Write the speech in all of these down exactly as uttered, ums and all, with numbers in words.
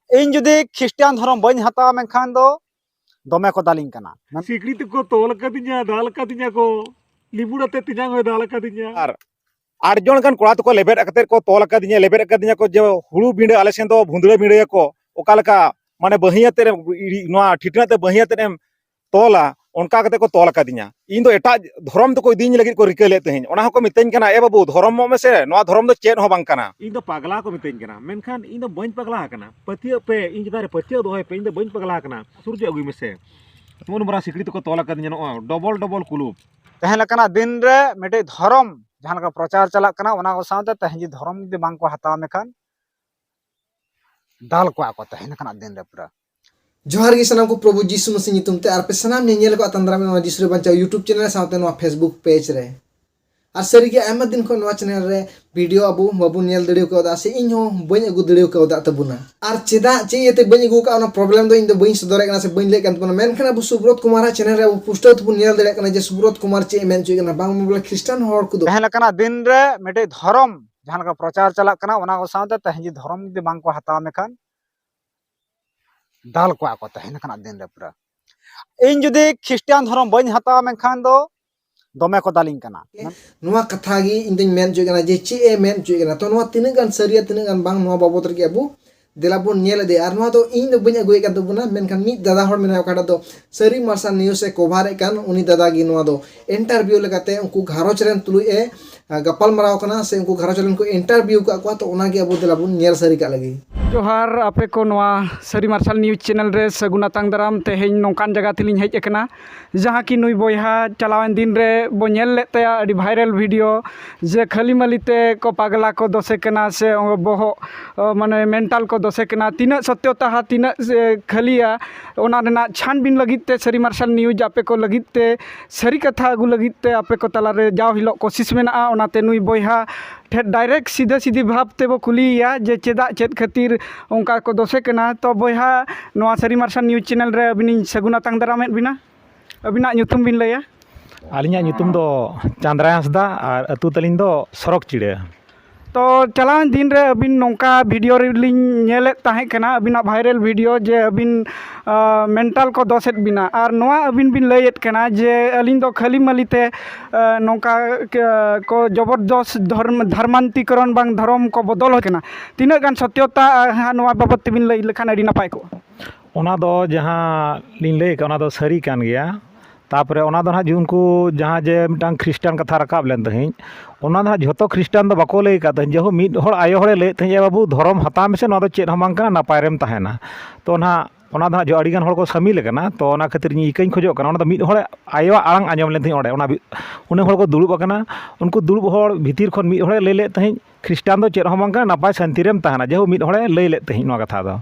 ᱤᱧ ᱡᱩᱫᱤ ᱠᱷᱨᱤᱥᱴᱟᱱ ᱫᱷᱚᱨᱚᱢ ᱵᱟᱹᱧ ᱦᱟᱛᱟᱣᱟ, ᱢᱮᱱᱠᱷᱟᱱ ᱫᱚ ᱫᱚᱢᱮ ᱠᱚ ᱫᱟᱞᱤᱧ ᱠᱟᱱᱟ᱾ ᱢᱮᱱ- ᱥᱤᱠᱲᱤ ᱛᱮᱠᱚ ᱛᱚᱞ ᱟᱠᱟᱫᱤᱧᱟ, ᱫᱟᱞ ᱟᱠᱟᱫᱤᱧᱟ ᱠᱚ, ᱞᱤᱵᱩᱲ ᱟᱛᱮ ᱛᱮᱧᱟᱝ ᱦᱚᱸᱭ ᱫᱟᱞ ᱟᱠᱟᱫᱤᱧᱟ᱾ ᱟᱨ ᱟᱴ ᱡᱚᱱ ᱜᱟᱱ ᱠᱚᱲᱟ ᱛᱮᱠᱚ ᱞᱮᱵᱮᱫ ᱠᱟᱛᱮ ᱠᱚ ᱛᱚᱞ ᱟᱠᱟᱫᱤᱧᱟ, ᱞᱮᱵᱮᱫ ᱟᱠᱟᱫᱤᱧᱟ ᱠᱚ ᱡᱮ ᱦᱩᱲᱩ ᱵᱤᱸᱰᱟᱹ, ᱟᱞᱮ ᱥᱮᱱ ᱫᱚ ᱵᱷᱩᱸᱫᱲᱟᱹ ᱵᱤᱸᱰᱟᱹᱭᱟᱠᱚ, ᱚᱠᱟ ᱞᱮᱠᱟ ᱢᱟᱱᱮ ᱵᱟᱹᱦᱤ ᱟᱛᱮ ᱨᱮ, ᱱᱚᱣᱟ ᱴᱷᱤᱴᱱᱟᱹ ᱛᱮ ᱵᱟᱹᱦᱤ ᱟᱛᱮ ᱮᱢ ᱛᱚᱞᱟ, ᱚᱱᱠᱟ ᱠᱟᱛᱮ ᱠᱚ ᱛᱚᱞ ᱟᱠᱟᱫᱤᱧᱟ᱾ ᱤᱧ ᱫᱚ ᱮᱴᱟᱜ ᱫᱷᱚᱨᱚᱢ ᱛᱮᱠᱚ ᱤᱫᱤᱧ ᱞᱟᱹᱜᱤᱫ ᱠᱚ ᱨᱤᱠᱟᱹ ᱞᱮᱫ ᱛᱟᱦᱮᱸᱧ, ᱚᱱᱟ ᱦᱚᱸᱠᱚ ᱢᱤᱛᱟᱹᱧ ᱠᱟᱱᱟ, "ᱮ ᱵᱟᱹᱵᱩ, ᱫᱷᱚᱨᱚᱢᱚᱜ ᱢᱮᱥᱮ, ᱱᱚᱣᱟ ᱫᱷᱚᱨᱚᱢ ᱫᱚ ᱪᱮᱫ ᱦᱚᱸ ᱵᱟᱝ ᱠᱟᱱᱟ᱾" ᱤᱧ ᱫᱚ ᱯᱟᱜᱽᱞᱟ ᱠᱚ ᱢᱤᱛᱟᱹᱧ ᱠᱟᱱᱟ, ᱢᱮᱱᱠᱷᱟᱱ ᱤᱧ ᱫᱚ ᱵᱟᱹᱧ ᱯᱟᱜᱽᱞᱟ ᱟᱠᱟᱱᱟ, ᱯᱟᱹᱛᱭᱟᱹᱜ ᱯᱮ, ᱤᱧ ᱪᱮᱛᱟᱱ ᱨᱮ ᱯᱟᱹᱛᱭᱟᱹᱣ ᱫᱚᱦᱚᱭ ᱯᱮ, ᱤᱧ ᱫᱚ ᱵᱟᱹᱧ ᱯᱟᱜᱽᱞᱟ ᱟᱠᱟᱱᱟ᱾ ᱥᱩᱨᱡᱚ ᱟᱹᱜᱩᱭ ᱢᱮᱥᱮ, ᱱᱚᱜᱼᱚ ᱱᱚᱝᱨᱟ ᱥᱤᱠᱲᱤ ᱛᱮᱠᱚ ᱛᱚᱞ ᱟᱠᱟᱫᱤᱧᱟ, ᱱᱚᱜᱼᱚ ᱰᱚᱵᱚᱞ ᱰᱚᱵᱚᱞ ᱠᱩᱞᱩᱯ᱾ ᱛᱟᱦᱮᱸ ᱞᱮᱠᱟᱱᱟᱜ ᱫᱤᱱ ᱨᱮ ᱢᱤᱫᱴᱤᱡ ᱫᱷᱚᱨᱚᱢ ᱡᱟᱦᱟᱸ ᱞᱮᱠᱟ ᱯᱨᱚᱪᱟᱨ ᱪᱟᱞᱟᱜ ᱠᱟᱱᱟ, ᱚᱱᱟ ᱠᱚ ᱥᱟᱶᱛᱮ ᱛᱮᱦᱮᱧ ᱡᱩᱫᱤ ᱫᱷᱚᱨᱚᱢ ᱡᱩᱫᱤ ᱵᱟᱝ ᱠᱚ ᱦᱟᱛᱟᱣᱟ, ᱢᱮᱠᱷᱟᱱ ᱫᱟᱞ ᱠᱚᱣᱟ ᱠᱚ ᱛᱮᱦᱮᱧ ᱞᱮᱠᱟᱱᱟᱜ ᱫᱤᱱ ᱨᱮ ᱯᱩᱨᱟᱹ᱾ ᱡᱚᱦᱟᱨ ᱜᱮ ᱥᱟᱱᱟᱢ ᱠᱚ ᱯᱨᱚᱵᱷᱩ ᱡᱤᱥᱩ ᱢᱟᱹᱥᱤ ᱧᱩᱛᱩᱢ ᱛᱮ, ᱟᱨ ᱯᱮ ᱥᱟᱱᱟᱢ ᱧᱮᱧᱮᱞ ᱠᱚ ᱟᱛᱟᱝ ᱫᱟᱨᱟᱢ ᱱᱚᱣᱟ ᱡᱤᱥᱩ ᱨᱮ ᱵᱟᱧᱪᱟᱣ YouTube ᱪᱮᱱᱮᱞ ᱥᱟᱶᱛᱮ ᱱᱚᱣᱟ Facebook ᱯᱮᱡᱽ ᱨᱮ᱾ ᱟᱨ ᱥᱟᱹᱨᱤᱜᱮ ᱟᱭᱢᱟ ᱫᱤᱱ ᱠᱷᱚᱱ ᱱᱚᱣᱟ ᱪᱮᱱᱮᱞ ᱨᱮ ᱵᱷᱤᱰᱤᱭᱳ ᱟᱵᱚ ᱵᱟᱵᱚᱱ ᱧᱮᱞ ᱫᱟᱲᱮ ᱠᱟᱣᱫᱟ, ᱥᱮ ᱤᱧ ᱦᱚᱸ ᱵᱟᱹᱧ ᱟᱹᱜᱩ ᱫᱟᱲᱮ ᱠᱟᱣᱫᱟ ᱛᱟᱵᱚᱱᱟ᱾ ᱟᱨ ᱪᱮᱫᱟᱜ, ᱪᱮᱫ ᱤᱭᱟᱹᱛᱮ ᱵᱟᱹᱧ ᱟᱹᱜᱩ ᱠᱟᱜᱼᱟ, ᱚᱱᱟ ᱯᱨᱚᱵᱞᱮᱢ ᱫᱚ ᱤᱧ ᱫᱚ ᱵᱟᱹᱧ ᱥᱚᱫᱚᱨᱮᱫ ᱠᱟᱱᱟ ᱥᱮ ᱵᱟᱹᱧ ᱞᱟᱹᱭᱮᱫ ᱠᱟᱱ ᱛᱟᱵᱚᱱᱟ, ᱢᱮᱱᱠᱷᱟᱱ ᱟᱵᱚ ᱥᱩᱵᱨᱚᱛ ᱠᱩᱢᱟᱨᱟᱜ ᱪᱮᱱᱮᱞ ᱨᱮ ᱟᱵᱚ ᱯᱩᱥᱴᱟᱹᱣ ᱛᱮᱵᱚᱱ ᱧᱮᱞ ᱫᱟᱲᱮᱭᱟᱜ ᱠᱟᱱᱟ ᱡᱮ ᱥᱩᱵᱨᱚᱛ ᱠᱩᱢᱟᱨ ᱪᱮᱫ ᱮ ᱢᱮᱱ ᱦᱚᱪᱚᱭᱮᱫ ᱠᱟᱱᱟ, ᱵᱟᱝ ᱵᱚᱞᱮ ᱠᱷᱨᱤᱥᱴᱟᱱ ᱦᱚᱲ ᱠᱚᱫᱚ᱾ ᱛᱟᱦᱮᱸ ᱞᱮᱠᱟᱱᱟᱜ ᱫᱤᱱ ᱨᱮ ᱢᱤᱫᱴᱮᱡ ᱫᱷᱚᱨᱚᱢ ᱡᱟᱦᱟᱸ ᱞᱮᱠᱟ ᱯᱨᱚᱪᱟᱨ ᱪᱟᱞᱟᱜ ᱠᱟᱱᱟ, ᱚᱱᱟ ᱠᱚ ᱥᱟᱶᱛᱮ ᱛᱮᱦᱮᱧ ᱡᱩᱫᱤ ᱫᱷᱚᱨᱚᱢ ᱡᱩᱫᱤ ᱵᱟᱝ ᱠᱚ ᱦᱟᱛᱟᱣᱟ, ᱢᱮᱠᱷᱟᱱ ᱫᱟᱞ ᱠᱚᱣᱟ ᱠᱚ ᱛᱮᱦᱮᱧ ᱞᱮᱠᱟᱱᱟᱜ ᱫᱤᱱ ᱨᱮ ᱯᱩᱨᱟᱹ᱾ ᱤᱧ ᱡᱩᱫᱤ ᱠᱷᱨᱤᱥᱴᱟᱱ ᱫᱷᱚᱨᱚᱢ ᱵᱟᱹᱧ ᱦᱟᱛᱟᱣᱟ, ᱢᱮᱱᱠᱷᱟᱱ ᱫᱚ ᱫᱚᱢᱮ ᱠᱚ ᱫᱟᱞᱤᱧ ᱠᱟᱱᱟ᱾ ᱱᱚᱣᱟ ᱠᱟᱛᱷᱟ ᱜᱮ ᱤᱧ ᱫᱚᱧ ᱢᱮᱱ ᱦᱚᱪᱚᱭᱮᱫ ᱠᱟᱱᱟ ᱡᱮ ᱪᱮᱫ ᱮ ᱢᱮᱱ ᱦᱚᱪᱚᱭᱮᱫ ᱠᱟᱱᱟ, ᱛᱚ ᱱᱚᱣᱟ ᱛᱤᱱᱟᱹᱜ ᱜᱟᱱ ᱥᱟᱹᱨᱤᱭᱟ, ᱛᱤᱱᱟᱹᱜ ᱜᱟᱱ ᱵᱟᱝ, ᱱᱚᱣᱟ ᱵᱟᱵᱚᱫ ᱨᱮᱜᱮ ᱟᱵᱚ ᱫᱮᱞᱟ ᱵᱚᱱ ᱧᱮᱞ ᱤᱫᱤᱭᱟ᱾ ᱟᱨ ᱱᱚᱣᱟ ᱫᱚ ᱤᱧ ᱫᱚ ᱵᱟᱹᱧ ᱟᱹᱜᱩᱭᱮᱫ ᱠᱟᱱ ᱛᱟᱵᱚᱱᱟ, ᱢᱮᱱᱠᱷᱟᱱ ᱢᱤᱫ ᱫᱟᱫᱟ ᱦᱚᱲ ᱢᱮᱱᱟᱭᱟ, ᱚᱠᱟᱴᱟᱜ ᱫᱚ ᱥᱟᱹᱨᱤ ᱢᱟᱨᱥᱟᱞ ᱱᱤᱭᱩᱡᱽ ᱮ ᱠᱚᱵᱷᱟᱨᱮᱫ ᱠᱟᱱ, ᱩᱱᱤ ᱫᱟᱫᱟ ᱜᱮ ᱱᱚᱣᱟ ᱫᱚ ᱤᱱᱴᱟᱨᱵᱷᱤᱭᱩ ᱞᱮᱠᱟᱛᱮ ᱩᱱᱠᱩ ᱜᱷᱟᱨᱚᱸᱡᱽ ᱨᱮᱱ ᱛᱩᱞᱩᱡ ᱮ, ᱟ, ᱜᱟᱯᱟᱞ ᱢᱟᱨᱟᱣ ᱠᱟᱱᱟ, ᱥᱮ ᱩᱱᱠᱩ ᱜᱷᱟᱨᱚᱸᱡᱽ ᱨᱮᱱ ᱠᱚ ᱤᱱᱴᱟᱨᱵᱷᱤᱭᱩ ᱟᱠᱟᱫ ᱠᱚᱣᱟ᱾ ᱛᱚ ᱚᱱᱟᱜᱮ ᱟᱵᱚ ᱫᱮᱞᱟ ᱵᱚᱱ ᱧᱮᱞ ᱥᱟᱹᱨᱤ ᱠᱟᱜ ᱞᱟᱹᱜᱤᱫ᱾ ᱡᱚᱦᱟᱨ ᱟᱯᱮ ᱠᱚ ᱱᱚᱣᱟ ᱥᱟᱹᱨᱤ ᱢᱟᱨᱥᱟᱞ ᱱᱤᱭᱩᱡᱽ ᱪᱮᱱᱮᱞ ᱨᱮ ᱥᱟᱹᱜᱩᱱ ᱟᱛᱟᱝ ᱫᱟᱨᱟᱢ᱾ ᱛᱮᱦᱮᱧ ᱱᱚᱝᱠᱟᱱ ᱡᱟᱭᱜᱟ ᱛᱮᱞᱤᱧ ᱦᱮᱡ ᱟᱠᱟᱱᱟ, ᱡᱟᱦᱟᱸ ᱠᱤ ᱱᱩᱭ ᱵᱚᱭᱦᱟ ᱪᱟᱞᱟᱣᱮᱱ ᱫᱤᱱ ᱨᱮ ᱵᱚ ᱧᱮᱞ ᱞᱮᱫ ᱛᱟᱭᱟ ᱟᱹᱰᱤ ᱵᱷᱟᱭᱨᱟᱞ ᱵᱷᱤᱰᱤᱭᱳ, ᱡᱮ ᱠᱷᱟᱹᱞᱤ ᱢᱟᱹᱞᱤ ᱛᱮ ᱠᱚ ᱯᱟᱜᱽᱞᱟ ᱠᱚ ᱫᱚᱥᱮ ᱠᱟᱱᱟ ᱥᱮ ᱵᱚᱦᱚᱜ, ᱢᱟᱱᱮ ᱢᱮᱱᱴᱟᱞ ᱠᱚ ᱫᱚᱥᱮ ᱠᱟᱱᱟ᱾ ᱛᱤᱱᱟᱹᱜ ᱥᱚᱛᱭᱚᱛᱟ, ᱛᱤᱱᱟᱹᱜ ᱥᱮ ᱠᱷᱟᱹᱞᱤᱭᱟ, ᱚᱱᱟ ᱨᱮᱱᱟᱜ ᱪᱷᱟᱱᱵᱤᱱ ᱞᱟᱹᱜᱤᱫ ᱛᱮ ᱥᱟᱹᱨᱤ ᱢᱟᱨᱥᱟᱞ ᱱᱤᱭᱩᱡᱽ ᱟᱯᱮ ᱠᱚ ᱞᱟᱹᱜᱤᱫ ᱛᱮ, ᱥᱟᱹᱨᱤ ᱠᱟᱛᱷᱟ ᱟᱹᱜᱩ ᱞᱟᱹᱜᱤᱫ ᱛᱮ ᱟᱯᱮ ᱠᱚ ᱛᱟᱞᱟᱨᱮ ᱡᱟᱣ ᱦᱤᱞᱳᱜ ᱠᱳᱥᱤᱥ ᱢᱮᱱᱟᱜᱼᱟ᱾ ᱚᱱᱟᱛᱮ ᱱᱩᱭ ᱵᱚᱭᱦᱟ ᱴᱷᱮᱱ ᱰᱟᱭᱨᱮᱠᱴ ᱥᱤᱫᱷᱟᱹ ᱥᱤᱫᱷᱤ ᱵᱷᱟᱵᱽ ᱛᱮᱵᱚ ᱠᱩᱞᱤᱭᱮᱭᱟ ᱡᱮ ᱪᱮᱫᱟᱜ, ᱪᱮᱫ ᱠᱷᱟᱹᱛᱤᱨ ᱚᱱᱠᱟ ᱠᱚ ᱫᱚᱥᱮ ᱠᱟᱱᱟ᱾ ᱛᱚ ᱵᱚᱭᱦᱟ, ᱱᱚᱣᱟ ᱥᱟᱹᱨᱤ ᱢᱟᱨᱥᱟᱞ ᱱᱤᱭᱩᱡᱽ ᱪᱮᱱᱮᱞ ᱨᱮ ᱟᱹᱵᱤᱱᱤᱧ ᱥᱟᱹᱜᱩᱱ ᱟᱛᱟᱝ ᱫᱟᱨᱟᱢᱮᱫ ᱵᱤᱱᱟ᱾ ᱟᱹᱵᱤᱱᱟᱜ ᱧᱩᱛᱩᱢ ᱵᱤᱱ ᱞᱟᱹᱭᱟ? ᱟᱹᱞᱤᱧᱟᱜ ᱧᱩᱛᱩᱢ ᱫᱚ ᱪᱟᱸᱫᱽᱨᱟᱭ ᱦᱟᱸᱥᱫᱟ ᱟᱨ ᱟᱹᱛᱩ ᱛᱟᱹᱞᱤᱧ ᱫᱚ ᱥᱚᱨᱚᱠ ᱪᱤᱲᱟᱹ᱾ ᱛᱚ ᱪᱟᱞᱟᱣᱮᱱ ᱫᱤᱱ ᱨᱮ ᱟᱹᱵᱤᱱ ᱱᱚᱝᱠᱟ ᱵᱷᱤᱰᱤᱭᱳ ᱨᱮᱞᱤᱧ ᱧᱮᱞᱮᱫ ᱛᱟᱦᱮᱸ ᱠᱟᱱᱟ, ᱟᱹᱵᱤᱱᱟᱜ ᱵᱷᱟᱭᱨᱟᱞ ᱵᱷᱤᱰᱤᱭᱳ, ᱡᱮ ᱟᱹᱵᱤᱱ ᱢᱮᱱᱴᱟᱞ ᱠᱚ ᱫᱚᱥᱮᱫ ᱵᱤᱱᱟ, ᱟᱨ ᱱᱚᱣᱟ ᱟᱹᱵᱤᱱ ᱵᱤᱱ ᱞᱟᱹᱭᱮᱫ ᱠᱟᱱᱟ ᱡᱮ ᱟᱹᱞᱤᱧ ᱫᱚ ᱠᱷᱟᱹᱞᱤ ᱢᱟᱹᱞᱤ ᱛᱮ ᱱᱚᱝᱠᱟ ᱠᱚ ᱡᱚᱵᱚᱨᱫᱚᱥ ᱫᱷᱚᱨᱢᱟᱱᱛᱤᱠᱚᱨᱚᱱ ᱵᱟᱝ ᱫᱷᱚᱨᱚᱢ ᱠᱚ ᱵᱚᱫᱚᱞ ᱠᱟᱱᱟ᱾ ᱛᱤᱱᱟᱹᱜ ᱜᱟᱱ ᱥᱚᱛᱭᱚᱛᱟ ᱱᱚᱣᱟ ᱵᱟᱵᱚᱫ ᱛᱮᱵᱤᱱ ᱞᱟᱹᱭ ᱞᱮᱠᱷᱟᱱ ᱟᱹᱰᱤ ᱱᱟᱯᱟᱭ ᱠᱚᱜᱼᱟ᱾ ᱚᱱᱟ ᱫᱚ ᱡᱟᱦᱟᱸ ᱞᱤᱧ ᱞᱟᱹᱭ ᱠᱟᱜ, ᱚᱱᱟ ᱫᱚ ᱥᱟᱹᱨᱤ ᱠᱟᱱ ᱜᱮᱭᱟ᱾ ᱛᱟᱯᱚᱨᱮ ᱚᱱᱟ ᱫᱚ ᱱᱟᱦᱟᱜ ᱡᱮ ᱩᱱᱠᱩ ᱡᱟᱦᱟᱸ ᱡᱮ ᱢᱤᱫᱴᱟᱝ ᱠᱷᱨᱤᱥᱴᱟᱱ ᱠᱟᱛᱷᱟ ᱨᱟᱠᱟᱵ ᱞᱮᱱ ᱛᱟᱦᱮᱸᱫ, ᱚᱱᱟ ᱫᱚ ᱱᱟᱦᱟᱜ ᱡᱷᱚᱛᱚ ᱠᱷᱨᱤᱥᱴᱟᱱ ᱫᱚ ᱵᱟᱠᱚ ᱞᱟᱹᱭ ᱟᱠᱟᱫ ᱛᱟᱦᱮᱸᱫ᱾ ᱡᱮᱦᱳᱠ, ᱢᱤᱫ ᱦᱚᱲ ᱟᱭᱳ ᱦᱚᱲᱮ ᱞᱟᱹᱭᱮᱫ ᱛᱟᱦᱮᱸᱫ, "ᱮ ᱵᱟᱹᱵᱩ, ᱫᱷᱚᱨᱚᱢ ᱦᱟᱛᱟᱣ ᱢᱮᱥᱮ, ᱱᱚᱣᱟ ᱫᱚ ᱪᱮᱫ ᱦᱚᱸ ᱵᱟᱝ ᱠᱟᱱᱟ, ᱱᱟᱯᱟᱭ ᱨᱮᱢ ᱛᱟᱦᱮᱱᱟ᱾" ᱛᱚ ᱱᱟᱦᱟᱜ ᱚᱱᱟ ᱫᱚ ᱱᱟᱦᱟᱜ ᱡᱚ-, ᱟᱹᱰᱤᱜᱟᱱ ᱦᱚᱲ ᱠᱚ ᱥᱟᱹᱢᱤᱞ ᱟᱠᱟᱱᱟ᱾ ᱛᱚ ᱚᱱᱟ ᱠᱷᱟᱹᱛᱤᱨ ᱤᱧ ᱤᱠᱟᱹᱧ ᱠᱷᱚᱡᱚᱜ ᱠᱟᱱᱟ, ᱚᱱᱟ ᱫᱚ ᱢᱤᱫ ᱦᱚᱲ ᱟᱭᱳᱣᱟᱜ ᱟᱲᱟᱝ ᱟᱸᱡᱚᱢ ᱞᱮᱱ ᱛᱟᱦᱮᱸᱫ ᱚᱸᱰᱮ, ᱚᱱᱟ ᱵᱤ-, ᱩᱱᱟᱹᱜ ᱦᱚᱲ ᱠᱚ ᱫᱩᱲᱩᱵ ᱟᱠᱟᱱᱟ, ᱩᱱᱠᱩ ᱫᱩᱲᱩᱵ ᱦᱚᱲ ᱵᱷᱤᱛᱤᱨ ᱠᱷᱚᱱ ᱢᱤᱫ ᱦᱚᱲᱮ ᱞᱟᱹᱭ ᱞᱮᱫ ᱛᱟᱦᱮᱸᱫ, "ᱠᱷᱨᱤᱥᱴᱟᱱ ᱫᱚ ᱪᱮᱫ ᱦᱚᱸ ᱵᱟᱝ ᱠᱟᱱᱟ, ᱱᱟᱯᱟᱭ ᱥᱟᱱᱛᱤ ᱨᱮᱢ ᱛᱟᱦᱮᱱᱟ᱾" ᱡᱮᱦᱳᱠ, ᱢᱤᱫ ᱦᱚᱲᱮ ᱞᱟᱹᱭ ᱞᱮᱫ ᱛᱟᱦᱮᱸᱫ ᱱᱚᱣᱟ ᱠᱟᱛᱷᱟ ᱫᱚ᱾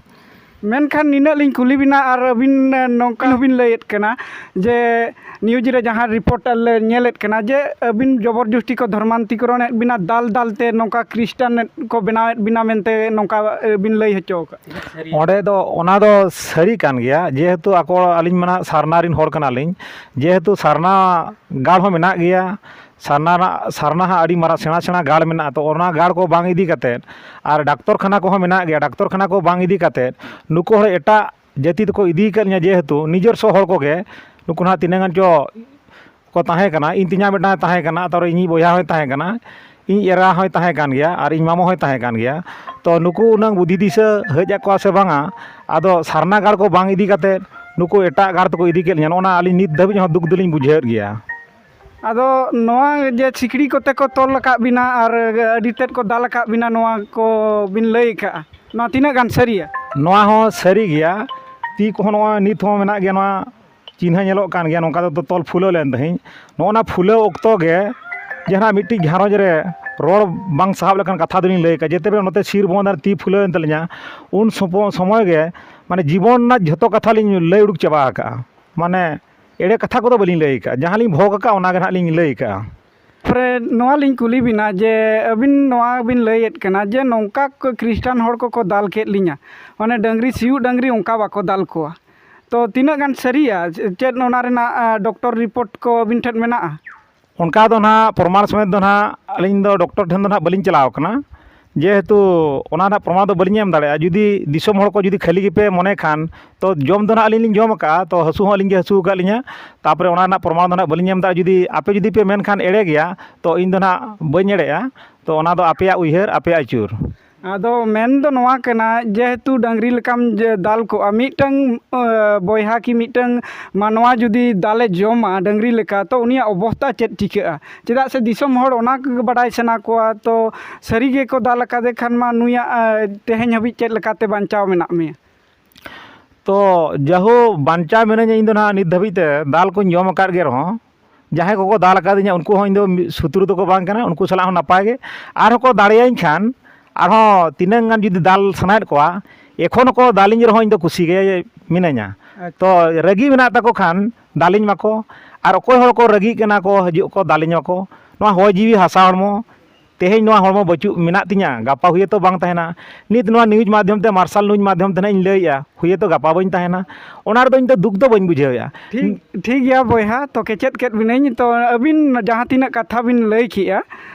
ᱢᱮᱱᱠᱷᱟᱱ ᱱᱤᱱᱟᱹᱜ ᱞᱤᱧ ᱠᱩᱞᱤ ᱵᱤᱱᱟ, ᱟᱨ ᱟᱹᱵᱤᱱ ᱱᱚᱝᱠᱟ ᱦᱚᱸᱵᱤᱱ ᱞᱟᱹᱭᱮᱫ ᱠᱟᱱᱟ ᱡᱮ ᱱᱤᱭᱩᱡᱽ ᱨᱮ ᱡᱟᱦᱟᱸ ᱨᱤᱯᱳᱨᱴ ᱞᱮ ᱧᱮᱞᱮᱫ ᱠᱟᱱᱟ ᱡᱮ ᱟᱹᱵᱤᱱ ᱡᱚᱵᱚᱨ ᱡᱚᱥᱴᱤ ᱠᱚ ᱫᱷᱚᱨᱢᱟᱱᱛᱤᱠᱚᱨᱚᱱᱮᱫ ᱵᱤᱱᱟ, ᱫᱟᱞ ᱫᱟᱞ ᱛᱮ ᱱᱚᱝᱠᱟ ᱠᱷᱨᱤᱥᱴᱟᱱ ᱠᱚ ᱵᱮᱱᱟᱣᱮᱫ ᱵᱤᱱᱟ ᱢᱮᱱᱛᱮ ᱱᱚᱝᱠᱟ ᱵᱤᱱ ᱞᱟᱹᱭ ᱦᱚᱪᱚ ᱟᱠᱟᱫ᱾ ᱚᱸᱰᱮ ᱫᱚ, ᱚᱱᱟ ᱫᱚ ᱥᱟᱹᱨᱤ ᱠᱟᱱ ᱜᱮᱭᱟ, ᱡᱮᱦᱮᱛᱩ ᱟᱠᱚ, ᱟᱹᱞᱤᱧ ᱢᱟ ᱱᱟᱦᱟᱜ ᱥᱟᱨᱱᱟ ᱨᱮᱱ ᱦᱚᱲ ᱠᱟᱱᱟᱞᱤᱧ, ᱡᱮᱦᱮᱛᱩ ᱥᱟᱨᱱᱟ ᱜᱟᱲ ᱦᱚᱸ ᱢᱮᱱᱟᱜ ᱜᱮᱭᱟ, ᱥᱟᱨᱱᱟ ᱨᱮᱱᱟᱜ, ᱥᱟᱨᱱᱟ ᱦᱟᱸᱜ ᱟᱹᱰᱤ ᱢᱟᱨᱟᱝ ᱥᱮᱬᱟ ᱥᱮᱬᱟ ᱜᱟᱲ ᱢᱮᱱᱟᱜᱼᱟ᱾ ᱛᱚ ᱚᱱᱟ ᱜᱟᱲ ᱠᱚ ᱵᱟᱝ ᱤᱫᱤ ᱠᱟᱛᱮᱫ, ᱟᱨ ᱰᱟᱠᱛᱚᱨ ᱠᱷᱟᱱᱟ ᱠᱚᱦᱚᱸ ᱢᱮᱱᱟᱜ ᱜᱮᱭᱟ, ᱰᱟᱠᱛᱚᱨ ᱠᱷᱟᱱᱟ ᱠᱚ ᱵᱟᱝ ᱤᱫᱤ ᱠᱟᱛᱮᱫ ᱱᱩᱠᱩ ᱦᱚᱲ ᱮᱴᱟᱜ ᱡᱟᱹᱛᱤ ᱛᱮᱠᱚ ᱤᱫᱤ ᱟᱠᱟᱫ ᱞᱤᱧᱟ, ᱡᱮᱦᱮᱛᱩ ᱱᱤᱡᱮᱨᱥᱚ ᱦᱚᱲ ᱠᱚᱜᱮ ᱱᱩᱠᱩ ᱱᱟᱦᱟᱜ ᱛᱤᱱᱟᱹᱜ ᱜᱟᱱ ᱪᱚ ᱠᱚ ᱛᱟᱦᱮᱸ ᱠᱟᱱᱟ᱾ ᱤᱧ ᱛᱮᱧᱟᱝ ᱢᱤᱫᱴᱟᱝ ᱮ ᱛᱟᱦᱮᱸ ᱠᱟᱱᱟ, ᱛᱟᱨᱯᱚᱨᱮ ᱤᱧᱤᱡ ᱵᱚᱭᱦᱟ ᱦᱚᱸᱭ ᱛᱟᱦᱮᱸ ᱠᱟᱱᱟ, ᱤᱧ ᱮᱨᱟ ᱦᱚᱸᱭ ᱛᱟᱦᱮᱸ ᱠᱟᱱ ᱜᱮᱭᱟ, ᱟᱨ ᱤᱧ ᱢᱟᱢᱚ ᱦᱚᱸᱭ ᱛᱟᱦᱮᱸ ᱠᱟᱱ ᱜᱮᱭᱟ᱾ ᱛᱚ ᱱᱩᱠᱩ ᱩᱱᱟᱹᱝ ᱵᱩᱫᱷᱤ ᱫᱤᱥᱟᱹ ᱦᱮᱡ ᱟᱫ ᱠᱚᱣᱟ ᱥᱮ ᱵᱟᱝᱟ, ᱟᱫᱚ ᱥᱟᱨᱱᱟ ᱜᱟᱲ ᱠᱚ ᱵᱟᱝ ᱤᱫᱤ ᱠᱟᱛᱮᱫ ᱱᱩᱠᱩ ᱮᱴᱟᱜ ᱜᱟᱲ ᱛᱮᱠᱚ ᱤᱫᱤ ᱠᱮᱫ ᱞᱤᱧᱟ, ᱱᱚᱜᱼᱚ ᱱᱟ ᱟᱹᱞᱤᱧ ᱱᱤᱛ ᱫᱷᱟᱹᱵᱤᱡ ᱦᱚᱸ ᱫᱩᱠ ᱫᱚᱞᱤᱧ ᱵᱩᱡᱷᱟᱹᱣᱮᱫ ᱜᱮᱭᱟ᱾ ᱟᱫᱚ ᱱᱚᱣᱟ ᱡᱮ ᱥᱤᱠᱲᱤ ᱠᱚᱛᱮ ᱠᱚ ᱛᱚᱞ ᱟᱠᱟᱫ ᱵᱤᱱᱟ ᱟᱨ ᱟᱹᱰᱤ ᱛᱮᱫ ᱠᱚ ᱫᱟᱞ ᱟᱠᱟᱫ ᱵᱤᱱᱟ, ᱱᱚᱣᱟ ᱠᱚ ᱵᱤᱱ ᱞᱟᱹᱭ ᱟᱠᱟᱫᱼᱟ, ᱱᱚᱣᱟ ᱛᱤᱱᱟᱹᱜ ᱜᱟᱱ ᱥᱟᱹᱨᱤᱭᱟ? ᱱᱚᱣᱟ ᱦᱚᱸ ᱥᱟᱹᱨᱤ ᱜᱮᱭᱟ᱾ ᱛᱤ ᱠᱚᱦᱚᱸ ᱱᱚᱜᱼᱚᱭ ᱱᱤᱛ ᱦᱚᱸ ᱢᱮᱱᱟᱜ ᱜᱮᱭᱟ, ᱱᱚᱣᱟ ᱪᱤᱱᱦᱟᱹ ᱧᱮᱞᱚᱜ ᱠᱟᱱ ᱜᱮᱭᱟ, ᱱᱚᱝᱠᱟ ᱫᱚ ᱛᱚᱞ ᱯᱷᱩᱞᱟᱹᱣ ᱞᱮᱱ ᱛᱟᱦᱮᱸᱫ᱾ ᱱᱚᱜᱼᱚ ᱱᱟ ᱯᱷᱩᱞᱟᱹᱣ ᱚᱠᱛᱚ ᱜᱮ ᱡᱟᱦᱟᱸ ᱢᱤᱫᱴᱤᱡ ᱜᱷᱟᱨᱚᱸᱡᱽ ᱨᱮ ᱨᱚᱲ ᱵᱟᱝ ᱥᱟᱦᱟᱵ ᱞᱮᱠᱟᱱ ᱠᱟᱛᱷᱟ ᱫᱚᱞᱤᱧ ᱞᱟᱹᱭ ᱟᱠᱟᱫᱼᱟ, ᱡᱮᱛᱮ ᱵᱮᱲᱟ ᱱᱚᱛᱮ ᱥᱤᱨ ᱵᱚᱱᱫ ᱟᱨ ᱛᱤ ᱯᱷᱩᱞᱟᱹᱣ ᱮᱱ ᱛᱟᱹᱞᱤᱧᱟ, ᱩᱱ ᱥᱚᱢᱚ-, ᱥᱚᱢᱚᱭ ᱜᱮ ᱢᱟᱱᱮ ᱡᱤᱵᱚᱱ ᱨᱮᱱᱟᱜ ᱡᱷᱚᱛᱚ ᱠᱟᱛᱷᱟ ᱞᱤᱧ ᱞᱟᱹᱭ ᱩᱰᱩᱠ ᱪᱟᱵᱟ ᱟᱠᱟᱫᱼᱟ᱾ ᱢᱟᱱᱮ ᱮᱲᱮ ᱠᱟᱛᱷᱟ ᱠᱚᱫᱚ ᱵᱟᱹᱞᱤᱧ ᱞᱟᱹᱭ ᱟᱠᱟᱫᱼᱟ, ᱡᱟᱦᱟᱸ ᱞᱤᱧ ᱵᱷᱳᱜᱽ ᱟᱠᱟᱫᱼᱟ ᱚᱱᱟ ᱜᱮ ᱱᱟᱦᱟᱜ ᱞᱤᱧ ᱞᱟᱹᱭ ᱟᱠᱟᱫᱼᱟ᱾ ᱛᱟᱨᱯᱚᱨᱮ ᱱᱚᱣᱟ ᱞᱤᱧ ᱠᱩᱞᱤ ᱵᱤᱱᱟ ᱡᱮ ᱟᱹᱵᱤᱱ ᱱᱚᱣᱟ ᱵᱤᱱ ᱞᱟᱹᱭᱮᱫ ᱠᱟᱱᱟ ᱡᱮ ᱱᱚᱝᱠᱟ ᱠᱚ ᱠᱷᱨᱤᱥᱴᱟᱱ ᱦᱚᱲ ᱠᱚᱠᱚ ᱫᱟᱞ ᱠᱮᱫ ᱞᱤᱧᱟ, ᱢᱟᱱᱮ ᱰᱟᱹᱝᱨᱤ, ᱥᱤᱭᱳᱜ ᱰᱟᱹᱝᱨᱤ ᱚᱱᱠᱟ ᱵᱟᱠᱚ ᱫᱟᱞ ᱠᱚᱣᱟ, ᱛᱚ ᱛᱤᱱᱟᱹᱜ ᱜᱟᱱ ᱥᱟᱹᱨᱤᱭᱟ? ᱪᱮᱫ ᱚᱱᱟ ᱨᱮᱱᱟᱜ ᱰᱚᱠᱴᱚᱨ ᱨᱤᱯᱳᱨᱴ ᱠᱚ ᱟᱹᱵᱤᱱ ᱴᱷᱮᱱ ᱢᱮᱱᱟᱜᱼᱟ? ᱚᱱᱠᱟ ᱫᱚ ᱱᱟᱦᱟᱜ ᱯᱨᱚᱢᱟᱬ ᱥᱚᱢᱮᱛ ᱫᱚ ᱱᱟᱦᱟᱜ ᱟᱹᱞᱤᱧ ᱫᱚ ᱰᱚᱠᱴᱚᱨ ᱴᱷᱮᱱ ᱫᱚ ᱱᱟᱦᱟᱜ ᱵᱟᱹᱞᱤᱧ ᱪᱟᱞᱟᱣ ᱠᱟᱱᱟ, ᱡᱮᱦᱮᱛᱩ ᱚᱱᱟ ᱨᱮᱱᱟᱜ ᱯᱨᱚᱢᱟᱬ ᱫᱚ ᱵᱟᱹᱞᱤᱧ ᱮᱢ ᱫᱟᱲᱮᱭᱟᱜᱼᱟ᱾ ᱡᱩᱫᱤ ᱫᱤᱥᱚᱢ ᱦᱚᱲ ᱠᱚ ᱡᱩᱫᱤ ᱠᱷᱟᱹᱞᱤ ᱜᱮᱯᱮ ᱢᱚᱱᱮ ᱠᱷᱟᱱ, ᱛᱚ ᱡᱚᱢ ᱫᱚ ᱱᱟᱦᱟᱜ ᱟᱹᱞᱤᱧ ᱞᱤᱧ ᱡᱚᱢ ᱟᱠᱟᱫᱼᱟ, ᱛᱚ ᱦᱟᱹᱥᱩ ᱦᱚᱸ ᱟᱹᱞᱤᱧ ᱜᱮ ᱦᱟᱹᱥᱩ ᱟᱠᱟᱫ ᱞᱤᱧᱟ᱾ ᱛᱟᱯᱚᱨᱮ ᱚᱱᱟ ᱨᱮᱱᱟᱜ ᱯᱨᱚᱢᱟᱬ ᱫᱚ ᱱᱟᱦᱟᱜ ᱵᱟᱹᱞᱤᱧ ᱮᱢ ᱫᱟᱲᱮᱭᱟᱜᱼᱟ᱾ ᱡᱩᱫᱤ ᱟᱯᱮ ᱡᱩᱫᱤ ᱯᱮ ᱢᱮᱱᱠᱷᱟᱱ ᱮᱲᱮ ᱜᱮᱭᱟ, ᱛᱚ ᱤᱧ ᱫᱚ ᱱᱟᱦᱟᱜ ᱵᱟᱹᱧ ᱮᱲᱮᱜᱼᱟ, ᱛᱚ ᱚᱱᱟ ᱫᱚ ᱟᱯᱮᱭᱟᱜ ᱩᱭᱦᱟᱹᱨ, ᱟᱯᱮᱭᱟᱜ ᱟᱹᱪᱩᱨ᱾ ᱟᱫᱚ ᱢᱮᱱ ᱫᱚ ᱱᱚᱣᱟ ᱠᱟᱱᱟ, ᱡᱮᱦᱮᱛᱩ ᱰᱟᱹᱝᱨᱤ ᱞᱮᱠᱟᱢ ᱡᱮ ᱫᱟᱞ ᱠᱚᱜᱼᱟ, ᱢᱤᱫᱴᱟᱝ, ᱮ, ᱵᱚᱭᱦᱟ ᱠᱤ ᱢᱤᱫᱴᱟᱝ ᱢᱟᱱᱣᱟ ᱡᱩᱫᱤ ᱫᱟᱞᱮ ᱡᱚᱢᱟ ᱰᱟᱹᱝᱨᱤ ᱞᱮᱠᱟ, ᱛᱚ ᱩᱱᱤᱭᱟᱜ ᱚᱵᱚᱥᱛᱟ ᱪᱮᱫ ᱪᱤᱠᱟᱹᱜᱼᱟ? ᱪᱮᱫᱟᱜ ᱥᱮ ᱫᱤᱥᱚᱢ ᱦᱚᱲ ᱚᱱᱟ ᱠᱚᱜᱮ ᱵᱟᱰᱟᱭ ᱥᱟᱱᱟ ᱠᱚᱣᱟ᱾ ᱛᱚ ᱥᱟᱹᱨᱤ ᱜᱮᱠᱚ ᱫᱟᱞ ᱟᱠᱟᱫᱮ ᱠᱷᱟᱱ ᱢᱟ ᱱᱩᱭᱟᱜ, ᱮ, ᱛᱮᱦᱮᱧ ᱦᱟᱹᱵᱤᱡ ᱪᱮᱫ ᱞᱮᱠᱟᱛᱮ ᱵᱟᱧᱪᱟᱣ ᱢᱮᱱᱟᱜ ᱢᱮᱭᱟ? ᱛᱚ ᱡᱟᱦᱳ, ᱵᱟᱧᱪᱟᱣ ᱢᱮᱱᱟᱹᱧᱟ ᱤᱧ ᱫᱚ ᱱᱟᱦᱟᱜ ᱱᱤᱛ ᱫᱷᱟᱹᱵᱤᱡ ᱛᱮ ᱫᱟᱞ ᱠᱚᱧ ᱡᱚᱢ ᱟᱠᱟᱫ ᱜᱮ ᱨᱮᱦᱚᱸ, ᱡᱟᱦᱟᱸᱭ ᱠᱚᱠᱚ ᱫᱟᱞ ᱟᱠᱟᱫᱤᱧᱟ ᱩᱱᱠᱩ ᱦᱚᱸ ᱤᱧ ᱫᱚ ᱢᱤᱫ ᱥᱩᱛᱨᱩ ᱫᱚᱠᱚ ᱵᱟᱝ ᱠᱟᱱᱟ, ᱩᱱᱠᱩ ᱥᱟᱞᱟᱜ ᱦᱚᱸ ᱱᱟᱯᱟᱭ ᱜᱮ᱾ ᱟᱨᱦᱚᱸ ᱠᱚ ᱫᱟᱲᱮᱭᱟᱹᱧ ᱠᱷᱟᱱ ᱟᱨᱦᱚᱸ ᱛᱤᱱᱟᱹᱝ ᱜᱟᱱ ᱡᱩᱫᱤ ᱫᱟᱞ ᱥᱟᱱᱟᱭᱮᱫ ᱠᱚᱣᱟ, ᱮᱠᱷᱚᱱ ᱦᱚᱸᱠᱚ ᱫᱟᱞᱤᱧ ᱨᱮᱦᱚᱸ ᱤᱧ ᱫᱚ ᱠᱩᱥᱤ ᱜᱮ ᱢᱤᱱᱟᱹᱧᱟ᱾ ᱟᱪᱪᱷᱟ᱾ ᱛᱚ ᱨᱟᱹᱜᱤ ᱢᱮᱱᱟᱜ ᱛᱟᱠᱚ ᱠᱷᱟᱱ ᱫᱟᱞᱤᱧ ᱢᱟᱠᱚ, ᱟᱨ ᱚᱠᱚᱭ ᱦᱚᱲ ᱠᱚ ᱨᱟᱹᱜᱤᱜ ᱠᱟᱱᱟ ᱠᱚ, ᱦᱤᱡᱩᱜ ᱠᱚ ᱫᱟᱞᱤᱧ ᱢᱟᱠᱚ, ᱱᱚᱣᱟ ᱦᱚᱭ ᱡᱤᱣᱤ ᱦᱟᱥᱟ ᱦᱚᱲᱢᱚ ᱛᱮᱦᱮᱧ ᱱᱚᱣᱟ ᱦᱚᱲᱢᱚ ᱵᱟᱹᱪᱩᱜ ᱢᱮᱱᱟᱜ ᱛᱤᱧᱟ, ᱜᱟᱯᱟ ᱦᱩᱭᱮᱛᱚ ᱵᱟᱝ ᱛᱟᱦᱮᱱᱟ᱾ ᱱᱤᱛ ᱱᱚᱣᱟ ᱱᱤᱭᱩᱡᱽ ᱢᱟᱫᱽᱫᱷᱚᱢ ᱛᱮ, ᱢᱟᱨᱥᱟᱞ ᱱᱤᱭᱩᱡᱽ ᱢᱟᱫᱽᱫᱷᱚᱢ ᱛᱮ ᱱᱟᱜ ᱤᱧ ᱞᱟᱹᱭᱮᱜᱼᱟ, ᱦᱩᱭᱮᱛᱚ ᱜᱟᱯᱟ ᱵᱟᱹᱧ ᱛᱟᱦᱮᱱᱟ᱾ ᱚᱱᱟ ᱨᱮᱫᱚ ᱤᱧ ᱫᱚ ᱫᱩᱠ ᱫᱚ ᱵᱟᱹᱧ ᱵᱩᱡᱷᱟᱹᱣᱮᱜᱼᱟ᱾ ᱴᱷᱤᱠ, ᱴᱷᱤᱠ ᱜᱮᱭᱟ ᱵᱚᱭᱦᱟ, ᱛᱚ ᱠᱮᱪᱮᱫ ᱠᱮᱫ ᱵᱤᱱᱟᱹᱧ᱾ ᱛᱚ ᱟᱹᱵᱤᱱ ᱡᱟᱦᱟᱸ ᱛᱤᱱᱟᱹᱜ ᱠᱟᱛᱷᱟ ᱵᱤᱱ ᱞᱟᱹᱭ ᱠᱮᱜᱼᱟ,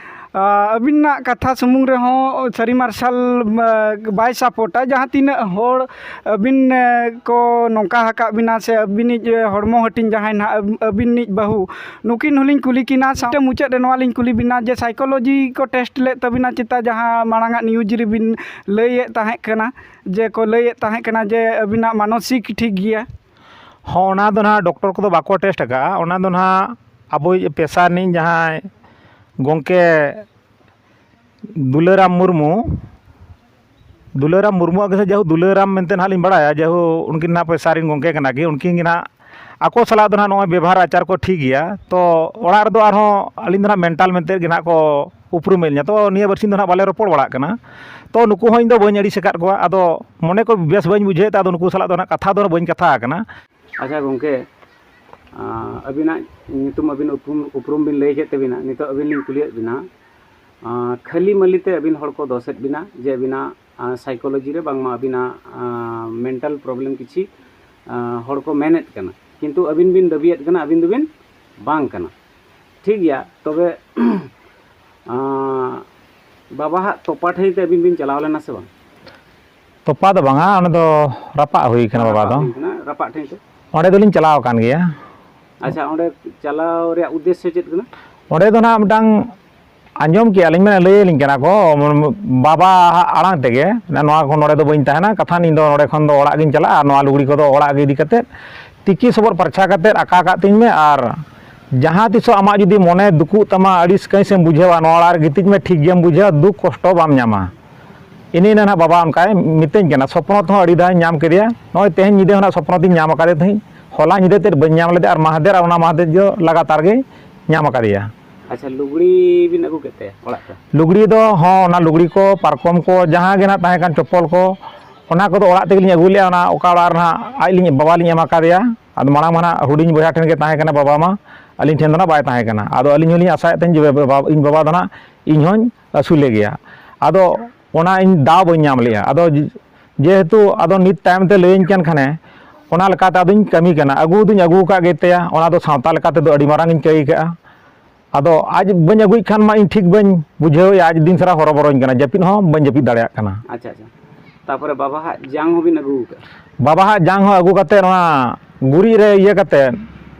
ᱟ, ᱟᱹᱵᱤᱱᱟᱜ ᱠᱟᱛᱷᱟ ᱥᱩᱢᱩᱝ ᱨᱮᱦᱚᱸ ᱥᱟᱹᱨᱤ ᱢᱟᱨᱥᱟᱞ, ᱟ, ᱵᱟᱭ ᱥᱟᱯᱳᱨᱴᱟ᱾ ᱡᱟᱦᱟᱸ ᱛᱤᱱᱟᱹᱜ ᱦᱚᱲ ᱟᱹᱵᱤᱱ, ᱮ, ᱠᱚ ᱱᱚᱝᱠᱟ ᱟᱠᱟᱫ ᱵᱤᱱᱟ ᱥᱮ ᱟᱹᱵᱤᱱᱤᱡ, ᱮ, ᱦᱚᱲᱢᱚ ᱦᱟᱹᱴᱤᱧ ᱡᱟᱦᱟᱸᱭ ᱱᱟᱦᱟᱜ ᱟᱹᱵ-, ᱟᱹᱵᱤᱱᱤᱡ ᱵᱟᱹᱦᱩ, ᱱᱩᱠᱤᱱ ᱦᱚᱸᱞᱤᱧ ᱠᱩᱞᱤ ᱠᱤᱱᱟ᱾ ᱥᱟᱶᱛᱮ ᱢᱩᱪᱟᱹᱫ ᱨᱮ ᱱᱚᱣᱟ ᱞᱤᱧ ᱠᱩᱞᱤ ᱵᱤᱱᱟ ᱡᱮ psychology ᱠᱚ test ᱞᱮᱫ ᱛᱟᱹᱵᱤᱱᱟ ᱪᱮᱛᱟ, ᱡᱟᱦᱟᱸ ᱢᱟᱲᱟᱝᱟᱜ news ᱨᱮᱵᱤᱱ ᱞᱟᱹᱭᱮᱫ ᱛᱟᱦᱮᱸ ᱠᱟᱱᱟ ᱡᱮ ᱠᱚ ᱞᱟᱹᱭᱮᱫ ᱛᱟᱦᱮᱸ ᱠᱟᱱᱟ ᱡᱮ ᱟᱹᱵᱤᱱᱟᱜ ᱢᱟᱱᱚᱥᱤᱠ ᱴᱷᱤᱠ ᱜᱮᱭᱟ? ᱦᱚᱸ, ᱚᱱᱟ ᱫᱚ ᱱᱟᱦᱟᱜ ᱰᱚᱠᱴᱚᱨ ᱠᱚᱫᱚ ᱵᱟᱠᱚ test ᱟᱠᱟᱫᱼᱟ᱾ ᱚᱱᱟ ᱫᱚ ᱱᱟᱦᱟᱜ ᱟᱵᱚᱭᱤᱡ ᱯᱮᱥᱟ ᱨᱤᱱᱤᱡ ᱡᱟᱦᱟᱸᱭ ᱜᱚᱢᱠᱮ ᱫᱩᱞᱟᱹᱨᱟᱢ ᱢᱩᱨᱢᱩ, ᱫᱩᱞᱟᱹᱨᱟᱢ ᱢᱩᱨᱢᱩᱣᱟᱜ ᱜᱮ ᱥᱮ, ᱡᱟᱦᱳ ᱫᱩᱞᱟᱹᱨᱟᱢ ᱢᱮᱱᱛᱮ ᱱᱟᱦᱟᱜ ᱞᱤᱧ ᱵᱟᱲᱟᱭᱟ, ᱡᱟᱦᱳ ᱩᱱᱠᱤᱱ ᱱᱟᱦᱟᱜ ᱯᱮᱥᱟ ᱨᱤᱱ ᱜᱚᱢᱠᱮ ᱠᱟᱱᱟ ᱠᱤᱱ, ᱩᱱᱠᱤᱱ ᱜᱮ ᱱᱟᱦᱟᱜ ᱟᱠᱚ ᱥᱟᱞᱟᱜ ᱫᱚ ᱱᱟᱦᱟᱜ ᱱᱚᱜᱼᱚᱭ ᱵᱮᱵᱷᱟᱨ ᱟᱪᱟᱨ ᱠᱚ ᱴᱷᱤᱠ ᱜᱮᱭᱟ᱾ ᱛᱚ ᱚᱲᱟᱜ ᱨᱮᱫᱚ ᱟᱨᱦᱚᱸ ᱟᱹᱞᱤᱧ ᱫᱚ ᱱᱟᱦᱟᱜ mental ᱢᱮᱱᱛᱮ ᱜᱮ ᱱᱟᱦᱟᱜ ᱠᱚ ᱩᱯᱨᱩᱢᱮᱫ ᱞᱤᱧᱟ᱾ ᱛᱚ ᱱᱤᱭᱟᱹ ᱵᱟᱨᱥᱤᱧ ᱫᱚ ᱱᱟᱦᱟᱜ ᱵᱟᱞᱮ ᱨᱚᱯᱚᱲ ᱵᱟᱲᱟᱜ ᱠᱟᱱᱟ᱾ ᱛᱚ ᱱᱩᱠᱩ ᱦᱚᱸ ᱤᱧ ᱫᱚ ᱵᱟᱹᱧ ᱟᱹᱲᱤᱥ ᱟᱠᱟᱫ ᱠᱚᱣᱟ᱾ ᱟᱫᱚ ᱢᱚᱱᱮ ᱠᱚ ᱵᱮᱥ ᱵᱟᱹᱧ ᱵᱩᱡᱷᱟᱹᱣᱮᱫ ᱛᱮ ᱟᱫᱚ ᱱᱩᱠᱩ ᱥᱟᱞᱟᱜ ᱫᱚ ᱱᱟᱦᱟᱜ ᱠᱟᱛᱷᱟ ᱫᱚ ᱵᱟᱹᱧ ᱠᱟᱛᱷᱟ ᱟᱠᱟᱱᱟ᱾ ᱟᱪᱪᱷᱟ ᱜᱚᱢᱠᱮ, ᱟᱸ, ᱟᱹᱵᱤᱱᱟᱜ ᱧᱩᱛᱩᱢ, ᱟᱹᱵᱤᱱ ᱩᱯᱨᱩᱢ, ᱩᱯᱨᱩᱢ ᱵᱤᱱ ᱞᱟᱹᱭ ᱠᱮᱫ ᱛᱟᱹᱵᱤᱱᱟ, ᱱᱤᱛᱚᱜ ᱟᱹᱵᱤᱱ ᱞᱤᱧ ᱠᱩᱞᱤᱭᱮᱫ ᱵᱤᱱᱟ, ᱟᱸ, ᱠᱷᱟᱹᱞᱤ ᱢᱟᱹᱞᱤ ᱛᱮ ᱟᱹᱵᱤᱱ ᱦᱚᱲ ᱠᱚ ᱫᱚᱥᱮᱫ ᱵᱤᱱᱟ ᱡᱮ ᱟᱹᱵᱤᱱᱟᱜ, ᱟᱸ, psychology ᱨᱮ ᱵᱟᱝᱢᱟ ᱟᱹᱵᱤᱱᱟᱜ, ᱟᱸ, mental problem ᱠᱤᱪᱷᱤ, ᱟᱸ, ᱦᱚᱲ ᱠᱚ ᱢᱮᱱᱮᱫ ᱠᱟᱱᱟ, ᱠᱤᱱᱛᱩ ᱟᱹᱵᱤᱱ ᱵᱤᱱ ᱫᱟᱹᱵᱤᱭᱮᱫ ᱠᱟᱱᱟ ᱟᱹᱵᱤᱱ ᱫᱚᱵᱤᱱ ᱵᱟᱝ ᱠᱟᱱᱟ᱾ ᱴᱷᱤᱠ ᱜᱮᱭᱟ, ᱛᱚᱵᱮ ᱟᱸ, ᱵᱟᱵᱟ ᱦᱟᱜ ᱛᱚᱯᱟ ᱴᱷᱮᱡ ᱛᱮ ᱟᱹᱵᱤᱱ ᱵᱤᱱ ᱪᱟᱞᱟᱣ ᱞᱮᱱᱟ ᱥᱮ ᱵᱟᱝ? ᱛᱚᱯᱟ ᱫᱚ ᱵᱟᱝᱟ, ᱚᱸᱰᱮ ᱫᱚ ᱨᱟᱯᱟᱜ ᱦᱩᱭ ᱠᱟᱱᱟ ᱵᱟᱵᱟ ᱫᱚ᱾ ᱨᱟᱯᱟᱜ ᱦᱩᱭ ᱠᱟᱱᱟ, ᱨᱟᱯᱟᱜ ᱴᱷᱮᱡ ᱛᱮ᱾ ᱚᱸᱰᱮ ᱫᱚᱞᱤᱧ ᱪᱟᱞᱟᱣ ᱟᱠᱟᱱ ᱜᱮᱭᱟ᱾ ᱟᱪᱪᱷᱟ, ᱚᱸᱰᱮ ᱪᱟᱞᱟᱣ ᱨᱮᱭᱟᱜ ᱩᱫᱽᱫᱮᱥᱥᱚ ᱪᱮᱫ ᱠᱟᱱᱟ? ᱚᱸᱰᱮ ᱫᱚ ᱱᱟᱦᱟᱜ ᱢᱤᱫᱴᱟᱝ ᱟᱸᱡᱚᱢ ᱠᱮᱜᱼᱟ ᱞᱤᱧ, ᱢᱟᱱᱮ ᱞᱟᱹᱭ ᱟᱹᱞᱤᱧ ᱠᱟᱱᱟ ᱠᱚ, ᱵᱟᱵᱟ ᱟᱲᱟᱝ ᱛᱮᱜᱮ, ᱱᱚᱣᱟ ᱠᱷᱚᱱ ᱱᱚᱰᱮ ᱫᱚ ᱵᱟᱹᱧ ᱛᱟᱦᱮᱱᱟ, ᱠᱟᱛᱷᱟᱱ ᱤᱧ ᱫᱚ ᱱᱚᱰᱮ ᱠᱷᱚᱱ ᱫᱚ ᱚᱲᱟᱜ ᱜᱤᱧ ᱪᱟᱞᱟᱜᱼᱟ, ᱟᱨ ᱱᱚᱣᱟ ᱞᱩᱜᱽᱲᱤ ᱠᱚᱫᱚ ᱚᱲᱟᱜ ᱜᱮ ᱤᱫᱤ ᱠᱟᱛᱮᱫ ᱛᱤᱠᱤ ᱥᱚᱵᱚᱫ ᱯᱟᱨᱪᱷᱟ ᱠᱟᱛᱮᱫ ᱟᱠᱟ ᱠᱟᱜ ᱛᱤᱧ ᱢᱮ, ᱟᱨ ᱡᱟᱦᱟᱸ ᱛᱤᱥᱚᱜ ᱟᱢᱟᱜ ᱡᱩᱫᱤ ᱢᱚᱱᱮ ᱫᱩᱠᱩᱜ ᱛᱟᱢᱟ, ᱟᱹᱲᱤᱥ ᱠᱟᱹᱦᱤᱥ ᱮᱢ ᱵᱩᱡᱷᱟᱹᱣᱟ, ᱱᱚᱣᱟ ᱚᱲᱟᱜ ᱨᱮ ᱜᱤᱛᱤᱡ ᱢᱮ, ᱴᱷᱤᱠ ᱜᱮᱢ ᱵᱩᱡᱷᱟᱹᱣᱟ, ᱫᱩᱠ ᱠᱚᱥᱴᱚ ᱵᱟᱢ ᱧᱟᱢᱟ᱾ ᱤᱱᱟᱹ ᱤᱱᱟᱹ ᱱᱟᱦᱟᱜ ᱵᱟᱵᱟ ᱚᱱᱠᱟᱭ ᱢᱤᱛᱟᱹᱧ ᱠᱟᱱᱟ᱾ ᱥᱚᱯᱱᱚ ᱛᱮᱦᱚᱸ ᱟᱹᱰᱤ ᱫᱷᱟᱣ ᱤᱧ ᱧᱟᱢ ᱠᱮᱫᱮᱭᱟ᱾ ᱱᱚᱜᱼᱚᱭ ᱛᱮᱦᱮᱧ ᱧᱤᱫᱟᱹ ᱦᱚᱸ ᱱᱟᱦᱟᱜ ᱥᱚᱯᱱᱚ ᱛᱤᱧ ᱧᱟᱢ ᱟᱠᱟᱫᱮ ᱛᱟᱦᱮᱸᱫ, ᱦᱚᱞᱟ ᱧᱤᱫᱟᱹ ᱛᱮᱫ ᱵᱟᱹᱧ ᱧᱟᱢ ᱞᱮᱫᱮᱭᱟ, ᱟᱨ ᱢᱟᱦᱫᱮᱨ ᱟᱨ ᱚᱱᱟ ᱢᱟᱦᱫᱮᱨ ᱫᱚ ᱞᱟᱜᱟᱛᱟᱨ ᱜᱮ ᱧᱟᱢ ᱟᱠᱟᱫᱮᱭᱟ᱾ ᱟᱪᱪᱷᱟ, ᱞᱩᱜᱽᱲᱤ ᱵᱤᱱ ᱟᱹᱜᱩ ᱠᱮᱫ ᱛᱟᱭᱟ ᱚᱲᱟᱜ ᱛᱮ? ᱞᱩᱜᱽᱲᱤ ᱫᱚ ᱦᱚᱸ, ᱚᱱᱟ ᱞᱩᱜᱽᱲᱤ ᱠᱚ, ᱯᱟᱨᱠᱚᱢ ᱠᱚ, ᱡᱟᱦᱟᱸ ᱜᱮ ᱱᱟᱦᱟᱜ ᱛᱟᱦᱮᱸ ᱠᱟᱱ, ᱪᱚᱯᱯᱚᱞ ᱠᱚ, ᱚᱱᱟ ᱠᱚᱫᱚ ᱚᱲᱟᱜ ᱛᱮᱜᱮ ᱞᱤᱧ ᱟᱹᱜᱩ ᱞᱮᱫᱼᱟ᱾ ᱚᱱᱟ ᱚᱠᱟ ᱚᱲᱟᱜ ᱨᱮ ᱱᱟᱦᱟᱜ ᱟᱡ ᱞᱤᱧ, ᱵᱟᱵᱟ ᱞᱤᱧ ᱮᱢ ᱟᱠᱟᱫᱮᱭᱟ᱾ ᱟᱫᱚ ᱢᱟᱲᱟᱝ ᱢᱟ ᱱᱟᱦᱟᱜ ᱦᱩᱰᱤᱧ ᱵᱚᱭᱦᱟ ᱴᱷᱮᱱ ᱜᱮ ᱛᱟᱦᱮᱸ ᱠᱟᱱᱟ ᱵᱟᱵᱟ ᱢᱟ, ᱟᱹᱞᱤᱧ ᱴᱷᱮᱱ ᱫᱚ ᱱᱟᱦᱟᱜ ᱵᱟᱭ ᱛᱟᱦᱮᱸ ᱠᱟᱱᱟ᱾ ᱟᱫᱚ ᱟᱹᱞᱤᱧ ᱦᱚᱸᱞᱤᱧ ᱟᱥᱟᱭᱮᱫ ᱛᱟᱦᱮᱸᱫ ᱡᱮ ᱵᱟᱵᱟ, ᱤᱧ ᱵᱟᱵᱟ ᱫᱚ ᱱᱟᱦᱟᱜ ᱤᱧ ᱦᱚᱸᱧ ᱟᱹᱥᱩᱞᱮ ᱜᱮᱭᱟ᱾ ᱟᱫᱚ ᱚᱱᱟ ᱤᱧ ᱫᱟᱣ ᱵᱟᱹᱧ ᱧᱟᱢ ᱞᱮᱜᱼᱟ᱾ ᱟᱫᱚ ᱡᱮᱦᱮᱛᱩ ᱟᱫᱚ ᱱᱤᱛ ᱛᱟᱭᱚᱢ ᱛᱮ ᱞᱟᱹᱭᱟᱹᱧ ᱠᱟᱱ ᱠᱷᱟᱱᱮ, ᱚᱱᱟ ᱞᱮᱠᱟᱛᱮ ᱟᱫᱚᱧ ᱠᱟᱹᱢᱤ ᱠᱟᱱᱟ᱾ ᱟᱹᱜᱩ ᱫᱩᱧ ᱟᱹᱜᱩ ᱟᱠᱟᱫ ᱜᱮ ᱛᱟᱭᱟ, ᱚᱱᱟ ᱫᱚ ᱥᱟᱶᱛᱟ ᱞᱮᱠᱟ ᱛᱮᱫᱚ ᱟᱹᱰᱤ ᱢᱟᱨᱟᱝ ᱤᱧ ᱠᱟᱹᱭ ᱠᱟᱜᱼᱟ᱾ ᱟᱫᱚ ᱟᱡ ᱵᱟᱹᱧ ᱟᱹᱜᱩᱭᱮᱫ ᱠᱷᱟᱱ ᱢᱟ ᱤᱧ ᱴᱷᱤᱠ ᱵᱟᱹᱧ ᱵᱩᱡᱷᱟᱹᱣᱮᱫᱼᱟ, ᱟᱡ ᱫᱤᱱ ᱥᱟᱨᱟ ᱦᱚᱨᱚᱵᱚᱨᱚᱧ ᱠᱟᱱᱟ, ᱡᱟᱹᱯᱤᱫ ᱦᱚᱸ ᱵᱟᱹᱧ ᱡᱟᱹᱯᱤᱫ ᱫᱟᱲᱮᱭᱟᱜ ᱠᱟᱱᱟ᱾ ᱟᱪᱪᱷᱟ, ᱟᱪᱪᱷᱟ᱾ ᱛᱟᱯᱚᱨᱮ ᱵᱟᱵᱟ ᱦᱟᱜ ᱡᱟᱝ ᱦᱚᱸᱵᱤᱱ ᱟᱹᱜᱩ ᱟᱠᱟᱫᱼᱟ? ᱵᱟᱵᱟ ᱦᱟᱜ ᱡᱟᱝ ᱦᱚᱸ ᱟᱹᱜᱩ ᱠᱟᱛᱮᱫ ᱚᱱᱟ ᱜᱩᱨᱤᱡ ᱨᱮ ᱤᱭᱟᱹ ᱠᱟᱛᱮᱫ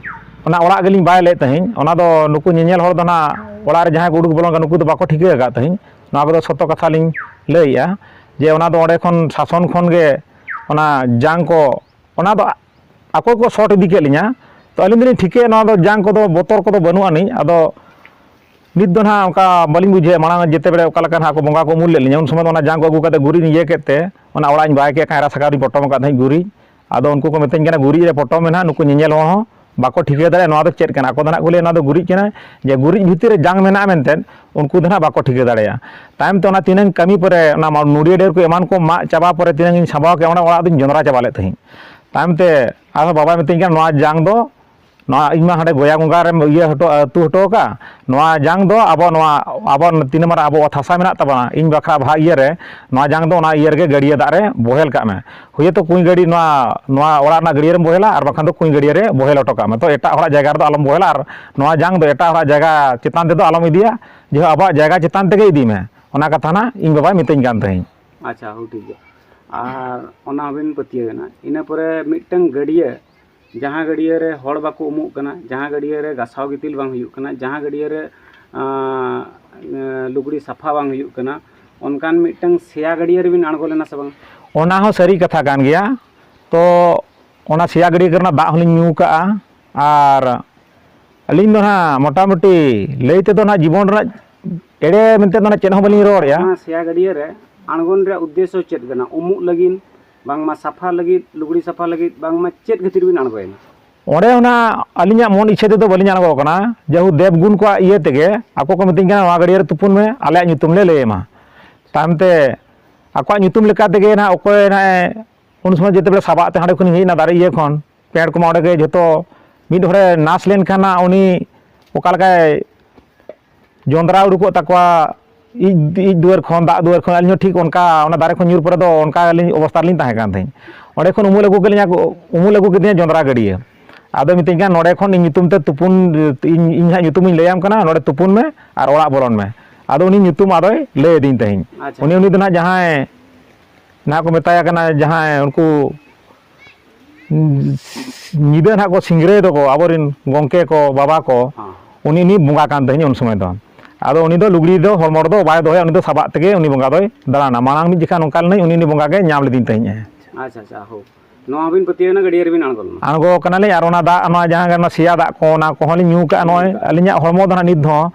ᱚᱱᱟ ᱚᱲᱟᱜ ᱜᱮᱞᱤᱧ ᱵᱟᱭ ᱞᱮᱫ ᱛᱟᱦᱮᱸᱫ᱾ ᱚᱱᱟ ᱫᱚ ᱱᱩᱠᱩ ᱧᱮᱧᱮᱞ ᱦᱚᱲ ᱫᱚ ᱱᱟᱦᱟᱜ, ᱚᱲᱟᱜ ᱨᱮ ᱡᱟᱦᱟᱸᱭ ᱠᱚ ᱩᱰᱩᱠ ᱵᱚᱞᱚᱱ ᱠᱟᱱᱟ, ᱱᱩᱠᱩ ᱫᱚ ᱵᱟᱠᱚ ᱴᱷᱤᱠᱟᱹ ᱟᱠᱟᱫ ᱛᱟᱦᱮᱸᱫ᱾ ᱱᱚᱣᱟ ᱠᱚᱫᱚ ᱥᱚᱛᱚ ᱠᱟᱛᱷᱟ ᱞᱤᱧ ᱞᱟᱹᱭᱮᱜᱼᱟ ᱡᱮ ᱚᱱᱟ ᱫᱚ ᱚᱸᱰᱮ ᱠᱷᱚᱱ ᱥᱟᱥᱚᱱ ᱠᱷᱚᱱ ᱜᱮ ᱚᱱᱟ ᱡᱟᱝ ᱠᱚ, ᱚᱱᱟ ᱫᱚ ᱟᱠᱚ ᱠᱚ ᱥᱚᱴ ᱤᱫᱤ ᱠᱮᱫ ᱞᱤᱧᱟ᱾ ᱛᱚ ᱟᱹᱞᱤᱧ ᱫᱚᱞᱤᱧ ᱴᱷᱤᱠᱟᱹᱭᱟ ᱱᱚᱣᱟ ᱫᱚ ᱡᱟᱝ ᱠᱚᱫᱚ ᱵᱚᱛᱚᱨ ᱠᱚᱫᱚ ᱵᱟᱹᱱᱩᱜ ᱟᱹᱱᱤᱡ᱾ ᱟᱫᱚ ᱱᱤᱛ ᱫᱚ ᱱᱟᱦᱟᱜ ᱚᱱᱠᱟ ᱵᱟᱹᱞᱤᱧ ᱵᱩᱡᱷᱟᱹᱣᱟ, ᱢᱟᱲᱟᱝ ᱡᱮᱛᱮ ᱵᱮᱲᱮ ᱚᱠᱟ ᱞᱮᱠᱟ ᱱᱟᱦᱟᱜ ᱠᱚ ᱵᱚᱸᱜᱟ ᱠᱚ ᱩᱢᱩᱞ ᱞᱮᱫ ᱞᱤᱧᱟ, ᱩᱱ ᱥᱚᱢᱚᱭ ᱫᱚ ᱚᱱᱟ ᱡᱟᱝ ᱠᱚ ᱟᱹᱜᱩ ᱠᱟᱛᱮ ᱜᱩᱨᱤᱡ ᱤᱧ ᱤᱭᱟᱹ ᱠᱮᱫ ᱛᱮ ᱚᱱᱟ ᱚᱲᱟᱜ ᱤᱧ ᱵᱟᱭ ᱠᱮᱫ, ᱠᱟᱭᱨᱟ ᱥᱟᱠᱟᱢ ᱨᱤᱧ ᱯᱚᱴᱚᱢ ᱟᱠᱟᱫ ᱛᱟᱦᱮᱸᱫ ᱜᱩᱨᱤᱡ᱾ ᱟᱫᱚ ᱩᱱᱠᱩ ᱠᱚ ᱢᱤᱛᱟᱹᱧ ᱠᱟᱱᱟ, "ᱜᱩᱨᱤᱡ ᱨᱮ ᱯᱚᱴᱚᱢ ᱢᱮ ᱱᱟᱦᱟᱜ, ᱱᱩᱠᱩ ᱧᱮᱧᱮᱞ ᱦᱚᱲ ᱦᱚᱸ ᱵᱟᱠᱚ ᱴᱷᱤᱠᱟᱹ ᱫᱟᱲᱮᱭᱟᱜᱼᱟ ᱱᱚᱣᱟ ᱫᱚ ᱪᱮᱫ ᱠᱟᱱᱟ?" ᱟᱠᱚ ᱫᱚ ᱱᱟᱦᱟᱜ ᱠᱚ ᱞᱟᱹᱭᱟ, "ᱱᱚᱣᱟ ᱫᱚ ᱜᱩᱨᱤᱡ ᱠᱟᱱᱟ", ᱡᱮ ᱜᱩᱨᱤᱡ ᱵᱷᱤᱛᱤᱨ ᱨᱮ ᱡᱟᱝ ᱢᱮᱱᱟᱜᱼᱟ ᱢᱮᱱᱛᱮ ᱩᱱᱠᱩ ᱫᱚ ᱱᱟᱦᱟᱜ ᱵᱟᱠᱚ ᱴᱷᱤᱠᱟᱹ ᱫᱟᱲᱮᱭᱟᱜᱼᱟ᱾ ᱛᱟᱭᱚᱢ ᱛᱮ ᱚᱱᱟ ᱛᱤᱱᱟᱹᱝ ᱠᱟᱹᱢᱤ ᱯᱚᱨᱮ ᱚᱱᱟ ᱢᱟ-, ᱱᱚᱰᱤᱭᱟᱹ ᱰᱟᱹᱨ ᱠᱚ ᱮᱢᱟᱱ ᱠᱚ ᱢᱟᱜ ᱪᱟᱵᱟ ᱯᱚᱨᱮ ᱛᱤᱱᱟᱹᱝ ᱤᱧ ᱥᱟᱢᱵᱟᱣ ᱠᱮᱫᱼᱟ, ᱚᱱᱟ ᱚᱲᱟᱜ ᱫᱚᱧ ᱡᱚᱸᱫᱽᱨᱟ ᱪᱟᱵᱟ ᱞᱮᱫ ᱛᱟᱦᱮᱸᱫ᱾ ᱛᱟᱭᱚᱢ ᱛᱮ ᱟᱨᱦᱚᱸ ᱵᱟᱵᱟᱭ ᱢᱤᱛᱟᱹᱧ ᱠᱟᱱᱟ, "ᱱᱚᱣᱟ ᱡᱟᱝ ᱫᱚ ᱱᱚᱣᱟ ᱤᱧ ᱢᱟ ᱦᱟᱸᱰᱮ ᱜᱚᱭᱟ ᱜᱚᱸᱜᱟ ᱨᱮᱢ ᱤᱭᱟᱹ ᱦᱚᱴᱚ, ᱟᱹᱛᱩ ᱦᱚᱴᱚ ᱟᱠᱟᱫ᱾ ᱱᱚᱣᱟ ᱡᱟᱝ ᱫᱚ ᱟᱵᱚ ᱱᱚᱣᱟ, ᱟᱵᱚ ᱛᱤᱱᱟᱹᱜ ᱢᱟᱨᱟᱝ ᱟᱵᱚ ᱚᱛ ᱦᱟᱥᱟ ᱢᱮᱱᱟᱜ ᱛᱟᱵᱚᱱᱟ, ᱤᱧ ᱵᱟᱠᱷᱨᱟ ᱵᱷᱟ ᱤᱭᱟᱹ ᱨᱮ, ᱱᱚᱣᱟ ᱡᱟᱝ ᱫᱚ ᱚᱱᱟ ᱤᱭᱟᱹ ᱨᱮᱜᱮ ᱜᱟᱹᱰᱭᱟᱹ ᱫᱟᱜ ᱨᱮ ᱵᱚᱦᱮᱞ ᱠᱟᱜ ᱢᱮ᱾ ᱦᱳᱭᱛᱳ ᱠᱩᱧ ᱜᱟᱹᱰᱤ ᱱᱚᱣᱟ, ᱱᱚᱣᱟ ᱚᱲᱟᱜ ᱨᱮᱱᱟᱜ ᱜᱟᱹᱰᱭᱟᱹ ᱨᱮᱢ ᱵᱚᱦᱮᱞᱟ, ᱟᱨ ᱵᱟᱠᱷᱟᱱ ᱫᱚ ᱠᱩᱧ ᱜᱟᱹᱰᱭᱟᱹ ᱨᱮ ᱵᱚᱦᱮᱞ ᱦᱚᱴᱚ ᱠᱟᱜ ᱢᱮ᱾ ᱛᱚ ᱮᱴᱟᱜ ᱦᱚᱲᱟᱜ ᱡᱟᱭᱜᱟ ᱨᱮᱫᱚ ᱟᱞᱚᱢ ᱵᱚᱦᱮᱞᱟ, ᱟᱨ ᱱᱚᱣᱟ ᱡᱟᱝ ᱫᱚ ᱮᱴᱟᱜ ᱦᱚᱲᱟᱜ ᱡᱟᱭᱜᱟ ᱪᱮᱛᱟᱱ ᱛᱮᱫᱚ ᱟᱞᱚᱢ ᱤᱫᱤᱭᱟ, ᱡᱮ ᱟᱵᱚᱣᱟᱜ ᱡᱟᱭᱜᱟ ᱪᱮᱛᱟᱱ ᱛᱮᱜᱮ ᱤᱫᱤ ᱢᱮ᱾ ᱚᱱᱟ ᱠᱟᱛᱷᱟ ᱱᱟᱜ ᱤᱧ ᱵᱟᱵᱟᱭ ᱢᱤᱛᱟᱹᱧ ᱠᱟᱱ ᱛᱟᱦᱮᱸᱫ᱾ ᱟᱪᱪᱷᱟ, ᱦᱳ, ᱴᱷᱤᱠ ᱜᱮᱭᱟ᱾ ᱟᱨ ᱚᱱᱟ ᱦᱚᱸᱵᱤᱱ ᱯᱟᱹᱛᱭᱟᱹᱣ ᱮᱱᱟ᱾ ᱤᱱᱟᱹ ᱯᱚᱨᱮ ᱢᱤᱫᱴᱟᱝ ᱜᱟᱹᱰᱭᱟᱹ, ᱡᱟᱦᱟᱸ ᱜᱟᱹᱰᱭᱟᱹ ᱨᱮ ᱦᱚᱲ ᱵᱟᱠᱚ ᱩᱢᱩᱜ ᱠᱟᱱᱟ, ᱡᱟᱦᱟᱸ ᱜᱟᱹᱰᱭᱟᱹ ᱨᱮ ᱜᱟᱥᱟᱣ ᱜᱤᱛᱤᱞ ᱵᱟᱝ ᱦᱩᱭᱩᱜ ᱠᱟᱱᱟ, ᱡᱟᱦᱟᱸ ᱜᱟᱹᱰᱭᱟᱹ ᱨᱮ, ᱟᱸ, ᱞᱩᱜᱽᱲᱤ ᱥᱟᱯᱷᱟ ᱵᱟᱝ ᱦᱩᱭᱩᱜ ᱠᱟᱱᱟ, ᱚᱱᱠᱟᱱ ᱢᱤᱫᱴᱟᱝ ᱥᱮᱭᱟ ᱜᱟᱹᱰᱭᱟᱹ ᱨᱮᱵᱤᱱ ᱟᱬᱜᱚ ᱞᱮᱱᱟ ᱥᱮ ᱵᱟᱝ? ᱚᱱᱟ ᱦᱚᱸ ᱥᱟᱹᱨᱤ ᱠᱟᱛᱷᱟ ᱠᱟᱱ ᱜᱮᱭᱟ᱾ ᱛᱚ ᱚᱱᱟ ᱥᱮᱭᱟ ᱜᱟᱹᱰᱭᱟᱹ ᱠᱚᱨᱮᱱᱟᱜ ᱫᱟᱜ ᱦᱚᱸᱞᱤᱧ ᱧᱩ ᱠᱟᱜᱼᱟ᱾ ᱟᱨ ᱟᱹᱞᱤᱧ ᱫᱚ ᱱᱟᱦᱟᱜ ᱢᱚᱴᱟᱢᱩᱴᱤ ᱞᱟᱹᱭ ᱛᱮᱫᱚ ᱱᱟᱦᱟᱜ ᱡᱤᱵᱚᱱ ᱨᱮᱱᱟᱜ ᱮᱲᱮ ᱢᱮᱱᱛᱮ ᱫᱚ ᱱᱟᱦᱟᱜ ᱪᱮᱫ ᱦᱚᱸ ᱵᱟᱹᱞᱤᱧ ᱨᱚᱲᱮᱫᱼᱟ᱾ ᱚᱱᱟ ᱥᱮᱭᱟ ᱜᱟᱹᱰᱭᱟᱹ ᱨᱮ ᱟᱬᱜᱚᱱ ᱨᱮᱭᱟᱜ ᱩᱫᱽᱫᱮᱥᱥᱚ ᱪᱮᱫ ᱠᱟᱱᱟ? ᱩᱢᱩᱜ ᱞᱟᱹᱜᱤᱫ, ᱵᱟᱝᱢᱟ ᱥᱟᱯᱷᱟ ᱞᱟᱹᱜᱤᱫ, ᱞᱩᱜᱽᱲᱤ ᱥᱟᱯᱷᱟ ᱞᱟᱹᱜᱤᱫ, ᱵᱟᱝᱢᱟ ᱪᱮᱫ ᱠᱷᱟᱹᱛᱤᱨ ᱵᱤᱱ ᱟᱬᱜᱚᱭᱮᱱᱟ? ᱚᱸᱰᱮ ᱚᱱᱟ ᱟᱹᱞᱤᱧᱟᱜ ᱢᱚᱱ ᱤᱪᱪᱷᱟᱹ ᱛᱮᱫᱚ ᱵᱟᱹᱞᱤᱧ ᱟᱬᱜᱚ ᱠᱟᱱᱟ, ᱡᱮᱦᱩ ᱫᱮᱵ ᱜᱩᱱ ᱠᱚᱣᱟᱜ ᱤᱭᱟᱹ ᱛᱮᱜᱮ ᱟᱠᱚ ᱠᱚ ᱢᱤᱛᱟᱹᱧ ᱠᱟᱱᱟ, "ᱱᱚᱣᱟ ᱜᱟᱹᱰᱭᱟᱹ ᱨᱮ ᱛᱩᱯᱩᱱ ᱢᱮ, ᱟᱞᱮᱭᱟᱜ ᱧᱩᱛᱩᱢ ᱞᱮ ᱞᱟᱹᱭ ᱟᱢᱟ᱾" ᱛᱟᱭᱚᱢ ᱛᱮ ᱟᱠᱚᱣᱟᱜ ᱧᱩᱛᱩᱢ ᱞᱮᱠᱟ ᱛᱮᱜᱮ ᱱᱟᱦᱟᱜ ᱚᱠᱚᱭ ᱱᱟᱦᱟᱜ ᱮ, ᱩᱱ ᱥᱚᱢᱚᱭ ᱡᱮᱛᱮ ᱵᱮᱲᱟ ᱥᱟᱵᱟᱜ ᱛᱮ ᱦᱟᱸᱰᱮ ᱠᱷᱚᱱᱤᱧ ᱦᱮᱡ ᱮᱱᱟ ᱫᱟᱨᱮ ᱤᱭᱟᱹ ᱠᱷᱚᱱ, ᱯᱮᱸᱴ ᱠᱚᱢᱟ ᱚᱸᱰᱮ ᱜᱮ ᱡᱷᱚᱛᱚ, ᱢᱤᱫ ᱦᱚᱲᱮ ᱱᱟᱥ ᱞᱮᱱᱠᱷᱟᱱ ᱱᱟᱜ ᱩᱱᱤ ᱚᱠᱟ ᱞᱮᱠᱟᱭ ᱡᱚᱸᱫᱽᱨᱟ ᱩᱰᱩᱠᱚᱜ ᱛᱟᱠᱚᱣᱟ, ᱤᱡ, ᱤᱡ ᱫᱩᱣᱟᱹᱨ ᱠᱷᱚᱱ, ᱫᱟᱜ ᱫᱩᱣᱟᱹᱨ ᱠᱷᱚᱱ, ᱟᱹᱞᱤᱧ ᱦᱚᱸ ᱴᱷᱤᱠ ᱚᱱᱠᱟ, ᱚᱱᱟ ᱫᱟᱨᱮ ᱠᱷᱚᱱ ᱧᱩᱨ ᱯᱚᱨᱮ ᱫᱚ ᱚᱱᱠᱟ ᱟᱹᱞᱤᱧ ᱚᱵᱚᱥᱛᱟ ᱨᱮᱞᱤᱧ ᱛᱟᱦᱮᱸ ᱠᱟᱱ ᱛᱟᱦᱮᱸᱫ᱾ ᱚᱸᱰᱮ ᱠᱷᱚᱱ ᱩᱢᱩᱞ ᱟᱹᱜᱩ ᱠᱮᱫ ᱞᱤᱧᱟ ᱠᱚ, ᱩᱢᱩᱞ ᱟᱹᱜᱩ ᱠᱮᱫᱤᱧᱟ ᱡᱚᱸᱫᱽᱨᱟ ᱜᱟᱹᱰᱭᱟᱹ᱾ ᱟᱫᱚ ᱢᱤᱛᱟᱹᱧ ᱠᱟᱱᱟ, "ᱱᱚᱸᱰᱮ ᱠᱷᱚᱱ ᱤᱧ ᱧᱩᱛᱩᱢ ᱛᱮ ᱛᱩᱯᱩᱱ, ᱤᱧ, ᱤᱧ ᱦᱟᱸᱜ ᱧᱩᱛᱩᱢᱤᱧ ᱞᱟᱹᱭᱟᱢ ᱠᱟᱱᱟ, ᱱᱚᱸᱰᱮ ᱛᱩᱯᱩᱱ ᱢᱮ ᱟᱨ ᱚᱲᱟᱜ ᱵᱚᱞᱚᱱ ᱢᱮ᱾" ᱟᱫᱚ ᱩᱱᱤ ᱧᱩᱛᱩᱢ ᱟᱫᱚᱭ ᱞᱟᱹᱭ ᱟᱹᱫᱤᱧ ᱛᱟᱦᱮᱸᱫ᱾ ᱟᱪᱪᱷᱟ᱾ ᱩᱱᱤ, ᱩᱱᱤ ᱫᱚ ᱱᱟᱦᱟᱜ ᱡᱟᱦᱟᱸᱭ ᱱᱟᱦᱟᱜ ᱠᱚ ᱢᱮᱛᱟᱭᱟ ᱠᱟᱱᱟ, ᱡᱟᱦᱟᱸᱭ ᱩᱱᱠᱩ ᱧᱤᱫᱟᱹ ᱱᱟᱦᱟᱜ ᱠᱚ ᱥᱤᱝᱨᱟᱹᱭ ᱫᱚᱠᱚ ᱟᱵᱚᱨᱮᱱ ᱜᱚᱢᱠᱮ ᱠᱚ, ᱵᱟᱵᱟ ᱠᱚ, ᱦᱚᱸ᱾ ᱩᱱᱤ, ᱩᱱᱤ ᱵᱚᱸᱜᱟ ᱠᱟᱱ ᱛᱟᱦᱮᱸᱫ ᱩᱱ ᱥᱚᱢᱚᱭ ᱫᱚ᱾ ᱟᱫᱚ ᱩᱱᱤ ᱫᱚ ᱞᱩᱜᱽᱲᱤ ᱫᱚ ᱦᱚᱲᱢᱚ ᱨᱮᱫᱚ ᱵᱟᱭ ᱫᱚᱦᱚᱭᱟ, ᱩᱱᱤ ᱫᱚ ᱥᱟᱵᱟᱜ ᱛᱮᱜᱮ ᱩᱱᱤ ᱵᱚᱸᱜᱟ ᱫᱚᱭ ᱫᱟᱬᱟᱱᱟ᱾ ᱢᱟᱲᱟᱝ ᱢᱤᱫ ᱡᱚᱠᱷᱟ ᱱᱚᱝᱠᱟ ᱞᱮᱱᱟᱹᱧ, ᱩᱱᱤ, ᱩᱱᱤ ᱵᱚᱸᱜᱟ ᱜᱮ ᱧᱟᱢ ᱞᱤᱫᱤᱧ ᱛᱟᱦᱮᱸᱫ ᱮ᱾ ᱟᱪᱪᱷᱟ, ᱟᱪᱪᱷᱟ, ᱦᱳ᱾ ᱱᱚᱣᱟ ᱦᱚᱸᱵᱤᱱ ᱯᱟᱹᱛᱭᱟᱹᱣ ᱮᱱᱟ, ᱜᱟᱹᱰᱭᱟᱹ ᱨᱮᱵᱤᱱ ᱟᱬᱜᱚ ᱞᱮᱱᱟ? ᱟᱬᱜᱚ ᱠᱟᱱᱟᱞᱤᱧ, ᱟᱨ ᱚᱱᱟ ᱫᱟᱜ, ᱱᱚᱣᱟ ᱡᱟᱦᱟᱸ ᱜᱮ, ᱱᱚᱣᱟ ᱥᱮᱭᱟ ᱫᱟᱜ ᱠᱚ, ᱚᱱᱟ ᱠᱚᱦᱚᱸ ᱞᱤᱧ ᱧᱩ ᱠᱟᱜᱼᱟ᱾ ᱧᱩ ᱱᱚᱜᱼᱚᱭ ᱠᱟᱜᱼᱟ᱾ ᱟᱹᱞᱤᱧᱟᱜ ᱦᱚᱲᱢᱚ ᱫᱚ ᱱᱟᱦᱟᱜ ᱱᱤᱛ ᱦᱚᱸ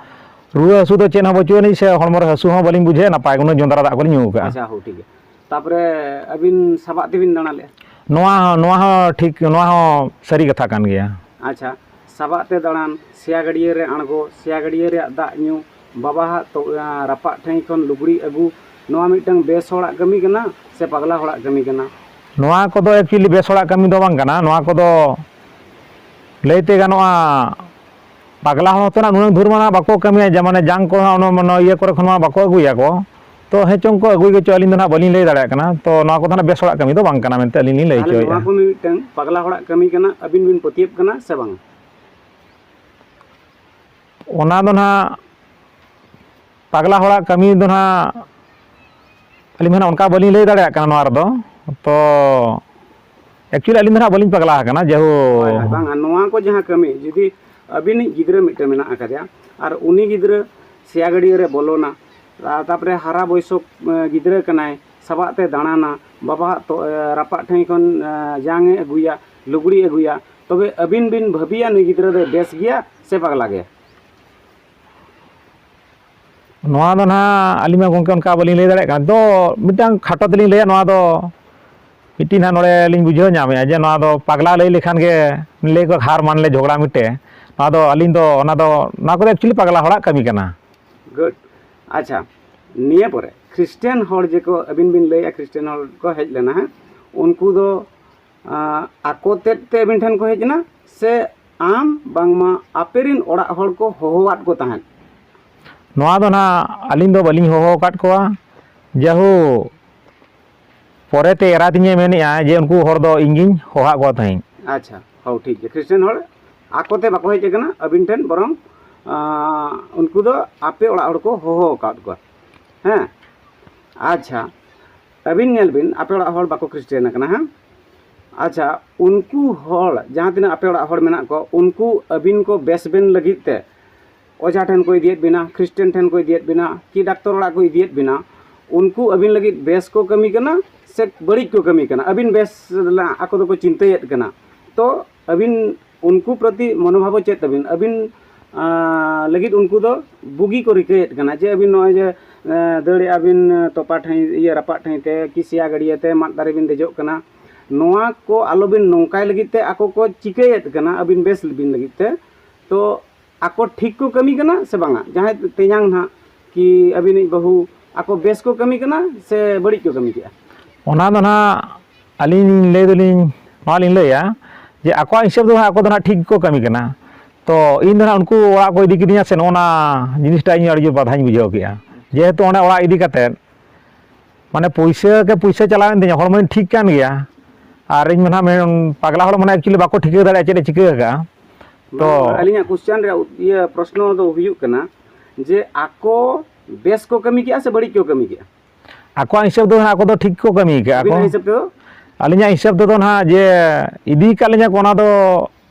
ᱨᱩᱣᱟᱹ ᱦᱟᱹᱥᱩ ᱫᱚ ᱪᱮᱫ ᱦᱚᱸ ᱵᱟᱹᱪᱩᱜ ᱟᱹᱱᱤᱡ, ᱥᱮ ᱦᱚᱲᱢᱚ ᱨᱮ ᱦᱟᱹᱥᱩ ᱦᱚᱸ ᱵᱟᱹᱞᱤᱧ ᱵᱩᱡᱷᱟᱹᱣᱮᱫ, ᱱᱟᱯᱟᱭ ᱜᱮ ᱩᱱᱟᱹᱜ ᱡᱚᱸᱫᱽᱨᱟ ᱫᱟᱜ ᱠᱚᱞᱤᱧ ᱧᱩ ᱠᱟᱜᱼᱟ᱾ ᱟᱪᱪᱷᱟ, ᱦᱳ, ᱴᱷᱤᱠ ᱜᱮᱭᱟ᱾ ᱛᱟᱯᱚᱨᱮ ᱟᱹᱵᱤᱱ ᱥᱟᱵᱟᱜ ᱛᱮᱵᱤᱱ ᱫᱟᱬᱟ ᱞᱮᱜᱼᱟ? ᱱᱚᱣᱟ ᱦᱚᱸ, ᱱᱚᱣᱟ ᱦᱚᱸ ᱴᱷᱤᱠ, ᱱᱚᱣᱟ ᱦᱚᱸ ᱥᱟᱹᱨᱤ ᱠᱟᱛᱷᱟ ᱠᱟᱱ ᱜᱮᱭᱟ᱾ ᱟᱪᱪᱷᱟ, ᱥᱟᱵᱟᱜ ᱛᱮ ᱫᱟᱬᱟᱱ, ᱥᱮᱭᱟ ᱜᱟᱹᱰᱭᱟᱹ ᱨᱮ ᱟᱬᱜᱚ, ᱥᱮᱭᱟ ᱜᱟᱹᱰᱭᱟᱹ ᱨᱮᱭᱟᱜ ᱫᱟᱜ ᱧᱩ, ᱵᱟᱵᱟᱣᱟᱜ ᱛᱚ-, ᱨᱟᱯᱟᱜ ᱴᱷᱮᱸᱭ ᱠᱷᱚᱱ ᱞᱩᱜᱽᱲᱤ ᱟᱹᱜᱩ, ᱱᱚᱣᱟ ᱢᱤᱫᱴᱟᱝ ᱵᱮᱥ ᱦᱚᱲᱟᱜ ᱠᱟᱹᱢᱤ ᱠᱟᱱᱟ ᱥᱮ ᱯᱟᱜᱽᱞᱟ ᱦᱚᱲᱟᱜ ᱠᱟᱹᱢᱤ ᱠᱟᱱᱟ? ᱱᱚᱣᱟ ᱠᱚᱫᱚ actually ᱵᱮᱥ ᱦᱚᱲᱟᱜ ᱠᱟᱹᱢᱤ ᱫᱚ ᱵᱟᱝ ᱠᱟᱱᱟ᱾ ᱱᱚᱣᱟ ᱠᱚᱫᱚ ᱞᱟᱹᱭᱛᱮ ᱜᱟᱱᱚᱜᱼᱟ, ᱯᱟᱜᱽᱞᱟ ᱦᱚᱲ ᱦᱚᱸᱛᱚ ᱱᱟᱜ ᱱᱩᱱᱟᱹᱜ ᱫᱷᱩᱨ ᱢᱟ ᱱᱟᱜ ᱵᱟᱠᱚ ᱠᱟᱹᱢᱤᱭᱟ, ᱡᱮ ᱢᱟᱱᱮ ᱡᱟᱝ ᱠᱚ ᱦᱟᱸᱜ ᱚᱱᱟ ᱢᱟᱱᱮ ᱤᱭᱟᱹ ᱠᱚᱨᱮ ᱠᱷᱚᱱ ᱢᱟ ᱵᱟᱠᱚ ᱟᱹᱜᱩᱭᱟᱠᱚ᱾ ᱛᱚ ᱦᱮᱸ ᱪᱚᱝ ᱠᱚ ᱟᱹᱜᱩᱭ ᱜᱮᱪᱚ, ᱟᱹᱞᱤᱧ ᱫᱚ ᱱᱟᱜ ᱵᱟᱹᱞᱤᱧ ᱞᱟᱹᱭ ᱫᱟᱲᱮᱭᱟᱜ ᱠᱟᱱᱟ᱾ ᱛᱚ ᱱᱚᱣᱟ ᱠᱚᱫᱚ ᱱᱟᱜ ᱵᱮᱥ ᱦᱚᱲᱟᱜ ᱠᱟᱹᱢᱤ ᱫᱚ ᱵᱟᱝ ᱠᱟᱱᱟ ᱢᱮᱱᱛᱮ ᱟᱹᱞᱤᱧ ᱞᱤᱧ ᱞᱟᱹᱭ ᱛᱟᱦᱚᱞᱮ ᱱᱚᱣᱟ ᱦᱚᱪᱚᱭᱮᱫᱼᱟ᱾ ᱠᱚ ᱢᱤᱢᱤᱫᱴᱟᱝ ᱯᱟᱜᱽᱞᱟ ᱦᱚᱲᱟᱜ ᱠᱟᱹᱢᱤ ᱠᱟᱱᱟ, ᱟᱹᱵᱤᱱ ᱵᱤᱱ ᱯᱟᱹᱛᱭᱟᱹᱵ ᱠᱟᱱᱟ ᱥᱮ ᱵᱟᱝ? ᱚᱱᱟ ᱫᱚ ᱱᱟᱜ ᱯᱟᱜᱽᱞᱟ ᱦᱚᱲᱟᱜ ᱠᱟᱹᱢᱤ ᱫᱚ ᱱᱟᱜ ᱟᱹᱞᱤᱧ ᱫᱚ ᱱᱟᱜ ᱚᱱᱠᱟ ᱵᱟᱹᱞᱤᱧ ᱞᱟᱹᱭ ᱫᱟᱲᱮᱭᱟᱜ ᱠᱟᱱᱟ ᱱᱚᱣᱟ ᱨᱮᱫᱚ᱾ ᱛᱚ actually ᱟᱹᱞᱤᱧ ᱫᱚ ᱱᱟᱜ ᱵᱟᱹᱞᱤᱧ ᱯᱟᱜᱽᱞᱟ ᱟᱠᱟᱱᱟ, ᱡᱮᱦᱳ᱾ ᱦᱳᱭ, ᱦᱳᱭ, ᱵᱟᱝᱟ, ᱱᱚᱣᱟ ᱠᱚ ᱡᱟᱦᱟᱸ ᱠᱟᱹᱢᱤ, ᱡᱩᱫᱤ ᱟᱹᱵᱤᱱᱤᱡ ᱜᱤᱫᱽᱨᱟᱹ ᱢᱤᱫᱴᱮᱱ ᱢᱮᱱᱟᱜ ᱟᱠᱟᱫᱮᱭᱟ ᱟᱨ ᱩᱱᱤ ᱜᱤᱫᱽᱨᱟᱹ ᱥᱮᱭᱟ ᱜᱟᱹᱰᱭᱟᱹ ᱨᱮ ᱵᱚᱞᱚᱱᱟ, ᱟᱨ ᱛᱟᱨᱯᱚᱨᱮ ᱦᱟᱨᱟ ᱵᱚᱭᱥᱚ, ᱮ, ᱜᱤᱫᱽᱨᱟᱹ ᱠᱟᱱᱟᱭ, ᱥᱟᱵᱟᱜ ᱛᱮ ᱫᱟᱬᱟᱱᱟ, ᱵᱟᱵᱟᱣᱟᱜ ᱛᱚ, ᱮ, ᱨᱟᱯᱟᱜ ᱴᱷᱮᱱ ᱠᱷᱚᱱ, ᱮ, ᱡᱟᱝ ᱮ ᱟᱹᱜᱩᱭᱟ, ᱞᱩᱜᱽᱲᱤ ᱟᱹᱜᱩᱭᱟ, ᱛᱚᱵᱮ ᱟᱹᱵᱤᱱ ᱵᱤᱱ ᱵᱷᱟᱹᱵᱤᱭᱟ ᱱᱩᱭ ᱜᱤᱫᱽᱨᱟᱹ ᱫᱚᱭ ᱵᱮᱥ ᱜᱮᱭᱟ ᱥᱮ ᱯᱟᱜᱽᱞᱟ ᱜᱮᱭᱟ? ᱱᱚᱣᱟ ᱫᱚ ᱱᱟᱦᱟᱜ ᱟᱹᱞᱤᱧ ᱢᱟ ᱜᱚᱢᱠᱮ ᱚᱱᱠᱟ ᱵᱟᱹᱞᱤᱧ ᱞᱟᱹᱭ ᱫᱟᱲᱮᱭᱟᱜ ᱠᱟᱱᱟ᱾ ᱛᱚ ᱢᱤᱫᱴᱟᱝ ᱠᱷᱟᱴᱚ ᱛᱮᱞᱤᱧ ᱞᱟᱹᱭᱟ, ᱱᱚᱣᱟ ᱫᱚ ᱢᱤᱫᱴᱤᱡ ᱱᱟᱦᱟᱜ ᱱᱚᱰᱮ ᱞᱤᱧ ᱵᱩᱡᱷᱟᱹᱣ ᱧᱟᱢᱮᱫᱼᱟ ᱡᱮ ᱱᱚᱣᱟ ᱫᱚ ᱯᱟᱜᱽᱞᱟ ᱞᱟᱹᱭ ᱞᱮᱠᱷᱟᱱ ᱜᱮ ᱞᱟᱹᱭ ᱠᱚ ᱦᱟᱨ ᱢᱟᱱᱞᱮ ᱡᱷᱚᱜᱽᱲᱟ ᱢᱤᱫᱴᱮᱡ᱾ ᱱᱚᱣᱟ ᱫᱚ ᱟᱹᱞᱤᱧ ᱫᱚ ᱚᱱᱟ ᱫᱚ, ᱱᱚᱣᱟ ᱠᱚᱫᱚ actually ᱯᱟᱜᱽᱞᱟ ᱦᱚᱲᱟᱜ ᱠᱟᱹᱢᱤ ᱠᱟᱱᱟ᱾ Good. ᱟᱪᱪᱷᱟ, ᱱᱤᱭᱟᱹ ᱯᱚᱨᱮ ᱠᱷᱨᱤᱥᱴᱟᱱ ᱦᱚᱲ ᱡᱮ ᱠᱚ ᱟᱹᱵᱤᱱ ᱵᱤᱱ ᱞᱟᱹᱭᱮᱫᱼᱟ, ᱠᱷᱨᱤᱥᱴᱟᱱ ᱦᱚᱲ ᱠᱚ ᱦᱮᱡ ᱞᱮᱱᱟ, ᱦᱮᱸ, ᱩᱱᱠᱩ ᱫᱚ ᱟᱸ, ᱟᱠᱚ ᱛᱮᱫ ᱛᱮ ᱟᱹᱵᱤᱱ ᱴᱷᱮᱱ ᱠᱚ ᱦᱮᱡ ᱮᱱᱟ ᱥᱮ ᱟᱢ ᱵᱟᱝᱢᱟ ᱟᱯᱮ ᱨᱤᱱ ᱚᱲᱟᱜ ᱦᱚᱲ ᱠᱚ ᱦᱚᱦᱚᱣᱟᱫ ᱠᱚ ᱛᱟᱦᱮᱸᱫ? ᱱᱚᱣᱟ ᱫᱚ ᱱᱟᱦᱟᱜ ᱟᱹᱞᱤᱧ ᱫᱚ ᱵᱟᱹᱞᱤᱧ ᱦᱚᱦᱚ ᱟᱠᱟᱫ ᱠᱚᱣᱟ᱾ ᱡᱟᱦᱳ, ᱯᱚᱨᱮᱛᱮ ᱮᱨᱟ ᱛᱤᱧᱮ ᱢᱮᱱᱮᱫᱼᱟ ᱡᱮ ᱩᱱᱠᱩ ᱦᱚᱲ ᱫᱚ ᱤᱧ ᱜᱤᱧ ᱦᱚᱦᱚᱣᱟᱫ ᱠᱚ ᱛᱟᱦᱮᱸᱫ᱾ ᱟᱪᱪᱷᱟ, ᱦᱚᱸ, ᱴᱷᱤᱠ ᱜᱮᱭᱟ᱾ ᱠᱷᱨᱤᱥᱴᱟᱱ ᱦᱚᱲ ᱟᱠᱚᱛᱮ ᱵᱟᱠᱚ ᱦᱮᱡ ᱟᱠᱟᱱᱟ ᱟᱹᱵᱤᱱ ᱴᱷᱮᱱ, ᱵᱚᱨᱚᱝ, ᱟᱸ, ᱩᱱᱠᱩ ᱫᱚ ᱟᱯᱮ ᱚᱲᱟᱜ ᱦᱚᱲ ᱠᱚ ᱦᱚᱦᱚ ᱟᱠᱟᱫ ᱠᱚᱣᱟ᱾ ᱦᱮᱸ, ᱟᱪᱪᱷᱟ, ᱟᱹᱵᱤᱱ ᱧᱮᱞ ᱵᱤᱱ, ᱟᱯᱮ ᱚᱲᱟᱜ ᱦᱚᱲ ᱵᱟᱠᱚ ᱠᱷᱨᱤᱥᱴᱟᱱ ᱟᱠᱟᱱᱟ, ᱦᱮᱸ? ᱟᱪᱪᱷᱟ, ᱩᱱᱠᱩ ᱦᱚᱲ, ᱡᱟᱦᱟᱸ ᱛᱤᱱᱟᱹᱜ ᱟᱯᱮ ᱚᱲᱟᱜ ᱦᱚᱲ ᱢᱮᱱᱟᱜ ᱠᱚ, ᱩᱱᱠᱩ ᱟᱹᱵᱤᱱ ᱠᱚ ᱵᱮᱥ ᱵᱮᱱ ᱞᱟᱹᱜᱤᱫ ᱛᱮ ᱚᱡᱷᱟ ᱴᱷᱮᱱ ᱠᱚ ᱤᱫᱤᱭᱮᱫ ᱵᱤᱱᱟ, ᱠᱷᱨᱤᱥᱴᱟᱱ ᱴᱷᱮᱱ ᱠᱚ ᱤᱫᱤᱭᱮᱫ ᱵᱤᱱᱟ, ᱠᱤ ᱰᱟᱠᱛᱚᱨ ᱚᱲᱟᱜ ᱠᱚ ᱤᱫᱤᱭᱮᱫ ᱵᱤᱱᱟ, ᱩᱱᱠᱩ ᱟᱹᱵᱤᱱ ᱞᱟᱹᱜᱤᱫ ᱵᱮᱥ ᱠᱚ ᱠᱟᱹᱢᱤ ᱠᱟᱱᱟ ᱥᱮ ᱵᱟᱹᱲᱤᱡ ᱠᱚ ᱠᱟᱹᱢᱤ ᱠᱟᱱᱟ? ᱟᱹᱵᱤᱱ ᱵᱮᱥ ᱨᱮᱱᱟᱜ ᱟᱠᱚ ᱫᱚᱠᱚ ᱪᱤᱱᱛᱟᱹᱭᱮᱫ ᱠᱟᱱᱟ᱾ ᱛᱚ ᱟᱹᱵᱤᱱ ᱩᱱᱠᱩ ᱯᱨᱚᱛᱤ ᱢᱚᱱᱳᱵᱷᱟᱵ ᱪᱮᱫ ᱛᱟᱹᱵᱤᱱ? ᱟᱹᱵᱤᱱ, ᱟᱸ, ᱞᱟᱹᱜᱤᱫ ᱩᱱᱠᱩ ᱫᱚ ᱵᱩᱜᱤ ᱠᱚ ᱨᱤᱠᱟᱹᱭᱮᱫ ᱠᱟᱱᱟ ᱡᱮ ᱟᱹᱵᱤᱱ ᱱᱚᱜᱼᱚᱭ ᱡᱮ, ᱮᱸ, ᱫᱟᱹᱲᱮᱜᱼᱟ ᱵᱤᱱ, ᱮᱸ, ᱛᱚᱯᱟ ᱴᱷᱟᱹᱭ, ᱤᱭᱟᱹ, ᱨᱟᱯᱟᱜ ᱴᱷᱟᱹᱭ ᱛᱮ ᱠᱤ ᱥᱮᱭᱟ ᱜᱟᱹᱰᱭᱟᱹ ᱛᱮ ᱢᱟᱫ ᱫᱟᱨᱮ ᱵᱤᱱ ᱫᱮᱡᱚᱜ ᱠᱟᱱᱟ, ᱱᱚᱣᱟ ᱠᱚ ᱟᱞᱚᱵᱤᱱ ᱱᱚᱝᱠᱟᱭ ᱞᱟᱹᱜᱤᱫ ᱛᱮ ᱟᱠᱚ ᱠᱚ ᱪᱤᱠᱟᱹᱭᱮᱫ ᱠᱟᱱᱟ ᱟᱹᱵᱤᱱ ᱵᱮᱥ ᱵᱤᱱ ᱞᱟᱹᱜᱤᱫ ᱛᱮ᱾ ᱛᱚ ᱟᱠᱚ ᱴᱷᱤᱠ ᱠᱚ ᱠᱟᱹᱢᱤ ᱠᱟᱱᱟ ᱥᱮ ᱵᱟᱝᱟ? ᱡᱟᱦᱟᱸᱭ ᱛᱮᱧᱟᱝ ᱱᱟᱦᱟᱜ ᱠᱤ ᱟᱹᱵᱤᱱᱤᱡ ᱵᱟᱹᱦᱩ ᱟᱠᱚ ᱵᱮᱥ ᱠᱚ ᱠᱟᱹᱢᱤ ᱠᱟᱱᱟ ᱥᱮ ᱵᱟᱹᱲᱤᱡ ᱠᱚ ᱠᱟᱹᱢᱤ ᱠᱮᱜᱼᱟ? ᱚᱱᱟ ᱫᱚ ᱱᱟᱦᱟᱜ ᱟᱹᱞᱤᱧ ᱞᱤᱧ ᱞᱟᱹᱭ ᱫᱚᱞᱤᱧ, ᱱᱚᱣᱟ ᱞᱤᱧ ᱞᱟᱹᱭᱟ, ᱡᱮ ᱟᱠᱚᱣᱟᱜ ᱦᱤᱥᱟᱹᱵ ᱫᱚ ᱦᱟᱸᱜ ᱟᱠᱚ ᱫᱚ ᱦᱟᱸᱜ ᱴᱷᱤᱠ ᱜᱮᱠᱚ ᱠᱟᱹᱢᱤ ᱠᱟᱱᱟ᱾ ᱛᱚ ᱤᱧ ᱫᱚ ᱦᱟᱸᱜ ᱩᱱᱠᱩ ᱚᱲᱟᱜ ᱠᱚ ᱤᱫᱤ ᱠᱤᱫᱤᱧᱟ ᱥᱮ, ᱱᱚᱜᱼᱚ ᱱᱟ ᱡᱤᱱᱤᱥᱴᱟ ᱤᱧ ᱟᱹᱰᱤ ᱡᱳᱨ ᱵᱟᱫᱷᱟᱧ ᱵᱩᱡᱷᱟᱹᱣ ᱠᱮᱜᱼᱟ᱾ ᱡᱮᱦᱮᱛᱩ ᱚᱸᱰᱮ ᱚᱲᱟᱜ ᱤᱫᱤ ᱠᱟᱛᱮᱫ ᱢᱟᱱᱮ ᱯᱩᱭᱥᱟᱹ ᱜᱮ ᱯᱩᱭᱥᱟᱹ ᱪᱟᱞᱟᱣᱮᱱ ᱛᱤᱧᱟ, ᱦᱚᱲᱢᱚᱧ ᱴᱷᱤᱠ ᱠᱟᱱ ᱜᱮᱭᱟ᱾ ᱟᱨ ᱤᱧ ᱢᱮᱱᱟ ᱢᱮᱱ ᱯᱟᱜᱽᱞᱟ ᱦᱚᱲ ᱢᱟᱱᱮ actually ᱵᱟᱠᱚ ᱴᱷᱤᱠᱟᱹ ᱫᱟᱲᱮᱭᱟᱜᱼᱟ ᱪᱮᱫ ᱮ ᱪᱤᱠᱟᱹ ᱟᱠᱟᱫᱼᱟ᱾ ᱛᱚ ᱵᱟᱝ, ᱟᱹᱞᱤᱧᱟᱜ ᱠᱚᱥᱪᱮᱱ ᱨᱮᱭᱟᱜ ᱤᱭᱟᱹ ᱯᱨᱚᱥᱱᱚ ᱫᱚ ᱦᱩᱭᱩᱜ ᱠᱟᱱᱟ ᱡᱮ ᱟᱠᱚ ᱵᱮᱥ ᱠᱚ ᱠᱟᱹᱢᱤ ᱠᱮᱜᱼᱟ ᱥᱮ ᱵᱟᱹᱲᱤᱡ ᱠᱚ ᱠᱟᱹᱢᱤ ᱠᱮᱜᱼᱟ? ᱟᱠᱚᱣᱟᱜ ᱦᱤᱥᱟᱹᱵ ᱫᱚ ᱦᱟᱸᱜ ᱟᱠᱚ ᱫᱚ ᱴᱷᱤᱠ ᱠᱚ ᱠᱟᱹᱢᱤ ᱠᱟᱜᱼᱟ ᱠᱚ᱾ ᱟᱹᱵᱤᱱᱟᱜ ᱦᱤᱥᱟᱹᱵ ᱛᱮᱫᱚ? ᱟᱹᱞᱤᱧᱟᱜ ᱦᱤᱥᱟᱹᱵ ᱛᱮᱫᱚ ᱱᱟᱦᱟᱜ ᱡᱮ ᱤᱫᱤ ᱠᱟᱜ ᱞᱤᱧᱟ ᱠᱚ, ᱚᱱᱟ ᱫᱚ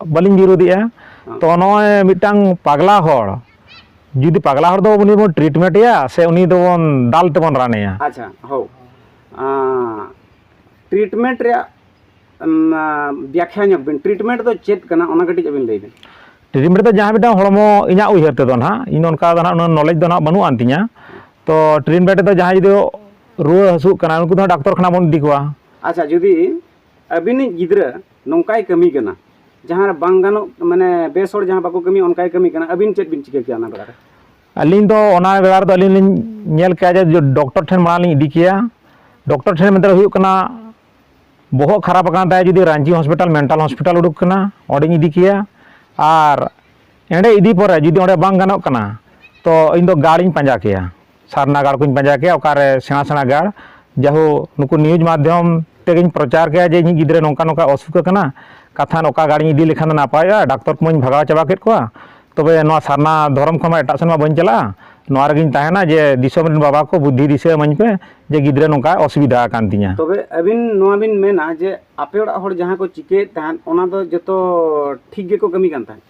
ᱵᱟᱹᱞᱤᱧ ᱵᱤᱨᱳᱫᱮᱜᱼᱟ᱾ ᱦᱚᱸ᱾ ᱛᱚ ᱱᱚᱜᱼᱚᱭ ᱢᱤᱫᱴᱟᱝ ᱯᱟᱜᱽᱞᱟ ᱦᱚᱲ, ᱡᱩᱫᱤ ᱯᱟᱜᱽᱞᱟ ᱦᱚᱲ ᱫᱚ ᱩᱱᱤ ᱵᱚᱱ ᱴᱨᱤᱴᱢᱮᱱᱴᱮᱭᱟ ᱥᱮ ᱩᱱᱤ ᱫᱚᱵᱚᱱ ᱫᱟᱞ ᱛᱮᱵᱚᱱ ᱨᱟᱱᱮᱭᱟ? ᱟᱪᱪᱷᱟ, ᱦᱳ᱾ ᱟᱸ, ᱴᱨᱤᱴᱢᱮᱱᱴ ᱨᱮᱭᱟᱜ, ᱩᱢ, ᱟᱸ, ᱵᱮᱠᱠᱷᱟ ᱧᱚᱜ ᱵᱤᱱ, ᱴᱨᱤᱴᱢᱮᱱᱴ ᱫᱚ ᱪᱮᱫ ᱠᱟᱱᱟ ᱚᱱᱟ ᱠᱟᱹᱴᱤᱡ ᱟᱹᱵᱤᱱ ᱞᱟᱹᱭ ᱵᱤᱱ᱾ ᱴᱨᱤᱴᱢᱮᱱᱴ ᱫᱚ ᱡᱟᱦᱟᱸ ᱢᱤᱫᱴᱟᱝ ᱦᱚᱲᱢᱚ, ᱤᱧᱟᱹᱜ ᱩᱭᱦᱟᱹᱨ ᱛᱮᱫᱚ ᱱᱟᱦᱟᱜ, ᱤᱧ ᱚᱱᱠᱟ ᱫᱚ ᱱᱟᱦᱟᱜ ᱩᱱᱟᱹᱜ ᱱᱚᱞᱮᱡᱽ ᱫᱚ ᱱᱟᱦᱟᱜ ᱵᱟᱹᱱᱩᱜ ᱟᱱ ᱛᱤᱧᱟ᱾ ᱛᱚ ᱴᱨᱤᱴᱢᱮᱱᱴ ᱫᱚ ᱡᱟᱦᱟᱸᱭ ᱡᱩᱫᱤ ᱨᱩᱣᱟᱹ ᱦᱟᱹᱥᱩᱜ ᱠᱟᱱᱟ, ᱩᱱᱠᱩ ᱫᱚ ᱰᱟᱠᱛᱚᱨ ᱠᱷᱟᱱᱟ ᱵᱚᱱ ᱤᱫᱤ ᱠᱚᱣᱟ᱾ ᱟᱪᱪᱷᱟ, ᱡᱩᱫᱤ ᱟᱹᱵᱤᱱᱤᱡ ᱜᱤᱫᱽᱨᱟᱹ ᱱᱚᱝᱠᱟᱭ ᱠᱟᱹᱢᱤ ᱠᱟᱱᱟ, ᱡᱟᱦᱟᱸ ᱨᱮ ᱵᱟᱝ ᱜᱟᱱᱚᱜ, ᱢᱟᱱᱮ ᱵᱮᱥ ᱦᱚᱲ ᱡᱟᱦᱟᱸ ᱵᱟᱠᱚ ᱠᱟᱹᱢᱤᱭᱟ ᱚᱱᱠᱟᱭ ᱠᱟᱹᱢᱤ ᱠᱟᱱᱟ, ᱟᱹᱵᱤᱱ ᱪᱮᱫ ᱵᱤᱱ ᱪᱤᱠᱟᱹ ᱠᱮᱭᱟ ᱚᱱᱟ ᱵᱮᱲᱟ ᱨᱮ? ᱟᱹᱞᱤᱧ ᱫᱚ ᱚᱱᱟ ᱵᱮᱲᱟ ᱨᱮᱫᱚ ᱟᱹᱞᱤᱧ ᱞᱤᱧ ᱧᱮᱞ ᱠᱮᱜᱼᱟ ᱡᱮ ᱰᱚᱠᱴᱚᱨ ᱴᱷᱮᱱ ᱢᱟᱲᱟᱝ ᱞᱤᱧ ᱤᱫᱤ ᱠᱮᱭᱟ᱾ ᱰᱚᱠᱴᱚᱨ ᱴᱷᱮᱱ ᱢᱮᱱᱛᱮ ᱦᱩᱭᱩᱜ ᱠᱟᱱᱟ, ᱵᱚᱦᱚᱜ ᱠᱷᱟᱨᱟᱯ ᱟᱠᱟᱱ ᱛᱟᱭᱟ, ᱡᱩᱫᱤ ᱨᱟᱺᱪᱤ ᱦᱚᱥᱯᱤᱴᱟᱞ ᱢᱮᱱᱴᱟᱞ ᱦᱚᱥᱯᱤᱴᱟᱞ ᱩᱰᱩᱠ ᱠᱟᱱᱟ, ᱚᱸᱰᱮᱧ ᱤᱫᱤ ᱠᱮᱭᱟ᱾ ᱟᱨ ᱮᱸᱰᱮ ᱤᱫᱤ ᱯᱚᱨᱮ ᱡᱩᱫᱤ ᱚᱸᱰᱮ ᱵᱟᱝ ᱜᱟᱱᱚᱜ ᱠᱟᱱᱟ, ᱛᱚ ᱤᱧ ᱫᱚ ᱜᱟᱲᱤᱧ ᱯᱟᱸᱡᱟ ᱠᱮᱭᱟ, ᱥᱟᱨᱱᱟ ᱜᱟᱲ ᱠᱚᱧ ᱯᱟᱸᱡᱟ ᱠᱮᱭᱟ, ᱚᱠᱟᱨᱮ ᱥᱮᱬᱟ ᱥᱮᱬᱟ ᱜᱟᱲ᱾ ᱡᱟᱦᱳ, ᱱᱩᱠᱩ ᱱᱤᱭᱩᱡᱽ ᱢᱟᱫᱽᱫᱷᱚᱢ ᱛᱮᱜᱮᱧ ᱯᱨᱚᱪᱟᱨ ᱠᱮᱭᱟ ᱡᱮ ᱤᱧᱤᱡ ᱜᱤᱫᱽᱨᱟᱹ ᱱᱚᱝᱠᱟ ᱱᱚᱝᱠᱟ ᱚᱥᱩᱠ ᱟᱠᱟᱱᱟ, ᱠᱟᱛᱷᱟ ᱱᱚᱝᱠᱟ ᱜᱟᱲᱤᱧ ᱤᱫᱤ ᱞᱮᱠᱷᱟᱱ ᱫᱚ ᱱᱟᱯᱟᱭᱚᱜᱼᱟ, ᱰᱟᱠᱛᱚᱨ ᱠᱚᱢᱟᱧ ᱵᱷᱟᱜᱟᱣ ᱪᱟᱵᱟ ᱠᱮᱫ ᱠᱚᱣᱟ, ᱛᱚᱵᱮ ᱱᱚᱣᱟ ᱥᱟᱨᱱᱟ ᱫᱷᱚᱨᱚᱢ ᱠᱷᱚᱱ ᱢᱟ ᱮᱴᱟᱜ ᱥᱮᱱ ᱢᱟ ᱵᱟᱹᱧ ᱪᱟᱞᱟᱜᱼᱟ, ᱱᱚᱣᱟ ᱨᱮᱜᱮᱧ ᱛᱟᱦᱮᱱᱟ, ᱡᱮ ᱫᱤᱥᱚᱢ ᱨᱮᱱ ᱵᱟᱵᱟ ᱠᱚ ᱵᱩᱫᱽᱫᱷᱤ ᱫᱤᱥᱟᱹ ᱮᱢᱟᱹᱧ ᱯᱮ ᱡᱮ ᱜᱤᱫᱽᱨᱟᱹ ᱱᱚᱝᱠᱟ ᱚᱥᱩᱵᱤᱫᱷᱟ ᱟᱠᱟᱱ ᱛᱤᱧᱟ᱾ ᱛᱚᱵᱮ ᱟᱹᱵᱤᱱ ᱱᱚᱣᱟ ᱵᱤᱱ ᱢᱮᱱᱟ ᱡᱮ ᱟᱯᱮ ᱚᱲᱟᱜ ᱦᱚᱲ ᱡᱟᱦᱟᱸ ᱠᱚ ᱪᱤᱠᱟᱹᱭᱮᱫ ᱛᱟᱦᱮᱸᱫ ᱚᱱᱟ ᱫᱚ ᱡᱚᱛᱚ ᱴᱷᱤᱠ ᱜᱮᱠᱚ ᱠᱟᱹᱢᱤ ᱠᱟᱱ ᱛᱟᱦᱮᱸᱫ,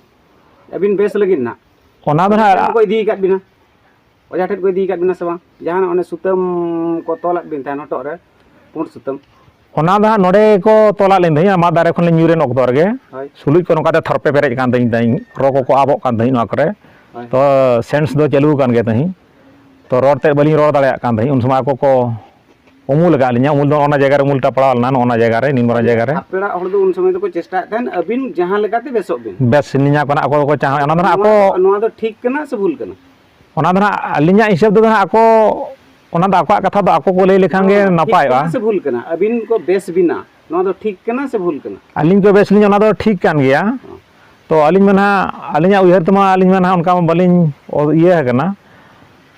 ᱟᱹᱵᱤᱱ ᱵᱮᱥ ᱞᱟᱹᱜᱤᱫ ᱱᱟᱜ? ᱚᱱᱟ ᱫᱚ ᱱᱟᱦᱟᱜ ᱠᱚ ᱤᱫᱤ ᱟᱠᱟᱫ ᱵᱤᱱᱟ? ᱚᱡᱷᱟ ᱴᱷᱮᱱ ᱠᱚ ᱤᱫᱤ ᱟᱠᱟᱫ ᱵᱤᱱᱟ ᱥᱮ ᱵᱟᱝ? ᱡᱟᱦᱟᱱᱟᱜ ᱚᱱᱮ ᱥᱩᱛᱟᱹᱢ ᱠᱚ ᱛᱚᱞᱟᱫ ᱵᱤᱱ ᱛᱟᱦᱮᱸᱫ ᱦᱚᱴᱚᱜ ᱨᱮ, ᱯᱩᱸᱰ ᱥᱩᱛᱟᱹᱢ᱾ ᱚᱱᱟ ᱫᱚ ᱦᱟᱸᱜ ᱱᱚᱰᱮ ᱠᱚ ᱛᱚᱞᱟᱫ ᱞᱤᱧ ᱛᱟᱦᱮᱸᱫ, ᱢᱟᱫ ᱫᱟᱨᱮ ᱠᱷᱚᱱ ᱞᱤᱧ ᱧᱩᱨ ᱮᱱ ᱚᱠᱛᱚ ᱨᱮᱜᱮ᱾ ᱦᱳᱭ᱾ ᱥᱩᱞᱩᱡ ᱠᱚ ᱱᱚᱝᱠᱟᱛᱮ ᱛᱷᱚᱨᱯᱮ ᱯᱮᱨᱮᱡ ᱟᱠᱟᱱ ᱛᱟᱹᱧ ᱛᱟᱦᱮᱸᱫ, ᱨᱚ ᱠᱚᱠᱚ ᱟᱵᱚᱜ ᱠᱟᱱ ᱛᱟᱦᱮᱸᱫ ᱱᱚᱣᱟ ᱠᱚᱨᱮ᱾ ᱦᱳᱭ᱾ ᱛᱚ ᱥᱮᱱᱥ ᱫᱚ ᱪᱟᱹᱞᱩ ᱟᱠᱟᱱ ᱜᱮ ᱛᱟᱦᱮᱸᱫ᱾ ᱛᱚ ᱨᱚᱲ ᱛᱮᱫ ᱵᱟᱹᱞᱤᱧ ᱨᱚᱲ ᱫᱟᱲᱮᱭᱟᱜ ᱠᱟᱱ ᱛᱟᱦᱮᱸᱫ᱾ ᱩᱱ ᱥᱚᱢᱚᱭ ᱟᱠᱚ ᱠᱚ ᱩᱢᱩᱞ ᱟᱠᱟᱫ ᱞᱤᱧᱟ᱾ ᱩᱢᱩᱞ ᱫᱚ ᱚᱱᱟ ᱡᱟᱭᱜᱟ ᱨᱮ ᱩᱢᱩᱞ ᱴᱟ ᱯᱟᱲᱟᱣ ᱞᱮᱱᱟ, ᱱᱚᱜᱼᱚ ᱱᱚᱣᱟ ᱡᱟᱭᱜᱟ ᱨᱮ, ᱱᱤᱱ ᱢᱟᱨᱟᱝ ᱡᱟᱭᱜᱟ ᱨᱮ᱾ ᱟᱯᱮ ᱚᱲᱟᱜ ᱦᱚᱲ ᱫᱚ ᱩᱱ ᱥᱚᱢᱚᱭ ᱫᱚᱠᱚ ᱪᱮᱥᱴᱟᱭᱮᱫ ᱛᱟᱦᱮᱸᱫ ᱟᱹᱵᱤᱱ ᱡᱟᱦᱟᱸ ᱞᱮᱠᱟᱛᱮ ᱵᱮᱥᱚᱜ ᱵᱤᱱ᱾ ᱵᱮᱥ, ᱱᱤᱭᱟᱹ ᱠᱚ ᱱᱟᱜ ᱟᱠᱚ ᱫᱚᱠᱚ ᱪᱟᱦᱟᱣ, ᱚᱱᱟ ᱫᱚ ᱱᱟᱜ ᱟᱠᱚ ᱱᱚᱣᱟ ᱫᱚ ᱴᱷᱤᱠ ᱠᱟᱱᱟ ᱥᱮ ᱵᱷᱩᱞ ᱠᱟᱱᱟ? ᱚᱱᱟ ᱫᱚ ᱱᱟᱜ ᱟᱹᱞᱤᱧᱟᱜ ᱦᱤᱥᱟᱹᱵ ᱛᱮᱫᱚ ᱱᱟᱜ ᱟᱠᱚ, ᱚᱱᱟ ᱫᱚ ᱟᱠᱚᱣᱟᱜ ᱠᱟᱛᱷᱟ ᱫᱚ ᱟᱠᱚ ᱠᱚ ᱞᱟᱹᱭ ᱞᱮᱠᱷᱟᱱ ᱜᱮ ᱱᱚᱣᱟ ᱴᱷᱤᱠ ᱱᱟᱯᱟᱭᱚᱜᱼᱟ᱾ ᱠᱟᱱᱟ ᱥᱮ ᱵᱷᱩᱞ ᱠᱟᱱᱟ? ᱟᱹᱵᱤᱱ ᱠᱚ ᱵᱮᱥ ᱵᱤᱱᱟ, ᱱᱚᱣᱟ ᱫᱚ ᱴᱷᱤᱠ ᱠᱟᱱᱟ ᱥᱮ ᱵᱷᱩᱞ ᱠᱟᱱᱟ? ᱟᱹᱞᱤᱧ ᱠᱚ ᱵᱮᱥ ᱞᱤᱧ, ᱚᱱᱟ ᱫᱚ ᱴᱷᱤᱠ ᱠᱟᱱ ᱜᱮᱭᱟ᱾ ᱛᱚ ᱟᱹᱞᱤᱧ ᱢᱟ ᱱᱟᱦᱟᱜ, ᱟᱹᱞᱤᱧᱟᱜ ᱩᱭᱦᱟᱹᱨ ᱛᱮᱢᱟ ᱟᱹᱞᱤᱧ ᱢᱟ ᱱᱟᱦᱟᱜ ᱚᱱᱠᱟ ᱢᱟ ᱵᱟᱹᱞᱤᱧ ᱚ-, ᱤᱭᱟᱹ ᱟᱠᱟᱱᱟ᱾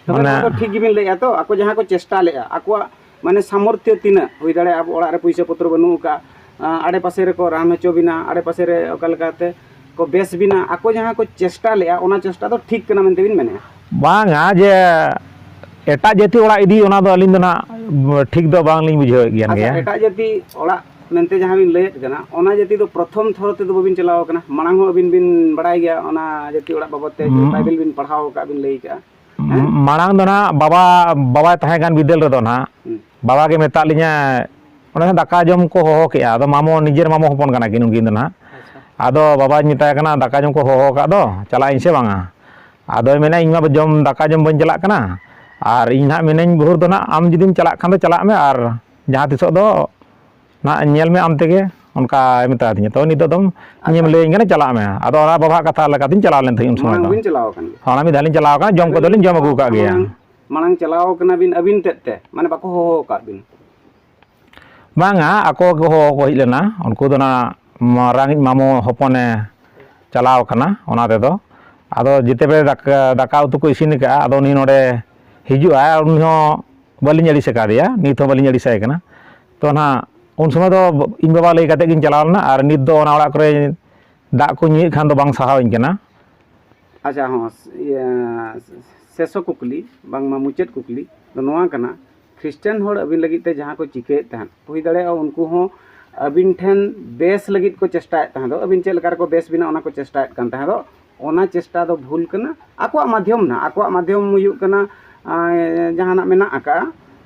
ᱢᱟᱱᱮ ᱱᱚᱣᱟ ᱫᱚ ᱴᱷᱤᱠ ᱜᱮᱵᱤᱱ ᱞᱟᱹᱭᱮᱫᱼᱟ᱾ ᱛᱚ ᱟᱠᱚ ᱡᱟᱦᱟᱸ ᱠᱚ ᱪᱮᱥᱴᱟ ᱞᱮᱫᱼᱟ, ᱟᱠᱚᱣᱟᱜ ᱢᱟᱱᱮ ᱥᱟᱢᱚᱨᱛᱷᱚ ᱛᱤᱱᱟᱹᱜ ᱦᱩᱭ ᱫᱟᱲᱮᱭᱟᱜᱼᱟ, ᱟᱵᱚ ᱚᱲᱟᱜ ᱨᱮ ᱯᱩᱭᱥᱟᱹ ᱯᱚᱛᱨᱚ ᱵᱟᱹᱱᱩᱜ ᱟᱠᱟᱫᱼᱟ, ᱟᱸ, ᱟᱲᱮ ᱯᱟᱥᱮ ᱨᱮᱠᱚ ᱨᱟᱱ ᱦᱚᱪᱚ ᱵᱤᱱᱟ, ᱟᱲᱮ ᱯᱟᱥᱮ ᱨᱮ ᱚᱠᱟ ᱞᱮᱠᱟᱛᱮ ᱠᱚ ᱵᱮᱥ ᱵᱤᱱᱟ, ᱟᱠᱚ ᱡᱟᱦᱟᱸ ᱠᱚ ᱪᱮᱥᱴᱟ ᱞᱮᱫᱼᱟ, ᱚᱱᱟ ᱪᱮᱥᱴᱟ ᱫᱚ ᱴᱷᱤᱠ ᱠᱟᱱᱟ ᱢᱮᱱᱛᱮ ᱵᱤᱱ ᱢᱮᱱᱮᱫᱼᱟ? ᱵᱟᱝᱟ, ᱡᱮ ᱮᱴᱟᱜ ᱡᱟᱹᱛᱤ ᱚᱲᱟᱜ ᱤᱫᱤ, ᱚᱱᱟ ᱫᱚ ᱟᱹᱞᱤᱧ ᱫᱚ ᱱᱟᱦᱟᱜ ᱴᱷᱤᱠ ᱫᱚ ᱵᱟᱝᱞᱤᱧ ᱵᱩᱡᱷᱟᱹᱣᱮᱫ ᱜᱮᱭᱟ᱾ ᱟᱪᱪᱷᱟ, ᱜᱮᱭᱟ᱾ ᱮᱴᱟᱜ ᱡᱟᱹᱛᱤ ᱚᱲᱟᱜ ᱢᱮᱱᱛᱮ ᱡᱟᱦᱟᱸ ᱵᱤᱱ ᱞᱟᱹᱭᱮᱫ ᱠᱟᱱᱟ, ᱚᱱᱟ ᱡᱟᱹᱛᱤ ᱫᱚ ᱯᱨᱚᱛᱷᱚᱢ ᱛᱷᱚᱨ ᱛᱮᱫᱚ ᱵᱟᱹᱵᱤᱱ ᱪᱟᱞᱟᱣ ᱟᱠᱟᱱᱟ᱾ ᱢᱟᱲᱟᱝ ᱦᱚᱸ ᱟᱹᱵᱤᱱ ᱵᱤᱱ ᱵᱟᱲᱟᱭ ᱜᱮᱭᱟ ᱚᱱᱟ ᱡᱟᱹᱛᱤ ᱚᱲᱟᱜ ᱵᱟᱵᱚᱫ ᱛᱮ, ᱡᱮ ᱦᱩᱸ᱾ ᱵᱟᱭᱵᱮᱞ ᱵᱤᱱ ᱯᱟᱲᱦᱟᱣ ᱟᱠᱟᱫ ᱵᱤᱱ ᱞᱟᱹᱭ ᱠᱟᱜᱼᱟ᱾ ᱦᱮᱸ? ᱢᱟᱲᱟᱝ ᱫᱚ ᱱᱟᱦᱟᱜ ᱵᱟᱵᱟ, ᱵᱟᱵᱟᱭ ᱛᱟᱦᱮᱸ ᱠᱟᱱ ᱵᱤᱫᱟᱹᱞ ᱨᱮᱫᱚ ᱱᱟᱦᱟᱜ, ᱦᱩᱸ᱾ ᱵᱟᱵᱟ ᱜᱮ ᱢᱮᱛᱟᱜ ᱞᱤᱧᱟᱹ, ᱚᱸᱰᱮ ᱫᱟᱠᱟ ᱡᱚᱢ ᱠᱚ ᱦᱚᱦᱚ ᱠᱮᱜᱼᱟ᱾ ᱟᱫᱚ ᱢᱟᱢᱚ, ᱱᱤᱡᱮᱨ ᱢᱟᱢᱚ ᱦᱚᱯᱚᱱ ᱠᱟᱱᱟ ᱠᱤᱱ ᱩᱱᱠᱤᱱ ᱫᱚ ᱱᱟᱦᱟᱜ᱾ ᱟᱪᱪᱷᱟ᱾ ᱟᱫᱚ ᱵᱟᱵᱟᱧ ᱢᱮᱛᱟᱭ ᱠᱟᱱᱟ, "ᱫᱟᱠᱟ ᱡᱚᱢ ᱠᱚ ᱦᱚᱦᱚ ᱟᱠᱟᱫ ᱫᱚ, ᱪᱟᱞᱟᱜ ᱟᱹᱧ ᱥᱮ ᱵᱟᱝᱟ?" ᱟᱫᱚᱭ ᱢᱮᱱᱟ, "ᱤᱧ ᱢᱟ ᱡᱚᱢ, ᱫᱟᱠᱟ ᱡᱚᱢ ᱵᱟᱹᱧ ᱪᱟᱞᱟᱜ ᱠᱟᱱᱟ, ᱟᱨ ᱤᱧ ᱱᱟᱦᱟᱜ ᱢᱤᱱᱟᱹᱧ ᱵᱷᱳᱨ ᱫᱚ ᱱᱟᱦᱟᱜ, ᱟᱢ ᱡᱩᱫᱤᱢ ᱪᱟᱞᱟᱜ ᱠᱷᱟᱱ ᱫᱚ ᱪᱟᱞᱟᱜ ᱢᱮ, ᱟᱨ ᱡᱟᱦᱟᱸ ᱛᱤᱥᱚᱜ ᱫᱚ ᱱᱟᱦᱟᱜ ᱧᱮᱞ ᱢᱮ ᱟᱢ ᱛᱮᱜᱮ," ᱚᱱᱠᱟᱭ ᱢᱮᱛᱟ ᱫᱤᱧᱟ᱾ ᱛᱚ ᱱᱤᱛᱚᱜ ᱫᱚᱢ, ᱟᱪᱪᱷᱟ᱾ ᱤᱧᱮᱢ ᱞᱟᱹᱭᱟᱹᱧ ᱠᱟᱱᱟ, ᱪᱟᱞᱟᱜ ᱢᱮ᱾ ᱟᱫᱚ ᱚᱱᱟ ᱵᱟᱵᱟᱣᱟᱜ ᱠᱟᱛᱷᱟ ᱞᱮᱠᱟᱛᱤᱧ ᱪᱟᱞᱟᱣ ᱞᱮᱱ ᱛᱟᱦᱮᱸᱫ ᱩᱱ ᱥᱚᱢᱚᱭ ᱢᱟᱲᱟᱝ ᱫᱚ᱾ ᱵᱤᱱ ᱪᱟᱞᱟᱣ ᱟᱠᱟᱱ ᱜᱮᱭᱟ? ᱦᱚᱸ, ᱚᱱᱟ ᱢᱤᱫ ᱫᱷᱟᱣ ᱞᱤᱧ ᱪᱟᱞᱟᱣ ᱟᱠᱟᱱᱟ, ᱡᱚᱢ ᱠᱚᱫᱚ ᱞᱤᱧ ᱡᱚᱢ ᱟᱹᱜᱩ ᱟᱠᱟᱫ ᱜᱮᱭᱟ᱾ ᱢᱟᱲᱟᱝ, ᱢᱟᱲᱟᱝ ᱪᱟᱞᱟᱣ ᱟᱠᱟᱱᱟ ᱵᱤᱱ ᱟᱹᱵᱤᱱ ᱛᱮᱫ ᱛᱮ, ᱢᱟᱱᱮ ᱵᱟᱠᱚ ᱦᱚᱦᱚ ᱟᱠᱟᱫ ᱵᱤᱱᱟ? ᱵᱟᱝᱟ, ᱟᱠᱚ ᱜᱮ ᱦᱚᱦᱚ ᱠᱚ ᱦᱮᱡ ᱞᱮᱱᱟ᱾ ᱩᱱᱠᱩ ᱫᱚ ᱚᱱᱟ ᱢᱟᱨᱟᱝᱤᱡ ᱢᱟᱢᱚ ᱦᱚᱯᱚᱱᱮ ᱪᱟᱞᱟᱣ ᱟᱠᱟᱱᱟ ᱚᱱᱟ ᱛᱮᱫᱚ᱾ ᱟᱫᱚ ᱡᱮᱛᱮ ᱵᱮᱲᱮ ᱫᱟᱠᱟ, ᱫᱟᱠᱟ ᱩᱛᱩ ᱠᱚ ᱤᱥᱤᱱ ᱟᱠᱟᱫᱼᱟ, ᱟᱫᱚ ᱩᱱᱤ ᱱᱚᱰᱮ ᱦᱤᱡᱩᱜᱼᱟᱭ, ᱟᱨ ᱩᱱᱤ ᱦᱚᱸ ᱵᱟᱹᱞᱤᱧ ᱟᱹᱲᱤᱥ ᱟᱠᱟᱫᱮᱭᱟ, ᱱᱤᱛ ᱦᱚᱸ ᱵᱟᱹᱞᱤᱧ ᱟᱹᱲᱤᱥᱟᱭ ᱠᱟᱱᱟ᱾ ᱛᱚ ᱱᱟᱦᱟᱜ ᱩᱱ ᱥᱚᱢᱚᱭ ᱫᱚ ᱤᱧ ᱵᱟᱵᱟ ᱞᱟᱹᱭ ᱠᱟᱛᱮᱫ ᱜᱤᱧ ᱪᱟᱞᱟᱣ ᱞᱮᱱᱟ, ᱟᱨ ᱱᱤᱛ ᱫᱚ ᱚᱱᱟ ᱚᱲᱟᱜ ᱠᱚᱨᱮ ᱫᱟᱜ ᱠᱚ ᱧᱩᱭᱮᱫ ᱠᱷᱟᱱ ᱫᱚ ᱵᱟᱝ ᱥᱟᱦᱟᱣᱟᱹᱧ ᱠᱟᱱᱟ᱾ ᱟᱪᱪᱷᱟ, ᱦᱚᱸ, ᱤᱭᱟᱹ, ᱥᱮᱥᱚ ᱠᱩᱠᱞᱤ, ᱵᱟᱝᱢᱟ ᱢᱩᱪᱟᱹᱫ ᱠᱩᱠᱞᱤ ᱫᱚ ᱱᱚᱣᱟ ᱠᱟᱱᱟ, ᱠᱷᱨᱤᱥᱴᱟᱱ ᱦᱚᱲ ᱟᱹᱵᱤᱱ ᱞᱟᱹᱜᱤᱫ ᱛᱮ ᱡᱟᱦᱟᱸ ᱠᱚ ᱪᱤᱠᱟᱹᱭᱮᱫ ᱛᱟᱦᱮᱸᱫ, ᱦᱩᱭ ᱫᱟᱲᱮᱭᱟᱜᱼᱟ ᱩᱱᱠᱩ ᱦᱚᱸ ᱟᱹᱵᱤᱱ ᱴᱷᱮᱱ ᱵᱮᱥ ᱞᱟᱹᱜᱤᱫ ᱠᱚ ᱪᱮᱥᱴᱟᱭᱮᱫ ᱛᱟᱦᱮᱸᱫ, ᱟᱹᱵᱤᱱ ᱪᱮᱫ ᱞᱮᱠᱟ ᱨᱮᱠᱚ ᱵᱮᱥ ᱵᱤᱱᱟ ᱚᱱᱟ ᱠᱚ ᱪᱮᱥᱴᱟᱭᱮᱫ ᱠᱟᱱ ᱛᱟᱦᱮᱸᱫ, ᱚᱱᱟ ᱪᱮᱥᱴᱟ ᱫᱚ ᱵᱷᱩᱞ ᱠᱟᱱᱟ᱾ ᱟᱠᱚᱣᱟᱜ ᱢᱟᱫᱽᱫᱷᱚᱢ ᱱᱟᱦᱟᱜ, ᱟᱠᱚᱣᱟᱜ ᱢᱟᱫᱽᱫᱷᱚᱢ ᱦᱩᱭᱩᱜ ᱠᱟᱱᱟ, ᱟᱸ, ᱡᱟᱦᱟᱱᱟᱜ ᱢᱮᱱᱟᱜ ᱟᱠᱟᱫᱼᱟ,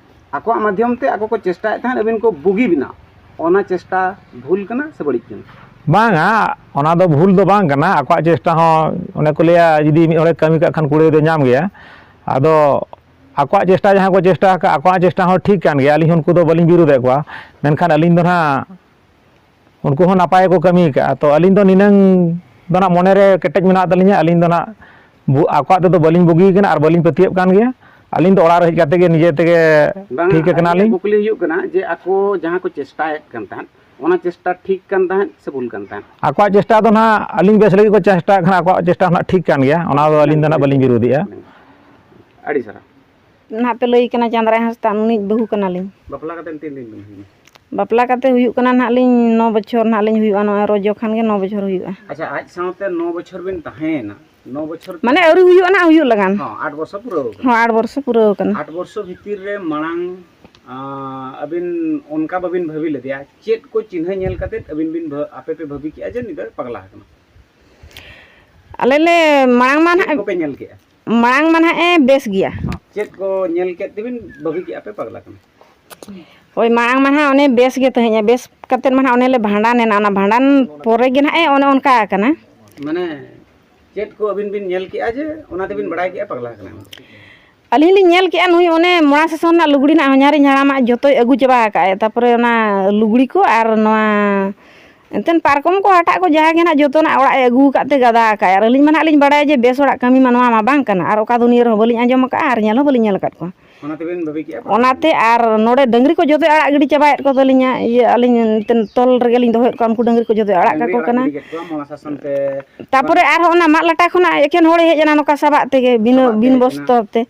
ᱟᱠᱚᱣᱟᱜ ᱢᱟᱫᱽᱫᱷᱚᱢ ᱛᱮ ᱟᱠᱚ ᱠᱚ ᱪᱮᱥᱴᱟᱭᱮᱫ ᱛᱟᱦᱮᱸᱫ ᱟᱹᱵᱤᱱ ᱠᱚ ᱵᱩᱜᱤ ᱵᱮᱱᱟᱣ, ᱚᱱᱟ ᱪᱮᱥᱴᱟ ᱵᱷᱩᱞ ᱠᱟᱱᱟ ᱥᱮ ᱵᱟᱹᱲᱤᱡ ᱠᱟᱱᱟ? ᱵᱟᱝᱟ, ᱚᱱᱟ ᱫᱚ ᱵᱷᱩᱞ ᱫᱚ ᱵᱟᱝ ᱠᱟᱱᱟ᱾ ᱟᱠᱚᱣᱟᱜ ᱪᱮᱥᱴᱟ ᱦᱚᱸ, ᱚᱱᱮ ᱠᱚ ᱞᱟᱹᱭᱟ, ᱡᱩᱫᱤ ᱢᱤᱫ ᱦᱚᱲᱮ ᱠᱟᱹᱢᱤ ᱠᱟᱜ ᱠᱷᱟᱱ ᱠᱩᱲᱟᱹᱭ ᱫᱚᱭ ᱧᱟᱢ ᱜᱮᱭᱟ᱾ ᱟᱫᱚ ᱟᱠᱚᱣᱟᱜ ᱪᱮᱥᱴᱟ ᱡᱟᱦᱟᱸ ᱠᱚ ᱪᱮᱥᱴᱟ ᱟᱠᱟᱫ, ᱟᱠᱚᱣᱟᱜ ᱪᱮᱥᱴᱟ ᱦᱚᱸ ᱴᱷᱤᱠ ᱠᱟᱱ ᱜᱮᱭᱟ, ᱟᱹᱞᱤᱧ ᱦᱚᱸ ᱩᱱᱠᱩ ᱫᱚ ᱵᱟᱹᱞᱤᱧ ᱵᱤᱨᱳᱫᱮᱫ ᱠᱚᱣᱟ᱾ ᱢᱮᱱᱠᱷᱟᱱ ᱟᱹᱞᱤᱧ ᱫᱚ ᱱᱟᱦᱟᱜ ᱩᱱᱠᱩ ᱦᱚᱸ ᱱᱟᱯᱟᱭ ᱜᱮᱠᱚ ᱠᱟᱹᱢᱤ ᱟᱠᱟᱫᱼᱟ᱾ ᱛᱚ ᱟᱹᱞᱤᱧ ᱫᱚ ᱱᱤᱱᱟᱹᱝ ᱫᱚ ᱱᱟᱦᱟᱜ ᱢᱚᱱᱮᱨᱮ ᱠᱮᱴᱮᱡ ᱢᱮᱱᱟᱜ ᱛᱟᱹᱞᱤᱧᱟ, ᱟᱹᱞᱤᱧ ᱫᱚ ᱱᱟᱦᱟᱜ ᱵᱩ-, ᱟᱠᱚᱣᱟᱜ ᱛᱮᱫᱚ ᱵᱟᱹᱞᱤᱧ ᱵᱩᱜᱤ ᱟᱠᱟᱱᱟ ᱟᱨ ᱵᱟᱹᱞᱤᱧ ᱯᱟᱹᱛᱭᱟᱹᱜ ᱠᱟᱱ ᱜᱮᱭᱟ᱾ ᱟᱹᱞᱤᱧ ᱫᱚ ᱚᱲᱟᱜ ᱨᱮ ᱦᱮᱡ ᱠᱟᱛᱮ ᱜᱮ ᱱᱤᱡᱮ ᱛᱮᱜᱮ ᱵᱟᱝᱟ, ᱴᱷᱤᱠ ᱟᱠᱟᱱᱟ ᱟᱹᱞᱤᱧᱟᱜ ᱞᱤᱧ᱾ ᱠᱩᱠᱞᱤ ᱦᱩᱭᱩᱜ ᱠᱟᱱᱟ ᱡᱮ ᱟᱠᱚ ᱡᱟᱦᱟᱸ ᱠᱚ ᱪᱮᱥᱴᱟᱭᱮᱫ ᱠᱟᱱ ᱛᱟᱦᱮᱸᱫ, ᱚᱱᱟ ᱪᱮᱥᱴᱟ ᱴᱷᱤᱠ ᱠᱟᱱ ᱛᱟᱦᱮᱸᱫ ᱥᱮ ᱵᱷᱩᱞ ᱠᱟᱱ ᱛᱟᱦᱮᱸᱫ? ᱟᱠᱚᱣᱟᱜ ᱪᱮᱥᱴᱟ ᱫᱚ ᱱᱟᱦᱟᱜ ᱟᱹᱞᱤᱧ ᱵᱮᱥ ᱞᱟᱹᱜᱤᱫ ᱠᱚ ᱪᱮᱥᱴᱟ ᱟᱠᱟᱫ ᱠᱷᱟᱱ ᱟᱠᱚᱣᱟᱜ ᱪᱮᱥᱴᱟ ᱱᱟᱦᱟᱜ ᱴᱷᱤᱠ ᱠᱟᱱ ᱜᱮᱭᱟ, ᱚᱱᱟ ᱫᱚ ᱟᱹᱞᱤᱧ ᱫᱚ ᱱᱟᱦᱟᱜ ᱵᱟᱹᱞᱤᱧ ᱵᱤᱨᱳᱫᱷᱮᱜᱼᱟ᱾ ᱟᱹᱰᱤ ᱥᱟᱨᱦᱟᱣ᱾ ᱱᱟᱦᱟᱜ ᱯᱮ ᱞᱟᱹᱭ ᱠᱟᱱᱟ ᱪᱟᱸᱫᱽᱨᱟᱭ ᱦᱟᱸᱥᱫᱟ ᱩᱱᱤᱭᱤᱡ ᱵᱟᱹᱦᱩ ᱠᱟᱱᱟᱞᱤᱧ᱾ ᱵᱟᱯᱞᱟ ᱠᱟᱛᱮ ᱛᱤᱱ ᱫᱤᱱ ᱵᱤᱱ ᱦᱩᱭᱱᱟ? ᱵᱟᱯᱞᱟ ᱠᱟᱛᱮ ᱦᱩᱭᱩᱜ ᱠᱟᱱᱟ ᱱᱟᱦᱟᱜ ᱞᱤᱧ ᱱᱚ ᱵᱚᱪᱷᱚᱨ ᱱᱟᱦᱟᱜ ᱞᱤᱧ ᱦᱩᱭᱩᱜᱼᱟ, ᱱᱚᱜᱼᱚᱭ ᱨᱚᱡᱚ ᱠᱷᱟᱱ ᱜᱮ ᱱᱚ ᱵᱚᱪᱷᱚᱨ ᱦᱩᱭᱩᱜᱼᱟ᱾ ᱟᱪᱪᱷᱟ, ᱟᱡ ᱥᱟᱶᱛᱮ ᱱᱚ ᱵᱚᱪᱷᱚᱨ ᱵᱤᱱ ᱛᱟᱦᱮᱸᱭᱮᱱᱟ, ᱱᱚ ᱵᱚᱪᱷᱚᱨ ᱢᱟᱱᱮ ᱟᱹᱣᱨᱤ ᱦᱩᱭᱩᱜᱼᱟ ᱱᱟᱦᱟᱜ ᱦᱩᱭᱩᱜ ᱞᱟᱜᱟᱱ᱾ ᱦᱚᱸ, ᱟᱴ ᱵᱚᱪᱷᱚᱨ ᱯᱩᱨᱟᱹᱣ ᱠᱟᱱᱟ᱾ ᱦᱚᱸ, ᱟᱴ ᱵᱚᱨᱥᱚ ᱯᱩᱨᱟᱹᱣ ᱠᱟᱱᱟ᱾ ᱟᱴ ᱵᱚᱨᱥᱚ ᱵᱷᱤᱛᱤᱨ ᱨᱮ ᱢᱟᱲᱟᱝ, ᱟᱸ, ᱟᱹᱵᱤᱱ ᱚᱱᱠᱟ ᱵᱟᱹᱵᱤᱱ ᱵᱷᱟᱹᱵᱤ ᱞᱮᱫᱮᱭᱟ, ᱪᱮᱫ ᱠᱚ ᱪᱤᱱᱦᱟᱹ ᱧᱮᱞ ᱠᱟᱛᱮ ᱟᱹᱵᱤᱱ ᱵᱤᱱ ᱵᱷᱟ-, ᱟᱯᱮ ᱯᱮ ᱵᱷᱟᱹᱵᱤ ᱠᱮᱜᱼᱟ ᱡᱮ ᱱᱩᱭ ᱫᱚᱭ ᱯᱟᱜᱽᱞᱟ ᱟᱠᱟᱱᱟ? ᱟᱞᱮ ᱞᱮ ᱢᱟᱲᱟᱝ ᱢᱟ ᱪᱮᱫ ᱱᱟᱦᱟᱜ ᱠᱚᱯᱮ ᱧᱮᱞ ᱠᱮᱜᱼᱟ? ᱢᱟᱲᱟᱝ ᱢᱟ ᱱᱟᱦᱟᱜ ᱮ ᱵᱮᱥ ᱜᱮᱭᱟ᱾ ᱦᱚᱸ, ᱪᱮᱫ ᱠᱚ ᱧᱮᱞ ᱠᱮᱫ ᱛᱮᱵᱤᱱ ᱵᱷᱟᱹᱵᱤ ᱠᱮᱜᱼᱟ ᱯᱮ ᱯᱟᱜᱽᱞᱟ ᱠᱟᱱᱟ? ᱦᱳᱭ, ᱢᱟᱲᱟᱝ ᱢᱟ ᱱᱟᱦᱟᱜ ᱚᱱᱮ ᱵᱮᱥ ᱜᱮ ᱛᱟᱦᱮᱸᱫ, ᱵᱮᱥ ᱠᱟᱛᱮᱫ ᱢᱟ ᱱᱟᱦᱟᱜ ᱚᱱᱮ ᱞᱮ ᱵᱷᱟᱸᱰᱟᱱ ᱮᱱᱟ, ᱚᱱᱟ ᱵᱷᱟᱸᱰᱟᱱ ᱯᱚᱨᱮ ᱜᱮ ᱱᱟᱦᱟᱜ ᱮ ᱚᱱᱮ ᱚᱱᱠᱟ ᱟᱠᱟᱱᱟ᱾ ᱢᱟᱱᱮ ᱪᱮᱫ ᱠᱚ ᱟᱹᱵᱤᱱ ᱵᱤᱱ ᱧᱮᱞ ᱠᱮᱜᱼᱟ ᱡᱮ ᱚᱱᱟ ᱛᱮᱵᱤᱱ ᱵᱟᱲᱟᱭ ᱠᱮᱜᱼᱟ ᱯᱟᱜᱽᱞᱟ ᱟᱠᱟᱱᱟᱭ? ᱟᱹᱞᱤᱧ ᱞᱤᱧ ᱧᱮᱞ ᱠᱮᱜᱼᱟ, ᱱᱩᱭ ᱚᱱᱮ ᱢᱚᱲᱟ ᱥᱟᱥᱚᱱ ᱨᱮᱱᱟᱜ ᱞᱩᱜᱽᱲᱤ ᱱᱟᱜ ᱦᱚᱧᱦᱟᱨᱤᱧ ᱦᱟᱲᱟᱢᱟᱜ ᱡᱚᱛᱚᱭ ᱟᱹᱜᱩ ᱪᱟᱵᱟ ᱟᱠᱟᱫᱼᱟᱭ᱾ ᱛᱟᱨᱯᱚᱨᱮ ᱚᱱᱟ ᱞᱩᱜᱽᱲᱤ ᱠᱚ ᱟᱨ ᱱᱚᱣᱟ ᱮᱱᱛᱮᱱ ᱯᱟᱨᱠᱚᱢ ᱠᱚ ᱦᱟᱴᱟᱜ ᱠᱚ ᱡᱟᱦᱟᱸ ᱜᱮ ᱱᱟᱜ ᱡᱚᱛᱚᱱᱟᱜ ᱚᱲᱟᱜ ᱮ ᱟᱹᱜᱩ ᱟᱠᱟᱫ ᱛᱮ ᱜᱟᱫᱟ ᱟᱠᱟᱫᱼᱟᱭ᱾ ᱟᱨ ᱟᱹᱞᱤᱧ ᱢᱟ ᱱᱟᱜ ᱞᱤᱧ ᱵᱟᱲᱟᱭᱟ ᱡᱮ ᱵᱮᱥ ᱚᱲᱟᱜ ᱠᱟᱹᱢᱤ ᱢᱟ ᱱᱚᱣᱟ ᱢᱟ ᱵᱟᱝ ᱠᱟᱱᱟ, ᱟᱨ ᱚᱠᱟ ᱫᱩᱱᱤᱭᱟᱹ ᱨᱮᱦᱚᱸ ᱵᱟᱹᱞᱤᱧ ᱟᱸᱡᱚᱢ ᱟᱠᱟᱫᱼᱟ ᱟᱨ ᱧᱮᱞ ᱦᱚᱸ ᱵᱟᱹᱞᱤᱧ ᱧᱮᱞ ᱟᱠᱟᱫ ᱠᱚᱣᱟ᱾ ᱚᱱᱟ ᱛᱮᱵᱤᱱ ᱵᱷᱟᱹᱵᱤ ᱠᱮᱜᱼᱟ ᱯᱟᱞᱮᱱ? ᱚᱱᱟᱛᱮ ᱟᱨ ᱱᱚᱰᱮ ᱰᱟᱹᱝᱨᱤ ᱠᱚ ᱡᱚᱛᱚᱭ ᱟᱲᱟᱜ ᱜᱤᱰᱤ ᱪᱟᱵᱟᱭᱮᱫ ᱠᱚ ᱛᱟᱹᱞᱤᱧᱟ, ᱤᱭᱟᱹ, ᱟᱹᱞᱤᱧ ᱮᱱᱛᱮᱱ ᱛᱚᱞ ᱨᱮᱜᱮ ᱞᱤᱧ ᱫᱚᱦᱚᱭᱮᱫ ᱠᱚᱣᱟ, ᱩᱱᱠᱩ ᱰᱟᱹᱝᱨᱤ ᱠᱚ ᱡᱚᱛᱚᱭ ᱟᱲᱟᱜ ᱰᱟᱹᱝᱨᱤ ᱠᱟᱠᱚ ᱟᱲᱟᱜ ᱠᱟᱱᱟ᱾ ᱜᱤᱰᱤ ᱠᱮᱫ ᱠᱚᱣᱟ ᱢᱚᱲᱟ ᱥᱟᱥᱚᱱ ᱛᱮ᱾ ᱛᱟᱯᱚᱨᱮ ᱟᱨᱦᱚᱸ ᱚᱱᱟ ᱢᱟᱫ ᱞᱟᱴᱟ ᱠᱷᱚᱱᱟᱜ ᱮᱠᱷᱮᱱ ᱦᱚᱲᱮ ᱦᱮᱡ ᱮᱱᱟ ᱱᱚᱝᱠᱟ ᱥᱟᱵᱟᱜ ᱛᱮᱜᱮ, ᱵᱤᱱᱟᱹ, ᱥᱟᱵᱟᱜ ᱛᱮ ᱵᱤᱱ ᱦᱮᱡ ᱮᱱᱟ᱾ ᱵᱚᱥᱛᱚᱨ ᱛᱮ᱾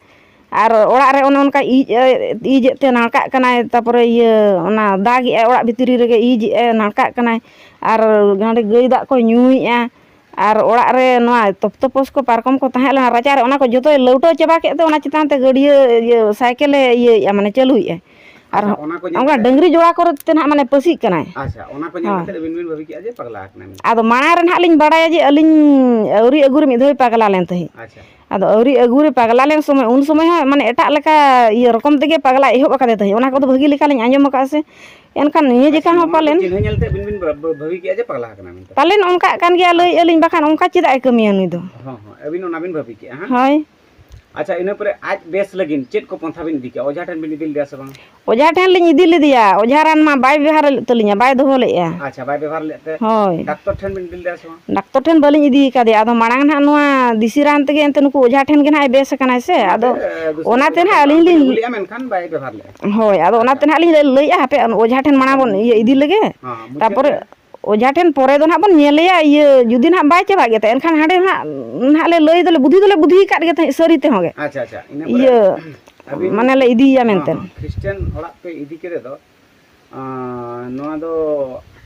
ᱟᱨ ᱚᱲᱟᱜ ᱨᱮ ᱚᱱᱮ ᱚᱱᱠᱟ ᱤᱡ ᱮ, ᱤᱡ ᱮᱫ ᱛᱮ ᱱᱟᱲᱠᱟᱜ ᱠᱟᱱᱟᱭ, ᱛᱟᱯᱚᱨᱮ ᱤᱭᱟᱹ, ᱚᱱᱟ ᱫᱟᱜ ᱮᱜᱼᱟᱭ ᱚᱲᱟᱜ ᱵᱷᱤᱛᱨᱤ ᱨᱮᱜᱮ, ᱤᱡ ᱮᱜᱼᱟᱭ, ᱱᱟᱲᱠᱟᱜ ᱠᱟᱱᱟᱭ, ᱟᱨ ᱱᱚᱰᱮ ᱜᱟᱹᱭ ᱫᱟᱜ ᱠᱚᱭ ᱧᱩᱭᱮᱜᱼᱟ, ᱟᱨ ᱚᱲᱟᱜ ᱨᱮ ᱱᱚᱣᱟ ᱛᱚᱯᱛᱚᱯᱚᱥ ᱠᱚ ᱯᱟᱨᱠᱚᱢ ᱠᱚ ᱛᱟᱦᱮᱸ ᱞᱮᱱᱟ ᱨᱟᱪᱟ ᱨᱮ, ᱚᱱᱟ ᱠᱚ ᱡᱚᱛᱚᱭ ᱞᱟᱹᱣᱴᱟᱹ ᱪᱟᱵᱟ ᱠᱮᱫ ᱛᱮ ᱚᱱᱟ ᱪᱮᱛᱟᱱ ᱛᱮ ᱜᱟᱹᱰᱭᱟᱹ, ᱤᱭᱟᱹ, ᱥᱟᱭᱠᱮᱞᱮ ᱤᱭᱟᱹᱭᱮᱜᱼᱟ, ᱢᱟᱱᱮ ᱪᱟᱹᱞᱩᱭᱮᱜᱼᱟᱭ᱾ ᱟᱨ ᱟᱪᱪᱷᱟ, ᱚᱱᱟ ᱠᱚ ᱧᱮᱞ ᱚᱱᱠᱟ ᱠᱟᱛᱮ ᱰᱟᱹᱝᱨᱤ ᱡᱚᱲᱟ ᱠᱚᱨᱮ ᱛᱮ ᱱᱟᱦᱟᱜ ᱢᱟᱱᱮ ᱯᱟᱹᱥᱤᱜ ᱠᱟᱱᱟᱭ᱾ ᱟᱪᱪᱷᱟ, ᱚᱱᱟ ᱠᱚ ᱧᱮᱞ ᱦᱳᱭ᱾ ᱠᱟᱛᱮ ᱟᱹᱵᱤᱱ ᱵᱤᱱ ᱵᱷᱟᱹᱵᱤ ᱠᱮᱜᱼᱟ ᱡᱮ ᱯᱟᱜᱽᱞᱟ ᱟᱠᱟᱱᱟᱭ ᱢᱮᱱᱛᱮ? ᱟᱫᱚ ᱢᱟᱲᱟᱝ ᱨᱮ ᱱᱟᱦᱟᱜ ᱞᱤᱧ ᱵᱟᱲᱟᱭᱟ ᱡᱮ ᱟᱹᱞᱤᱧ ᱟᱹᱣᱨᱤ ᱟᱹᱜᱩ ᱨᱮ ᱢᱤᱫ ᱫᱷᱟᱣ ᱯᱟᱜᱽᱞᱟ ᱞᱮᱱ ᱛᱟᱦᱮᱸᱫ᱾ ᱟᱪᱪᱷᱟ᱾ ᱟᱫᱚ ᱟᱹᱣᱨᱤ ᱟᱹᱜᱩ ᱨᱮ ᱯᱟᱜᱽᱞᱟ ᱞᱮᱱ ᱥᱚᱢᱚᱭ, ᱩᱱ ᱥᱚᱢᱚᱭ ᱦᱚᱸ ᱢᱟᱱᱮ ᱮᱴᱟᱜ ᱞᱮᱠᱟ ᱤᱭᱟᱹ ᱨᱚᱠᱚᱢ ᱛᱮᱜᱮ ᱯᱟᱜᱽᱞᱟ ᱮᱦᱚᱵ ᱟᱠᱟᱫᱮ ᱛᱟᱦᱮᱸᱫ᱾ ᱚᱱᱟ ᱠᱚᱫᱚ ᱵᱷᱟᱹᱜᱤ ᱞᱮᱠᱟ ᱞᱤᱧ ᱟᱸᱡᱚᱢ ᱟᱠᱟᱫᱼᱟ ᱥᱮ᱾ ᱮᱱᱠᱷᱟᱱ ᱱᱤᱭᱟᱹ ᱟᱪᱪᱷᱟ, ᱡᱮᱠᱷᱟ ᱦᱚᱸ ᱱᱚᱣᱟ ᱠᱚ ᱯᱟᱞᱮᱱ ᱪᱤᱱᱦᱟᱹ ᱧᱮᱞ ᱛᱮ ᱟᱹᱵᱤᱱ ᱵᱤᱱ ᱵᱷᱟ-, ᱵᱷᱟ-, ᱵᱷᱟᱹᱵᱤ ᱠᱮᱜᱼᱟ ᱡᱮ ᱯᱟᱜᱽᱞᱟ ᱟᱠᱟᱱᱟ ᱢᱮᱱᱛᱮ? ᱯᱟᱞᱮᱱ ᱚᱱᱠᱟᱜ ᱠᱟᱱ ᱜᱮᱭᱟ, ᱞᱟᱹᱭᱮᱫᱼᱟ ᱞᱤᱧ, ᱵᱟᱠᱷᱟᱱ ᱚᱱᱠᱟ ᱪᱮᱫᱟᱜ ᱮ ᱠᱟᱹᱢᱤᱭᱟ ᱱᱩᱭ ᱫᱚ? ᱦᱚᱸ, ᱦᱚᱸ, ᱟᱹᱵᱤᱱ ᱚᱱᱟ ᱵᱤᱱ ᱵᱷᱟᱹᱵᱤ ᱠᱮᱜᱼᱟ, ᱦᱮᱸ? ᱦᱳᱭ᱾ ᱟᱪᱪᱷᱟ, ᱤᱱᱟᱹ ᱯᱚᱨᱮ ᱟᱡ ᱵᱮᱥ ᱞᱟᱹᱜᱤᱫ ᱪᱮᱫ ᱠᱚ ᱯᱚᱱᱛᱷᱟ ᱵᱤᱱ ᱤᱫᱤ ᱠᱮᱜᱼᱟ? ᱚᱡᱷᱟ ᱴᱷᱮᱱ ᱵᱤᱱ ᱤᱫᱤ ᱞᱮᱫᱮᱭᱟ ᱥᱮ ᱵᱟᱝ? ᱚᱡᱷᱟ ᱴᱷᱮᱱ ᱞᱤᱧ ᱤᱫᱤ ᱞᱮᱫᱮᱭᱟ, ᱚᱡᱷᱟ ᱨᱟᱱ ᱢᱟ ᱵᱟᱭ ᱵᱮᱵᱚᱦᱟᱨ ᱞᱮᱫ ᱛᱟᱹᱞᱤᱧᱟ, ᱵᱟᱭ ᱫᱚᱦᱚ ᱞᱮᱫᱼᱟ᱾ ᱟᱪᱪᱷᱟ, ᱵᱟᱭ ᱵᱮᱵᱚᱦᱟᱨ ᱞᱮᱫ ᱛᱮ? ᱦᱳᱭ᱾ ᱰᱟᱠᱛᱚᱨ ᱴᱷᱮᱱ ᱵᱤᱱ ᱤᱫᱤ ᱞᱮᱫᱮᱭᱟ ᱥᱮ ᱵᱟᱝ? ᱰᱟᱠᱛᱚᱨ ᱴᱷᱮᱱ ᱵᱟᱹᱞᱤᱧ ᱤᱫᱤ ᱠᱟᱫᱮᱭᱟ, ᱟᱫᱚ ᱢᱟᱲᱟᱝ ᱱᱟᱦᱟᱜ ᱱᱚᱣᱟ ᱫᱮᱥᱤ ᱨᱟᱱ ᱛᱮᱜᱮ ᱮᱱᱛᱮ ᱱᱩᱠᱩ ᱚᱡᱷᱟ ᱴᱷᱮᱱ ᱜᱮ ᱱᱟᱦᱟᱜ ᱮ ᱵᱮᱥ ᱟᱠᱟᱱᱟᱭ ᱥᱮ, ᱟᱫᱚ ᱮ, ᱫᱩᱥᱨᱟᱹ ᱚᱱᱟᱛᱮ ᱱᱟᱦᱟᱜ ᱵᱟᱝ ᱟᱹᱞᱤᱧ ᱵᱤᱱ ᱞᱤᱧ ᱟᱹᱜᱩ ᱞᱮᱫᱼᱟ, ᱢᱮᱱᱠᱷᱟᱱ ᱵᱟᱭ ᱵᱮᱵᱚᱦᱟᱨ ᱞᱮᱫᱼᱟ᱾ ᱦᱳᱭ, ᱟᱫᱚ ᱚᱱᱟᱛᱮ ᱟᱪᱪᱷᱟ᱾ ᱱᱟᱦᱟᱜ ᱞᱤᱧ ᱞᱟᱹᱭᱮᱫᱼᱟ, ᱦᱟᱯᱮ ᱚᱡᱷᱟ ᱴᱷᱮᱱ ᱢᱟᱲᱟᱝ ᱵᱚᱱ ᱤᱭᱟᱹ ᱤᱫᱤ ᱞᱮᱜᱮ, ᱦᱮᱸ, ᱢᱩᱪᱟᱹᱫ ᱛᱟᱨᱯᱚᱨᱮ ᱨᱮ᱾ ᱚᱡᱷᱟ ᱴᱷᱮᱱ ᱯᱚᱨᱮ ᱫᱚ ᱱᱟᱦᱟᱜ ᱵᱚᱱ ᱧᱮᱞᱮᱭᱟ, ᱤᱭᱟᱹ ᱡᱩᱫᱤ ᱱᱟᱦᱟᱜ ᱵᱟᱭ ᱪᱟᱵᱟᱜ ᱜᱮ ᱛᱟᱦᱮᱸᱫ, ᱮᱱᱠᱷᱟᱱ ᱦᱟᱸᱰᱮ ᱱᱟᱦᱟᱜ, ᱱᱟᱦᱟᱜ ᱞᱮ ᱞᱟᱹᱭ ᱫᱚᱞᱮ ᱵᱩᱫᱷᱤ ᱫᱚᱞᱮ ᱵᱩᱫᱷᱤ ᱟᱠᱟᱫ ᱜᱮ ᱛᱟᱦᱮᱸᱫ ᱥᱟᱹᱨᱤ ᱛᱮᱦᱚᱸ ᱜᱮ᱾ ᱟᱪᱪᱷᱟ, ᱟᱪᱪᱷᱟ, ᱤᱱᱟᱹ ᱯᱚᱨᱮ ᱤᱭᱟᱹ ᱟᱹᱵᱤᱱ ᱢᱟᱱᱮ ᱞᱮ ᱤᱫᱤᱭᱮᱭᱟ ᱦᱮᱸ, ᱢᱮᱱᱛᱮ᱾ ᱦᱮᱸ, ᱠᱷᱨᱤᱥᱴᱟᱱ ᱚᱲᱟᱜ ᱯᱮ ᱤᱫᱤ ᱠᱮᱫᱮ ᱫᱚ, ᱟᱸ, ᱱᱚᱣᱟ ᱫᱚ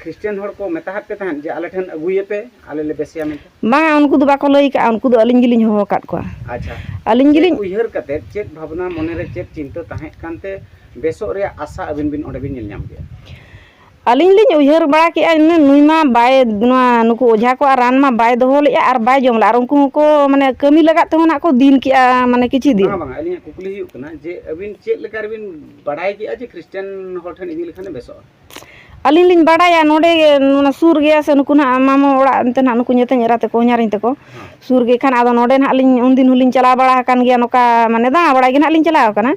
ᱠᱷᱨᱤᱥᱴᱟᱱ ᱦᱚᱲ ᱠᱚ ᱢᱮᱛᱟ ᱦᱟᱫ ᱯᱮ ᱛᱟᱦᱮᱸᱫ ᱡᱮ ᱟᱞᱮ ᱴᱷᱮᱱ ᱟᱹᱜᱩᱭᱮᱯᱮ, ᱟᱞᱮ ᱞᱮ ᱵᱮᱥᱮᱭᱟ ᱢᱮᱱᱛᱮ? ᱵᱟᱝᱟ, ᱩᱱᱠᱩ ᱫᱚ ᱵᱟᱠᱚ ᱞᱟᱹᱭ ᱠᱟᱜᱼᱟ, ᱩᱱᱠᱩ ᱫᱚ ᱟᱹᱞᱤᱧ ᱜᱮᱞᱤᱧ ᱦᱚᱦᱚ ᱟᱠᱟᱫ ᱠᱚᱣᱟ᱾ ᱟᱪᱪᱷᱟ᱾ ᱟᱹᱞᱤᱧ ᱪᱮᱫ ᱜᱮᱞᱤᱧ ᱩᱭᱦᱟᱹᱨ ᱠᱟᱛᱮᱫ, ᱪᱮᱫ ᱵᱷᱟᱵᱽᱱᱟ, ᱢᱚᱱᱮᱨᱮ ᱪᱮᱫ ᱪᱤᱱᱛᱟᱹ ᱛᱟᱦᱮᱸ ᱠᱟᱱᱛᱮ ᱵᱮᱥᱚᱜ ᱨᱮᱭᱟᱜ ᱟᱥᱟ ᱟᱹᱵᱤᱱ ᱵᱤᱱ ᱚᱸᱰᱮ ᱵᱤᱱ ᱧᱮᱞ ᱧᱟᱢ ᱠᱮᱜᱼᱟ? ᱟᱹᱞᱤᱧ ᱞᱤᱧ ᱩᱭᱦᱟᱹᱨ ᱵᱟᱲᱟ ᱠᱮᱜᱼᱟ, ᱱᱩᱭ, ᱱᱩᱭ ᱢᱟ ᱵᱟᱭ, ᱱᱚᱣᱟ, ᱱᱩᱠᱩ ᱚᱡᱷᱟ ᱠᱚᱣᱟᱜ ᱨᱟᱱ ᱢᱟ ᱵᱟᱭ ᱫᱚᱦᱚ ᱞᱮᱜᱼᱟ ᱟᱨ ᱵᱟᱭ ᱡᱚᱢ ᱞᱮᱜᱼᱟ, ᱟᱨ ᱩᱱᱠᱩ ᱦᱚᱸᱠᱚ, ᱢᱟᱱᱮ, ᱠᱟᱹᱢᱤ ᱞᱟᱜᱟᱫ ᱛᱮᱦᱚᱸ ᱱᱟᱜ ᱠᱚ ᱫᱤᱱ ᱠᱮᱜᱼᱟ, ᱢᱟᱱᱮ, ᱠᱤᱪᱷᱩ ᱫᱤᱱ᱾ ᱵᱟᱝᱟ, ᱵᱟᱝᱟ, ᱟᱹᱞᱤᱧᱟᱜ ᱠᱩᱠᱞᱤ ᱦᱩᱭᱩᱜ ᱠᱟᱱᱟ ᱡᱮ ᱟᱹᱵᱤᱱ ᱪᱮᱫ ᱞᱮᱠᱟ ᱨᱮᱵᱤᱱ ᱵᱟᱲᱟᱭ ᱠᱮᱜᱼᱟ ᱡᱮ ᱠᱷᱨᱤᱥᱴᱟᱱ ᱦᱚᱲ ᱴᱷᱮᱱ ᱤᱫᱤ ᱞᱮᱠᱷᱟᱱᱮ ᱵᱮᱥᱚᱜᱼᱟ? ᱟᱹᱞᱤᱧ ᱞᱤᱧ ᱵᱟᱲᱟᱭᱟ, ᱱᱚᱰᱮ ᱜᱮ, ᱱᱚᱣᱟ ᱥᱩᱨ ᱜᱮᱭᱟ ᱥᱮ, ᱱᱩᱠᱩ ᱱᱟᱜ ᱢᱟᱢᱚ ᱚᱲᱟᱜ ᱮᱱᱛᱮ ᱱᱟᱜ ᱱᱩᱠᱩ ᱧᱮᱛᱮᱧ ᱮᱨᱟ ᱛᱟᱠᱚ, ᱦᱚᱧᱦᱟᱨᱤᱧ ᱛᱟᱠᱚ ᱦᱮᱸ᱾ ᱥᱩᱨ ᱜᱮ ᱠᱷᱟᱱ, ᱟᱫᱚ ᱱᱚᱰᱮ ᱱᱟᱜ ᱞᱤᱧ, ᱩᱱᱫᱤᱱ ᱦᱚᱸᱞᱤᱧ ᱪᱟᱞᱟᱣ ᱵᱟᱲᱟ ᱟᱠᱟᱱ ᱜᱮᱭᱟ, ᱱᱚᱝᱠᱟ, ᱢᱟᱱᱮ, ᱫᱟᱬᱟ ᱵᱟᱲᱟᱭ ᱜᱮ ᱱᱟᱜ ᱞᱤᱧ ᱪᱟᱞᱟᱣ ᱟᱠᱟᱱᱟ᱾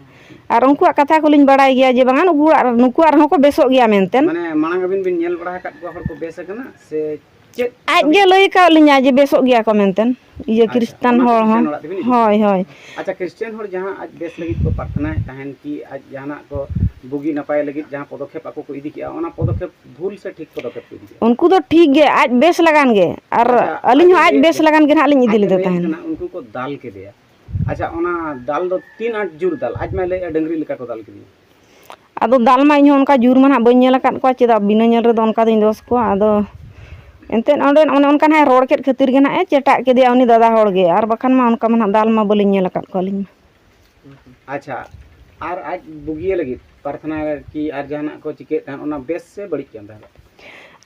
ᱟᱨ ᱩᱱᱠᱩᱣᱟᱜ ᱠᱟᱛᱷᱟ ᱠᱚᱞᱤᱧ ᱵᱟᱲᱟᱭ ᱜᱮᱭᱟ ᱡᱮ ᱵᱟᱝᱟ, ᱱᱩᱠᱩ ᱚᱲᱟᱜ, ᱱᱩᱠᱩᱣᱟᱜ ᱨᱮᱦᱚᱸ ᱠᱚ ᱵᱮᱥᱚᱜ ᱜᱮᱭᱟ ᱢᱮᱱᱛᱮ᱾ ᱢᱟᱱᱮ, ᱢᱟᱲᱟᱝ ᱟᱹᱵᱤᱱ ᱵᱤᱱ ᱧᱮᱞ ᱵᱟᱲᱟ ᱟᱠᱟᱫ ᱠᱚᱣᱟ ᱦᱚᱲ ᱠᱚ ᱵᱮᱥ ᱟᱠᱟᱱᱟ ᱥᱮ ᱪᱮᱫ? ᱟᱡ ᱜᱮ ᱞᱟᱹᱭ ᱠᱟᱣ ᱞᱤᱧᱟ ᱡᱮ ᱵᱮᱥᱚᱜ ᱜᱮᱭᱟ ᱠᱚ ᱢᱮᱱᱛᱮ, ᱤᱭᱟᱹ, ᱟᱪᱪᱷᱟ, ᱠᱷᱨᱤᱥᱴᱟᱱ ᱚᱱᱟᱛᱮ ᱦᱚᱲ ᱠᱷᱨᱤᱥᱴᱟᱱ ᱦᱚᱸ᱾ ᱚᱲᱟᱜ ᱛᱮᱵᱤᱱ ᱤᱫᱤ ᱦᱳᱭ, ᱠᱚᱣᱟ᱾ ᱦᱳᱭ᱾ ᱟᱪᱪᱷᱟ, ᱠᱷᱨᱤᱥᱴᱟᱱ ᱦᱚᱲ ᱡᱟᱦᱟᱸ ᱟᱡ ᱵᱮᱥ ᱞᱟᱹᱜᱤᱫ ᱠᱚ ᱯᱨᱟᱨᱛᱷᱚᱱᱟᱭᱮᱫ ᱛᱟᱦᱮᱱ, ᱠᱤ ᱟᱡ ᱡᱟᱦᱟᱱᱟᱜ ᱠᱚ ᱵᱩᱜᱤ ᱱᱟᱯᱟᱭ ᱞᱟᱹᱜᱤᱫ ᱡᱟᱦᱟᱸ ᱯᱚᱫᱚᱠᱷᱮᱯ ᱟᱠᱚ ᱠᱚ ᱤᱫᱤ ᱠᱮᱜᱼᱟ, ᱚᱱᱟ ᱯᱚᱫᱚᱠᱷᱮᱯ ᱵᱷᱩᱞ ᱥᱮ ᱴᱷᱤᱠ ᱯᱚᱫᱚᱠᱷᱮᱯ ᱠᱚ ᱤᱫᱤ ᱠᱮᱜᱼᱟ? ᱩᱱᱠᱩ ᱫᱚ ᱴᱷᱤᱠ ᱜᱮ, ᱟᱡ ᱵᱮᱥ ᱞᱟᱜᱟᱱ ᱜᱮ, ᱟᱨ ᱟᱪᱪᱷᱟ, ᱟᱹᱞᱤᱧ ᱦᱚᱸ ᱟᱡ ᱟᱡ ᱞᱟᱹᱭᱮᱫ ᱵᱮᱥ ᱛᱟᱦᱮᱸᱫ, ᱞᱟᱜᱟᱱ ᱜᱮ ᱱᱟᱦᱟᱜ ᱞᱤᱧ ᱤᱫᱤ ᱟᱡ ᱞᱮᱫᱮ ᱞᱟᱹᱭᱮᱫ ᱛᱟᱦᱮᱱ᱾ ᱠᱟᱱᱟ, ᱩᱱᱠᱩ ᱠᱚ ᱫᱟᱞ ᱠᱮᱫᱮᱭᱟ᱾ ᱟᱪᱪᱷᱟ, ᱚᱱᱟ ᱫᱟᱞ ᱫᱚ ᱛᱤᱱ ᱟᱸᱴ ᱡᱳᱨ ᱫᱟᱞ? ᱟᱡ ᱢᱟᱭ ᱞᱟᱹᱭᱮᱫᱼᱟ ᱰᱟᱹᱝᱨᱤ ᱞᱮᱠᱟ ᱠᱚ ᱫᱟᱞ ᱠᱮᱫᱮᱭᱟ᱾ ᱟᱫᱚ ᱫᱟᱞ ᱢᱟ ᱤᱧ ᱦᱚᱸ ᱚᱱᱠᱟ ᱡᱳᱨ ᱢᱟ ᱱᱟᱦᱟᱜ ᱵᱟᱹᱧ ᱧᱮᱞ ᱟᱠᱟᱫ ᱠᱚᱣᱟ, ᱪᱮᱫᱟᱜ ᱵᱤᱱᱟᱹ ᱧᱮᱞ ᱨᱮᱫᱚ ᱚᱱᱠᱟ ᱫᱚᱧ ᱫᱚᱥ ᱠᱚᱣᱟ᱾ ᱟᱫᱚ ᱮᱱᱛᱮᱫ ᱚᱸᱰᱮ ᱚᱱᱮ ᱚᱱᱠᱟ ᱱᱟᱦᱟᱜ ᱨᱚᱲ ᱠᱮᱫ ᱠᱷᱟᱹᱛᱤᱨ ᱜᱮ ᱱᱟᱦᱟᱜ ᱮ ᱪᱮᱴᱟᱜ ᱠᱮᱫᱮᱭᱟ ᱩᱱᱤ ᱫᱟᱫᱟ ᱦᱚᱲ ᱜᱮ, ᱟᱨ ᱵᱟᱠᱷᱟᱱ ᱢᱟ ᱚᱱᱠᱟ ᱢᱟ ᱱᱟᱦᱟᱜ ᱫᱟᱞ ᱢᱟ ᱵᱟᱹᱞᱤᱧ ᱧᱮᱞ ᱟᱠᱟᱫ ᱠᱚᱣᱟ ᱟᱹᱞᱤᱧ ᱢᱟ᱾ ᱟᱪᱪᱷᱟ, ᱟᱨ ᱟᱡ ᱵᱩᱜᱤᱭᱮ ᱞᱟᱹᱜᱤᱫ ᱯᱨᱟᱨᱛᱷᱚᱱᱟ ᱠᱤ ᱟᱨ ᱡᱟᱦᱟᱱᱟᱜ ᱠᱚ ᱪᱤᱠᱟᱹᱭᱮᱫ ᱛᱟᱦᱮᱸᱫ, ᱚᱱᱟ ᱵᱮᱥ ᱥᱮ ᱵᱟᱹᱲᱤᱡ ᱠᱟᱱ ᱛᱟᱦᱮᱸᱫ?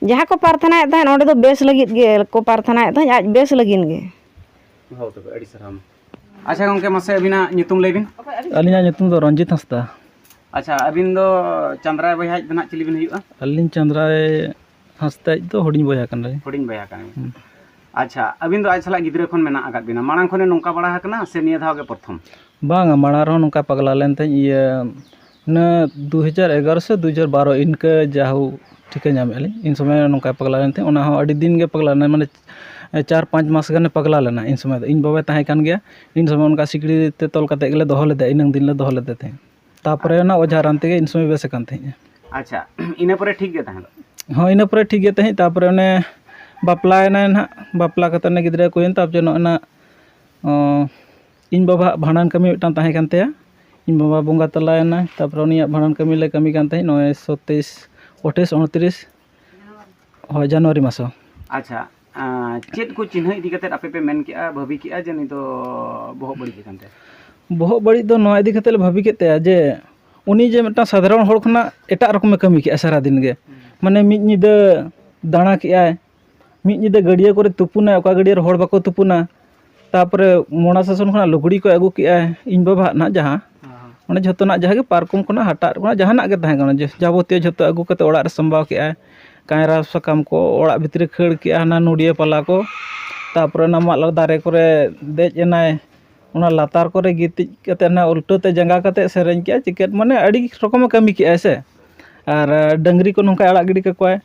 ᱡᱟᱦᱟᱸ ᱠᱚ ᱯᱨᱟᱨᱛᱷᱚᱱᱟᱭᱮᱫ ᱛᱟᱦᱮᱸᱫ, ᱚᱸᱰᱮ ᱫᱚ ᱵᱮᱥ ᱞᱟᱹᱜᱤᱫ ᱜᱮ ᱠᱚ ᱯᱨᱟᱨᱛᱷᱚᱱᱟᱭᱮᱫ ᱛᱟᱦᱮᱸᱫ, ᱟᱡ ᱵᱮᱥ ᱞᱟᱹᱜᱤᱫ ᱜᱮ᱾ ᱦᱳᱭ, ᱛᱚᱵᱮ ᱟᱹᱰᱤ ᱥᱟᱨᱦᱟᱣ᱾ ᱟᱪᱪᱷᱟ ᱜᱚᱢᱠᱮ, ᱢᱟᱥᱮ ᱟᱹᱵᱤᱱᱟᱜ ᱧᱩᱛᱩᱢ ᱞᱟᱹᱭ ᱵᱤᱱ᱾ ᱟᱹᱞᱤᱧᱟᱜ ᱧᱩᱛᱩᱢ ᱫᱚ ᱨᱚᱧᱡᱤᱛ ᱦᱟᱸᱥᱫᱟ᱾ ᱟᱪᱪᱷᱟ, ᱟᱹᱵᱤᱱ ᱫᱚ ᱪᱟᱸᱫᱽᱨᱟᱭ ᱵᱚᱭᱦᱟ ᱫᱚ ᱱᱟᱜ ᱪᱤᱞᱤ ᱵᱤᱱ ᱦᱩᱭᱩᱜᱼᱟ? ᱟᱹᱞᱤᱧ ᱪᱟᱸᱫᱽᱨᱟᱭ ᱦᱟᱸᱥᱫᱟ ᱫᱚ ᱦᱩᱰᱤᱧ ᱵᱚᱭᱦᱟ ᱠᱟᱱᱟᱞᱤᱧ᱾ ᱦᱩᱰᱤᱧ ᱵᱚᱭᱦᱟ ᱠᱟᱱᱟ ᱵᱤᱱ᱾ ᱦᱩᱸ᱾ ᱟᱪᱪᱷᱟ, ᱟᱹᱵᱤᱱ ᱫᱚ ᱟᱡ ᱥᱟᱞᱟᱜ ᱜᱤᱫᱽᱨᱟᱹ ᱠᱷᱚᱱ ᱢᱮᱱᱟᱜ ᱟᱠᱟᱫ ᱵᱤᱱᱟ, ᱢᱟᱲᱟᱝ ᱠᱷᱚᱱᱮ ᱱᱚᱝᱠᱟ ᱵᱟᱲᱟ ᱟᱠᱟᱱᱟ ᱥᱮ ᱱᱤᱭᱟᱹ ᱫᱷᱟᱣ ᱜᱮ ᱯᱨᱚᱛᱷᱚᱢ? ᱵᱟᱝᱟ, ᱢᱟᱲᱟᱝ ᱨᱮᱦᱚᱸ ᱱᱚᱝᱠᱟ ᱯᱟᱜᱽᱞᱟ ᱞᱮᱱ ᱛᱟᱦᱮᱸᱫ, ᱤᱭᱟᱹ, ᱤᱱᱟᱹ ᱫᱩ ᱦᱟᱡᱟᱨ ᱮᱜᱟᱨᱚ ᱥᱮ ᱫᱩ ᱦᱟᱡᱟᱨ ᱵᱟᱨᱚ ᱤᱱᱠᱟᱹ ᱡᱟᱦᱳ ᱴᱷᱤᱠᱟᱹ ᱧᱟᱢᱮᱫᱼᱟ ᱞᱤᱧ, ᱤᱱ ᱥᱚᱢᱚᱭ ᱱᱚᱝᱠᱟ ᱯᱟᱜᱽᱞᱟ ᱞᱮᱱ ᱛᱟᱦᱮᱸᱫ᱾ ᱚᱱᱟ ᱦᱚᱸ ᱟᱹᱰᱤ ᱫᱤᱱ ᱜᱮ ᱯᱟᱜᱽᱞᱟ ᱞᱮᱱᱟ, ᱢᱟᱱᱮ ᱪᱟᱨ ᱯᱟᱸᱪ ᱢᱟᱥ ᱜᱟᱱᱮ ᱯᱟᱜᱽᱞᱟ ᱞᱮᱱᱟ᱾ ᱤᱱ ᱥᱚᱢᱚᱭ ᱫᱚ ᱤᱧ ᱵᱟᱵᱟᱭ ᱛᱟᱦᱮᱸ ᱠᱟᱱ ᱜᱮᱭᱟ, ᱤᱱ ᱥᱚᱢᱚᱭ ᱚᱱᱠᱟ ᱥᱤᱠᱲᱤ ᱛᱮ ᱛᱚᱞ ᱠᱟᱛᱮᱫ ᱜᱮᱞᱮ ᱫᱚᱦᱚ ᱞᱮᱫᱟ, ᱤᱱᱟᱹᱝ ᱫᱤᱱ ᱞᱮ ᱫᱚᱦᱚ ᱞᱮᱫᱮ ᱛᱟᱦᱮᱸᱫ᱾ ᱛᱟᱯᱚᱨᱮ ᱚᱱᱟ ᱚᱡᱷᱟ ᱨᱟᱱ ᱛᱮᱜᱮ ᱤᱱ ᱥᱚᱢᱚᱭ ᱵᱮᱥ ᱟᱠᱟᱱ ᱛᱟᱦᱮᱸᱫᱼᱟ᱾ ᱟᱪᱪᱷᱟ, ᱤᱱᱟᱹ ᱯᱚᱨᱮ ᱴᱷᱤᱠ ᱜᱮ ᱛᱟᱦᱮᱸ ᱞᱮᱱᱟ? ᱦᱚᱸ, ᱤᱱᱟᱹ ᱯᱚᱨᱮ ᱴᱷᱤᱠ ᱜᱮ ᱛᱟᱦᱮᱸᱫ᱾ ᱛᱟᱯᱚᱨᱮ ᱚᱱᱮ ᱵᱟᱯᱞᱟᱭᱮᱱᱟᱭ ᱱᱟᱦᱟᱜ, ᱵᱟᱯᱞᱟ ᱠᱟᱛᱮ ᱚᱱᱮ ᱜᱤᱫᱽᱨᱟᱹ ᱠᱚ ᱦᱩᱭᱮᱱ, ᱛᱟᱯᱚᱨᱮ ᱱᱚᱜᱼᱚᱭ ᱱᱟ, ᱚ, ᱤᱧ ᱵᱟᱵᱟᱣᱟᱜ ᱵᱷᱟᱸᱰᱟᱱ ᱠᱟᱹᱢᱤ ᱢᱤᱫᱴᱟᱝ ᱛᱟᱦᱮᱸ ᱠᱟᱱ ᱛᱟᱭᱟ, ᱤᱧ ᱵᱟᱵᱟ ᱵᱚᱸᱜᱟ ᱛᱟᱞᱟᱭᱮᱱᱟᱭ, ᱛᱟᱯᱚᱨᱮ ᱩᱱᱤᱭᱟᱜ ᱵᱷᱟᱸᱰᱟᱱ ᱠᱟᱹᱢᱤ ᱞᱮ ᱠᱟᱹᱢᱤ ᱠᱟᱱ ᱛᱟᱦᱮᱸᱫ, ᱱᱚᱜᱼᱚᱭ ᱥᱚᱛᱮᱭᱤᱥ, ᱟᱴᱷᱟᱭᱤᱥ, ᱩᱱᱛᱨᱤᱥ, ᱦᱳᱭ, ᱡᱟᱱᱩᱣᱟᱨᱤ ᱢᱟᱥ ᱦᱚᱸ᱾ ᱟᱪᱪᱷᱟ, ᱟᱸ, ᱪᱮᱫ ᱠᱚ ᱪᱤᱱᱦᱟᱹ ᱤᱫᱤ ᱠᱟᱛᱮᱫ ᱟᱯᱮ ᱯᱮ ᱢᱮᱱ ᱠᱮᱜᱼᱟ, ᱵᱷᱟᱹᱵᱤ ᱠᱮᱜᱼᱟ ᱡᱮ ᱱᱩᱭ ᱫᱚ ᱵᱚᱦᱚᱜ ᱵᱟᱹᱲᱤᱡ ᱟᱠᱟᱱ ᱛᱟᱭᱟ? ᱵᱚᱦᱚᱜ ᱵᱟᱹᱲᱤᱡ ᱫᱚ ᱱᱚᱣᱟ ᱤᱫᱤ ᱠᱟᱛᱮᱫ ᱞᱮ ᱵᱷᱟᱹᱵᱤ ᱠᱮᱫ ᱛᱟᱭᱟ ᱡᱮ ᱩᱱᱤ ᱡᱮ ᱢᱤᱫᱴᱟᱝ ᱥᱟᱫᱷᱟᱨᱚᱱ ᱦᱚᱲ ᱠᱷᱚᱱᱟᱜ ᱮᱴᱟᱜ ᱨᱚᱠᱚᱢᱮ ᱠᱟᱹᱢᱤ ᱠᱮᱜᱼᱟ ᱥᱟᱨᱟᱫᱤᱱ ᱜᱮ᱾ ᱢᱟᱱᱮ ᱢᱤᱫ ᱧᱤᱫᱟᱹ ᱫᱟᱬᱟ ᱠᱮᱜᱼᱟᱭ, ᱢᱤᱫ ᱧᱤᱫᱟᱹ ᱜᱟᱹᱰᱭᱟᱹ ᱠᱚᱨᱮ ᱛᱩᱯᱩᱱᱟᱭ, ᱚᱠᱟ ᱜᱟᱹᱰᱭᱟᱹ ᱨᱮ ᱦᱚᱲ ᱵᱟᱠᱚ ᱛᱩᱯᱩᱱᱟ᱾ ᱛᱟᱯᱚᱨᱮ ᱢᱚᱲᱟ ᱥᱟᱥᱚᱱ ᱠᱷᱚᱱᱟᱜ ᱞᱩᱜᱽᱲᱤ ᱠᱚ ᱟᱹᱜᱩ ᱠᱮᱜᱼᱟᱭ, ᱤᱧ ᱵᱟᱵᱟ ᱦᱟᱜ ᱱᱟᱜ ᱡᱟᱦᱟᱸ, ᱦᱮᱸ, ᱦᱮᱸ᱾ ᱚᱱᱮ ᱡᱷᱚᱛᱚᱱᱟᱜ ᱡᱟᱦᱟᱸ ᱜᱮ ᱯᱟᱨᱠᱚᱢ ᱠᱷᱚᱱᱟᱜ ᱦᱟᱴᱟᱜ ᱠᱷᱚᱱᱟᱜ ᱡᱟᱦᱟᱱᱟᱜ ᱜᱮ ᱛᱟᱦᱮᱸ ᱠᱟᱱᱟ, ᱡᱮ ᱡᱟᱵᱚᱛᱤᱭᱚ ᱡᱷᱚᱛᱚ ᱟᱹᱜᱩ ᱠᱟᱛᱮ ᱚᱲᱟᱜ ᱨᱮ ᱥᱟᱢᱵᱟᱣ ᱠᱮᱜᱼᱟᱭ᱾ ᱠᱟᱭᱨᱟ ᱥᱟᱠᱟᱢ ᱠᱚ ᱚᱲᱟᱜ ᱵᱷᱤᱛᱨᱤ ᱠᱷᱟᱹᱲ ᱠᱮᱜᱼᱟ, ᱦᱟᱱᱟ ᱱᱚᱰᱤᱭᱟᱹ ᱯᱟᱞᱟ ᱠᱚ, ᱛᱟᱯᱚᱨᱮ ᱚᱱᱟ ᱢᱟᱫ ᱫᱟᱨᱮ ᱠᱚᱨᱮ ᱫᱮᱡ ᱮᱱᱟᱭ, ᱚᱱᱟ ᱞᱟᱛᱟᱨ ᱠᱚᱨᱮ ᱜᱤᱛᱤᱡ ᱠᱟᱛᱮ ᱚᱱᱟ ᱩᱞᱴᱟᱹ ᱛᱮ ᱡᱟᱸᱜᱟ ᱠᱟᱛᱮ ᱥᱮᱨᱮᱧ ᱠᱮᱜᱼᱟᱭ, ᱪᱤᱠᱟᱹᱛ ᱢᱟᱱᱮ ᱟᱹᱰᱤ ᱨᱚᱠᱚᱢᱮ ᱠᱟᱹᱢᱤ ᱠᱮᱜᱼᱟᱭ ᱥᱮ᱾ ᱟᱨ ᱰᱟᱹᱝᱨᱤ ᱠᱚ ᱱᱚᱝᱠᱟᱭ ᱟᱲᱟᱜ ᱜᱤᱰᱤ ᱠᱟᱠᱚᱣᱟᱭ,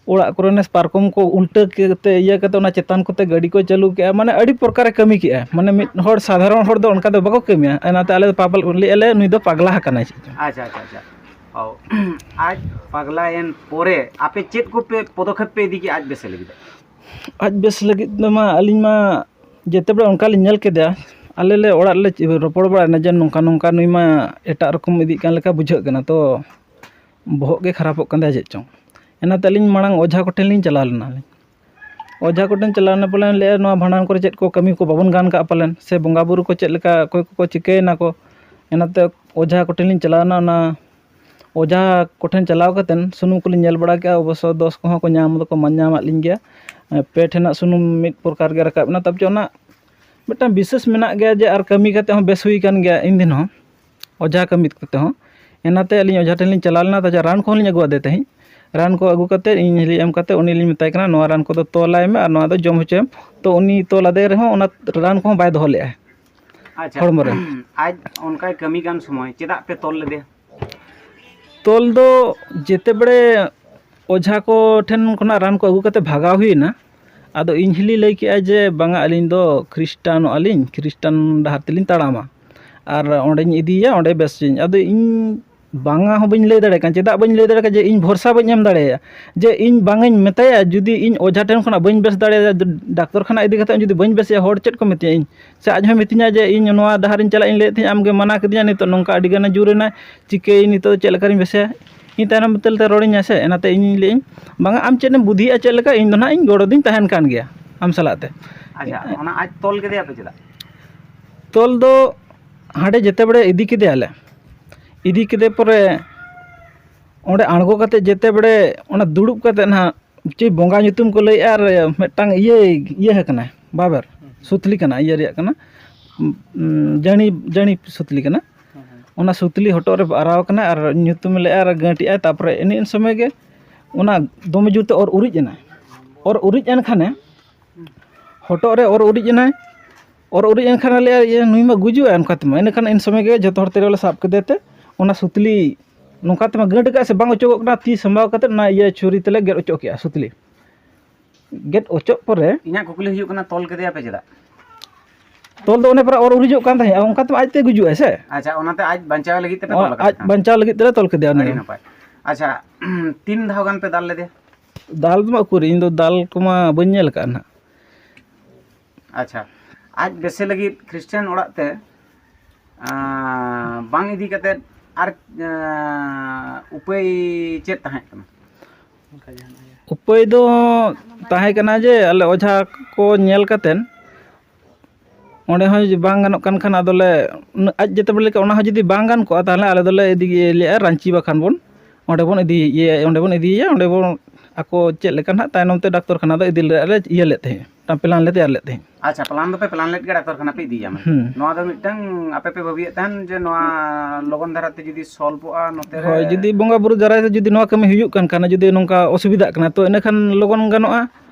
ᱚᱲᱟᱜ ᱠᱚᱨᱮ ᱚᱱᱮ ᱯᱟᱨᱠᱚᱢ ᱠᱚ ᱩᱞᱴᱟᱹ ᱠᱟᱛᱮ ᱤᱭᱟᱹ ᱠᱟᱛᱮ ᱚᱱᱟ ᱪᱮᱛᱟᱱ ᱠᱚᱛᱮ ᱜᱟᱹᱰᱤ ᱠᱚᱭ ᱪᱟᱹᱞᱩ ᱠᱮᱜᱼᱟ, ᱢᱟᱱᱮ ᱟᱹᱰᱤ ᱯᱨᱚᱠᱟᱨᱮ ᱠᱟᱹᱢᱤ ᱠᱮᱜᱼᱟ᱾ ᱢᱟᱱᱮ ᱢᱤᱫ ᱦᱚᱲ ᱥᱟᱫᱷᱟᱨᱚᱱ ᱦᱚᱲ ᱫᱚ ᱚᱱᱠᱟ ᱫᱚ ᱵᱟᱠᱚ ᱠᱟᱹᱢᱤᱭᱟ, ᱚᱱᱟᱛᱮ ᱟᱞᱮ ᱫᱚ ᱯᱟᱜᱽᱞᱟ ᱞᱟᱹᱭᱮᱫᱼᱟ ᱞᱮ ᱱᱩᱭ ᱫᱚ ᱯᱟᱜᱽᱞᱟ ᱟᱠᱟᱱᱟᱭ ᱪᱮᱫ ᱪᱚᱝ᱾ ᱟᱪᱪᱷᱟ, ᱟᱪᱪᱷᱟ, ᱟᱪᱪᱷᱟ᱾ ᱚ, ᱟᱡ ᱯᱟᱜᱽᱞᱟᱭᱮᱱ ᱯᱚᱨᱮ ᱟᱯᱮ ᱪᱮᱫ ᱠᱚᱯᱮ ᱯᱚᱫᱚᱠᱷᱮᱯ ᱯᱮ ᱤᱫᱤ ᱠᱮᱜᱼᱟ ᱟᱡ ᱵᱮᱥ ᱞᱟᱹᱜᱤᱫ? ᱟᱡ ᱵᱮᱥ ᱞᱟᱹᱜᱤᱫ ᱫᱚ ᱢᱟ ᱟᱹᱞᱤᱧ ᱢᱟ ᱡᱮᱛᱮ ᱵᱮᱲᱟ ᱚᱱᱠᱟ ᱞᱤᱧ ᱧᱮᱞ ᱠᱮᱫᱮᱭᱟ, ᱟᱞᱮ ᱞᱮ ᱚᱲᱟᱜ ᱨᱮᱞᱮ ᱨᱚᱯᱚᱲ ᱵᱟᱲᱟᱭᱮᱱᱟ ᱡᱮ ᱱᱚᱝᱠᱟ ᱱᱚᱝᱠᱟ ᱱᱩᱭ ᱢᱟ ᱮᱴᱟᱜ ᱨᱚᱠᱚᱢ ᱤᱫᱤᱜ ᱠᱟᱱ ᱞᱮᱠᱟ ᱵᱩᱡᱷᱟᱹᱜ ᱠᱟᱱᱟ, ᱛᱚ ᱵᱚᱦᱚᱜ ᱜᱮ ᱠᱷᱟᱨᱟᱯᱚᱜ ᱠᱟᱱ ᱛᱟᱭᱟ ᱪᱮᱫ ᱪᱚᱝ᱾ ᱚᱱᱟᱛᱮ ᱟᱹᱞᱤᱧ ᱢᱟᱲᱟᱝ ᱚᱡᱷᱟ ᱠᱚᱴᱷᱮᱱ ᱞᱤᱧ ᱪᱟᱞᱟᱣ ᱞᱮᱱᱟ᱾ ᱚᱡᱷᱟ ᱠᱚᱴᱷᱮᱱ ᱪᱟᱞᱟᱣ ᱮᱱᱟ ᱯᱟᱞᱮᱱ, ᱞᱟᱹᱭᱮᱫᱼᱟ ᱱᱚᱣᱟ ᱵᱷᱟᱸᱰᱟᱱ ᱠᱚᱨᱮ ᱪᱮᱫ ᱠᱚ ᱠᱟᱹᱢᱤ ᱠᱚ ᱵᱟᱵᱚᱱ ᱜᱟᱱ ᱠᱟᱜᱼᱟ ᱯᱟᱞᱮᱱ, ᱥᱮ ᱵᱚᱸᱜᱟ ᱵᱩᱨᱩ ᱠᱚ ᱪᱮᱫ ᱞᱮᱠᱟ ᱚᱠᱚᱭ ᱠᱚᱠᱚ ᱪᱤᱠᱟᱹᱭᱮᱱᱟ ᱠᱚ᱾ ᱚᱱᱟᱛᱮ ᱚᱡᱷᱟ ᱠᱚᱴᱷᱮᱱ ᱞᱤᱧ ᱪᱟᱞᱟᱣ ᱮᱱᱟ᱾ ᱚᱱᱟ ᱚᱡᱷᱟ ᱠᱚᱴᱷᱮᱱ ᱪᱟᱞᱟᱣ ᱠᱟᱛᱮᱫ ᱥᱩᱱᱩᱢ ᱠᱚᱞᱤᱧ ᱧᱮᱞ ᱵᱟᱲᱟ ᱠᱮᱜᱼᱟ, ᱚᱵᱚᱥᱥᱚ ᱫᱚᱥ ᱠᱚᱦᱚᱸ ᱠᱚ ᱧᱟᱢ ᱫᱚᱠᱚ ᱧᱟᱢᱟᱫ ᱞᱤᱧ ᱜᱮᱭᱟ᱾ ᱯᱮ ᱴᱷᱮᱱᱟᱜ ᱥᱩᱱᱩᱢ ᱢᱤᱫ ᱯᱨᱚᱠᱟᱨ ᱜᱮ ᱨᱟᱠᱟᱵ ᱮᱱᱟ, ᱛᱟᱵᱚ ᱪᱮᱫ ᱚᱱᱟ ᱢᱤᱫᱴᱟᱝ ᱵᱤᱥᱥᱟᱹᱥ ᱢᱮᱱᱟᱜ ᱜᱮᱭᱟ ᱡᱮ ᱟᱨ ᱠᱟᱹᱢᱤ ᱠᱟᱛᱮ ᱦᱚᱸ ᱵᱮᱥ ᱦᱩᱭ ᱠᱟᱱ ᱜᱮᱭᱟ ᱤᱧ ᱫᱤᱱ ᱦᱚᱸ, ᱚᱡᱷᱟ ᱠᱟᱹᱢᱤ ᱠᱟᱛᱮ ᱦᱚᱸ᱾ ᱚᱱᱟᱛᱮ ᱟᱹᱞᱤᱧ ᱚᱡᱷᱟ ᱴᱷᱮᱱ ᱞᱤᱧ ᱪᱟᱞᱟᱣ ᱞᱮᱱᱟ, ᱛᱟᱡᱟ ᱨᱟᱱ ᱠᱚᱦᱚᱸ ᱞᱤᱧ ᱟᱹᱜᱩᱣᱟᱫᱮ ᱛᱟᱦᱮᱸᱫ᱾ ᱨᱟᱱ ᱠᱚ ᱟᱹᱜᱩ ᱠᱟᱛᱮ, ᱤᱧ ᱦᱤᱞᱤ ᱮᱢ ᱠᱟᱛᱮ, ᱩᱱᱤ ᱞᱤᱧ ᱢᱮᱛᱟᱭ ᱠᱟᱱᱟ, "ᱱᱚᱣᱟ ᱨᱟᱱ ᱠᱚᱫᱚ ᱛᱚᱞᱟᱭ ᱢᱮ ᱟᱨ ᱱᱚᱣᱟ ᱫᱚ ᱡᱚᱢ ᱦᱚᱪᱚᱭᱮᱢ", ᱛᱚ ᱩᱱᱤ ᱛᱚᱞ ᱟᱫᱮ ᱨᱮᱦᱚᱸ ᱚᱱᱟ ᱨᱟᱱ ᱠᱚᱦᱚᱸ ᱵᱟᱭ ᱫᱚᱦᱚ ᱞᱮᱫᱼᱟ᱾ ᱟᱪᱪᱷᱟ᱾ ᱦᱚᱲᱢᱚ ᱨᱮ᱾ ᱟᱡ ᱚᱱᱠᱟᱭ ᱠᱟᱹᱢᱤ ᱠᱟᱱ ᱥᱚᱢᱚᱭ ᱪᱮᱫᱟᱜ ᱯᱮ ᱛᱚᱞ ᱞᱮᱫᱮᱭᱟ? ᱛᱚᱞ ᱫᱚ ᱡᱮᱛᱮ ᱵᱮᱲᱮ ᱚᱡᱷᱟ ᱠᱚ ᱴᱷᱮᱱ ᱠᱷᱚᱱᱟᱜ ᱨᱟᱱ ᱠᱚ ᱟᱹᱜᱩ ᱠᱟᱛᱮ ᱵᱷᱟᱜᱟᱣ ᱦᱩᱭᱮᱱᱟ᱾ ᱟᱫᱚ ᱤᱧ ᱦᱤᱞᱤ ᱞᱟᱹᱭ ᱠᱮᱜᱼᱟ ᱡᱮ, "ᱵᱟᱝᱟ, ᱟᱹᱞᱤᱧ ᱫᱚ ᱠᱷᱨᱤᱥᱴᱟᱱᱚᱜᱼᱟ ᱞᱤᱧ, ᱠᱷᱨᱤᱥᱴᱟᱱ ᱰᱟᱦᱟᱨ ᱛᱮᱞᱤᱧ ᱛᱟᱲᱟᱢᱟ ᱟᱨ ᱚᱸᱰᱮᱧ ᱤᱫᱤᱭᱮᱭᱟ, ᱚᱸᱰᱮ ᱵᱮᱥ ᱪᱚᱧ᱾" ᱟᱫᱚ ᱤᱧ ᱵᱟᱝᱟ ᱦᱚᱸ ᱵᱟᱹᱧ ᱞᱟᱹᱭ ᱫᱟᱲᱮᱭᱟᱜ ᱠᱟᱱᱟ, ᱪᱮᱫᱟᱜ ᱵᱟᱹᱧ ᱞᱟᱹᱭ ᱫᱟᱲᱮᱭᱟᱜ ᱠᱟᱱᱟ ᱡᱮ ᱤᱧ ᱵᱷᱚᱨᱥᱟ ᱵᱟᱹᱧ ᱮᱢ ᱫᱟᱲᱮᱭᱟᱭᱟ, ᱡᱮ ᱤᱧ ᱵᱟᱝᱟᱧ ᱢᱮᱛᱟᱭᱟ, ᱡᱩᱫᱤ ᱤᱧ ᱚᱡᱷᱟ ᱴᱷᱮᱱ ᱠᱷᱚᱱᱟᱜ ᱵᱟᱹᱧ ᱵᱮᱥ ᱫᱟᱲᱮᱭᱟᱫᱟ, ᱰᱟᱠᱛᱚᱨ ᱠᱷᱟᱱᱟ ᱤᱫᱤ ᱠᱟᱛᱮ ᱡᱩᱫᱤ ᱵᱟᱹᱧ ᱵᱮᱥᱮᱜᱼᱟ, ᱦᱚᱲ ᱪᱮᱫ ᱠᱚ ᱢᱮᱛᱟᱹᱧᱟ ᱤᱧ? ᱥᱮ ᱟᱡ ᱦᱚᱸᱭ ᱢᱤᱛᱟᱹᱧᱟ ᱡᱮ ᱤᱧ ᱱᱚᱣᱟ ᱰᱟᱦᱟᱨᱤᱧ ᱪᱟᱞᱟᱜ ᱤᱧ ᱞᱟᱹᱭᱮᱫ ᱛᱟᱦᱮᱸᱫ, ᱟᱢᱜᱮ ᱢᱟᱱᱟ ᱠᱤᱫᱤᱧᱟ, ᱱᱤᱛᱚᱜ ᱱᱚᱝᱠᱟ ᱟᱹᱰᱤ ᱜᱟᱱᱮ ᱡᱳᱨ ᱮᱱᱟᱭ, ᱪᱤᱠᱟᱹᱭᱟᱹᱧ ᱱᱤᱛᱚᱜ ᱫᱚ, ᱪᱮᱫ ᱞᱮᱠᱟᱨᱤᱧ ᱵᱮᱥᱮᱭᱟ? ᱤᱧ ᱛᱟᱭᱱᱚᱢ ᱵᱤᱛᱟᱹᱞ ᱛᱮ ᱨᱚᱲᱤᱧᱟ ᱥᱮ, ᱚᱱᱟᱛᱮ ᱤᱧᱤᱧ ᱞᱟᱹᱭᱟᱹᱧ, "ᱵᱟᱝᱟ, ᱟᱢ ᱪᱮᱫ ᱮᱢ ᱵᱩᱫᱷᱤᱭᱮᱜᱼᱟ, ᱪᱮᱫ ᱞᱮᱠᱟ, ᱤᱧ ᱫᱚ ᱱᱟᱦᱟᱜ ᱤᱧ ᱜᱚᱲᱚ ᱫᱚᱧ ᱛᱟᱦᱮᱱ ᱠᱟᱱ ᱜᱮᱭᱟ ᱟᱢ ᱥᱟᱞᱟᱜ ᱛᱮ᱾" ᱟᱪᱪᱷᱟ, ᱚᱱᱟ ᱟᱡ ᱛᱚᱞ ᱠᱮᱫᱮᱭᱟ ᱯᱮ ᱪᱮᱫᱟᱜ? ᱛᱚᱞ ᱫᱚ ᱦᱟᱸᱰᱮ ᱡᱮᱛᱮ ᱵᱮᱲᱮ ᱤᱫᱤ ᱠᱮᱫᱮᱭᱟᱞᱮ, ᱤᱫᱤ ᱠᱮᱫᱮ ᱯᱚᱨᱮ ᱚᱸᱰᱮ ᱟᱬᱜᱚ ᱠᱟᱛᱮ ᱡᱮᱛᱮ ᱵᱮᱲᱮ ᱚᱱᱟ ᱫᱩᱲᱩᱵ ᱠᱟᱛᱮ ᱱᱟᱦᱟᱜ ᱪᱮᱫ ᱵᱚᱸᱜᱟ ᱧᱩᱛᱩᱢ ᱠᱚ ᱞᱟᱹᱭᱮᱫᱼᱟ, ᱟᱨ ᱢᱤᱫᱴᱟᱝ ᱤᱭᱟᱹ, ᱤᱭᱟᱹ ᱠᱟᱱᱟ, ᱵᱟᱵᱮᱨ ᱥᱩᱛᱞᱤ ᱠᱟᱱᱟ, ᱤᱭᱟᱹ ᱨᱮᱭᱟᱜ ᱠᱟᱱᱟ, ᱩᱸ, ᱡᱟᱹᱲᱤ, ᱡᱟᱹᱲᱤ ᱥᱩᱛᱞᱤ ᱠᱟᱱᱟ᱾ ᱚᱱᱟ ᱥᱩᱛᱞᱤ ᱦᱚᱴᱚᱜ ᱨᱮ ᱟᱨᱟᱣ ᱠᱟᱱᱟ ᱟᱨ ᱧᱩᱛᱩᱢ ᱞᱮᱫᱼᱟ ᱟᱨ ᱜᱟᱹᱴᱤᱡ ᱟᱭ, ᱛᱟᱨᱯᱚᱨᱮ ᱮᱱᱮ ᱤᱱ ᱥᱚᱢᱚᱭ ᱜᱮ ᱚᱱᱟ ᱫᱚᱢᱮ ᱡᱳᱨ ᱛᱮ ᱚᱨ ᱩᱨᱤᱡ ᱮᱱᱟ᱾ ᱚᱨ ᱩᱨᱤᱡ ᱮᱱ ᱠᱷᱟᱱᱮ ᱦᱚᱴᱚᱜ ᱨᱮ ᱚᱨ ᱩᱨᱤᱡ ᱮᱱᱟᱭ᱾ ᱚᱨ ᱩᱨᱤᱡ ᱮᱱ ᱠᱷᱟᱱ ᱞᱟᱹᱭᱟ, "ᱤᱭᱟᱹ, ᱱᱩᱭ ᱢᱟ ᱜᱩᱡᱩᱜᱼᱟᱭ ᱚᱱᱠᱟ ᱛᱮᱢᱟ᱾" ᱤᱱᱟᱹ ᱠᱷᱟᱱ ᱤᱱ ᱥᱚᱢᱚᱭ ᱜᱮ ᱡᱚᱛᱚ ᱦᱚᱲ ᱛᱮᱞᱮ ᱥᱟᱵ ᱠᱮᱫᱮ ᱛᱮ ᱚᱱᱟ ᱥᱩᱛᱞᱤ ᱱᱚᱝᱠᱟ ᱛᱮᱢᱟ ᱜᱟᱹᱴ ᱠᱟᱜᱼᱟ ᱥᱮ ᱵᱟᱝ ᱚᱪᱚᱜᱚᱜ ᱠᱟᱱᱟ, ᱛᱤ ᱥᱟᱢᱵᱟᱣ ᱠᱟᱛᱮ ᱚᱱᱟ ᱤᱭᱟᱹ ᱪᱷᱩᱨᱤ ᱛᱮᱞᱮ ᱜᱮᱫ ᱚᱪᱚᱜ ᱠᱮᱜᱼᱟ ᱥᱩᱛᱞᱤ᱾ ᱜᱮᱫ ᱚᱪᱚᱜ ᱯᱚᱨᱮ ᱤᱧᱟᱹᱜ ᱠᱩᱠᱞᱤ ᱦᱩᱭᱩᱜ ᱠᱟᱱᱟ, ᱛᱚᱞ ᱠᱮᱫᱮᱭᱟ ᱯᱮ ᱪᱮᱫᱟᱜ? ᱛᱚᱞ ᱫᱚ ᱚᱱᱮ ᱯᱟᱨᱟ ᱚᱨ ᱩᱨᱤᱡᱚᱜ ᱠᱟᱱ ᱛᱟᱦᱮᱸᱫ, ᱚᱱᱠᱟ ᱛᱮᱢᱟ ᱟᱡᱛᱮ ᱜᱩᱡᱩᱜᱼᱟᱭ ᱥᱮ᱾ ᱟᱪᱪᱷᱟ, ᱚᱱᱟᱛᱮ ᱟᱡ ᱵᱟᱧᱪᱟᱣ ᱞᱟᱹᱜᱤᱫ ᱛᱮᱯᱮ ᱚ, ᱛᱚᱞ ᱟᱠᱟᱫᱮ ᱟᱡ ᱛᱟᱦᱮᱸᱫ? ᱵᱟᱧᱪᱟᱣ ᱞᱟᱹᱜᱤᱫ ᱛᱮᱞᱮ ᱛᱚᱞ ᱠᱮᱫᱮᱭᱟ ᱩᱱᱤ ᱟᱹᱰᱤ ᱫᱚ᱾ ᱱᱟᱯᱟᱭ᱾ ᱟᱪᱪᱷᱟ, ᱛᱤᱱ ᱫᱷᱟᱣ ᱜᱟᱱ ᱯᱮ ᱫᱟᱞ ᱞᱮᱫᱮᱭᱟ? ᱫᱟᱞ ᱫᱚ ᱢᱟ ᱩᱠᱩᱨ, ᱤᱧ ᱫᱚ ᱫᱟᱞ ᱠᱚᱢᱟ ᱵᱟᱹᱧ ᱧᱮᱞ ᱟᱠᱟᱫᱼᱟ ᱱᱟᱦᱟᱜ᱾ ᱟᱪᱪᱷᱟ, ᱟᱡ ᱵᱮᱥᱮ ᱞᱟᱹᱜᱤᱫ ᱠᱷᱨᱤᱥᱴᱟᱱ ᱚᱲᱟᱜ ᱛᱮ, ᱟᱸ, ᱵᱟᱝ ᱤᱫᱤ ᱠᱟᱛᱮᱫ ᱟᱨ, ᱟᱸ, ᱩᱯᱟᱹᱭ ᱪᱮᱫ ᱛᱟᱦᱮᱸ ᱠᱟᱱᱟ? ᱩᱯᱟᱹᱭ ᱫᱚ ᱛᱟᱦᱮᱸ ᱠᱟᱱᱟ ᱡᱮ ᱟᱞᱮ ᱚᱡᱷᱟ ᱠᱚ ᱧᱮᱞ ᱠᱟᱛᱮᱫ ᱚᱸᱰᱮ ᱦᱚᱸ ᱡᱩᱫᱤ ᱵᱟᱝ ᱜᱟᱱᱚᱜ ᱠᱟᱱ ᱠᱷᱟᱱ, ᱟᱫᱚᱞᱮ, ᱟᱡ ᱡᱮᱛᱮ ᱵᱮᱲᱮ ᱞᱮᱠᱟ ᱚᱱᱟ ᱦᱚᱸ ᱡᱩᱫᱤ ᱵᱟᱝ ᱜᱟᱱ ᱠᱚᱜᱼᱟ, ᱛᱟᱦᱚᱞᱮ ᱟᱞᱮ ᱫᱚᱞᱮ ᱤᱫᱤ ᱞᱮᱜᱼᱟ ᱨᱟᱺᱪᱤ ᱵᱟᱠᱷᱟᱱ ᱵᱚᱱ, ᱚᱸᱰᱮ ᱵᱚᱱ ᱤᱫᱤᱭᱮᱭᱟ, ᱚᱸᱰᱮ ᱵᱚᱱ ᱤᱫᱤᱭᱮᱭᱟ, ᱚᱸᱰᱮ ᱵᱚᱱ ᱟᱠᱚ ᱪᱮᱫ ᱞᱮᱠᱟ ᱱᱟᱦᱟᱜ ᱛᱟᱭᱱᱚᱢ ᱛᱮ ᱰᱟᱠᱛᱚᱨ ᱠᱷᱟᱱᱟ ᱫᱚ ᱤᱫᱤ ᱨᱮᱭᱟᱜ ᱞᱮ ᱤᱭᱟᱹ ᱞᱮᱫ ᱛᱟᱦᱮᱸᱫ, ᱢᱤᱫᱴᱟᱝ ᱯᱞᱟᱱ ᱞᱮ ᱛᱮᱭᱟᱨ ᱞᱮᱫ ᱛᱟᱦᱮᱸᱫ᱾ ᱟᱪᱪᱷᱟ, ᱯᱞᱟᱱ ᱫᱚᱯᱮ ᱯᱞᱟᱱ ᱞᱮᱫ ᱜᱮᱭᱟ ᱰᱟᱠᱛᱚᱨ ᱠᱷᱟᱱᱟ ᱯᱮ ᱤᱫᱤᱭᱟ ᱢᱮᱱᱛᱮ᱾ ᱦᱩᱸ᱾ ᱱᱚᱣᱟ ᱫᱚ ᱢᱤᱫᱴᱟᱝ ᱟᱯᱮ ᱯᱮ ᱵᱷᱟᱹᱵᱤᱭᱮᱫ ᱛᱟᱦᱮᱱ ᱡᱮ ᱱᱚᱣᱟ ᱞᱚᱜᱚᱱ ᱫᱷᱟᱨᱟ ᱛᱮ ᱡᱩᱫᱤ ᱥᱚᱞᱵᱷᱚᱜᱼᱟ ᱱᱚᱛᱮ ᱨᱮ᱾ ᱦᱳᱭ, ᱡᱩᱫᱤ ᱵᱚᱸᱜᱟ ᱵᱩᱨᱩ ᱫᱟᱨᱟᱭ ᱛᱮ ᱡᱩᱫᱤ ᱱᱚᱣᱟ ᱠᱟᱹᱢᱤ ᱦᱩᱭᱩᱜ ᱠᱟᱱ ᱠᱷᱟᱱ, ᱡᱩᱫᱤ ᱱᱚᱝᱠᱟ ᱚᱥᱩᱵᱤᱫᱷᱟᱜ ᱠᱟᱱᱟ, ᱛᱚ ᱤᱱᱟᱹᱠᱷᱟᱱ ᱞᱚᱜᱚᱱ ᱜᱟᱱᱚᱜᱼᱟ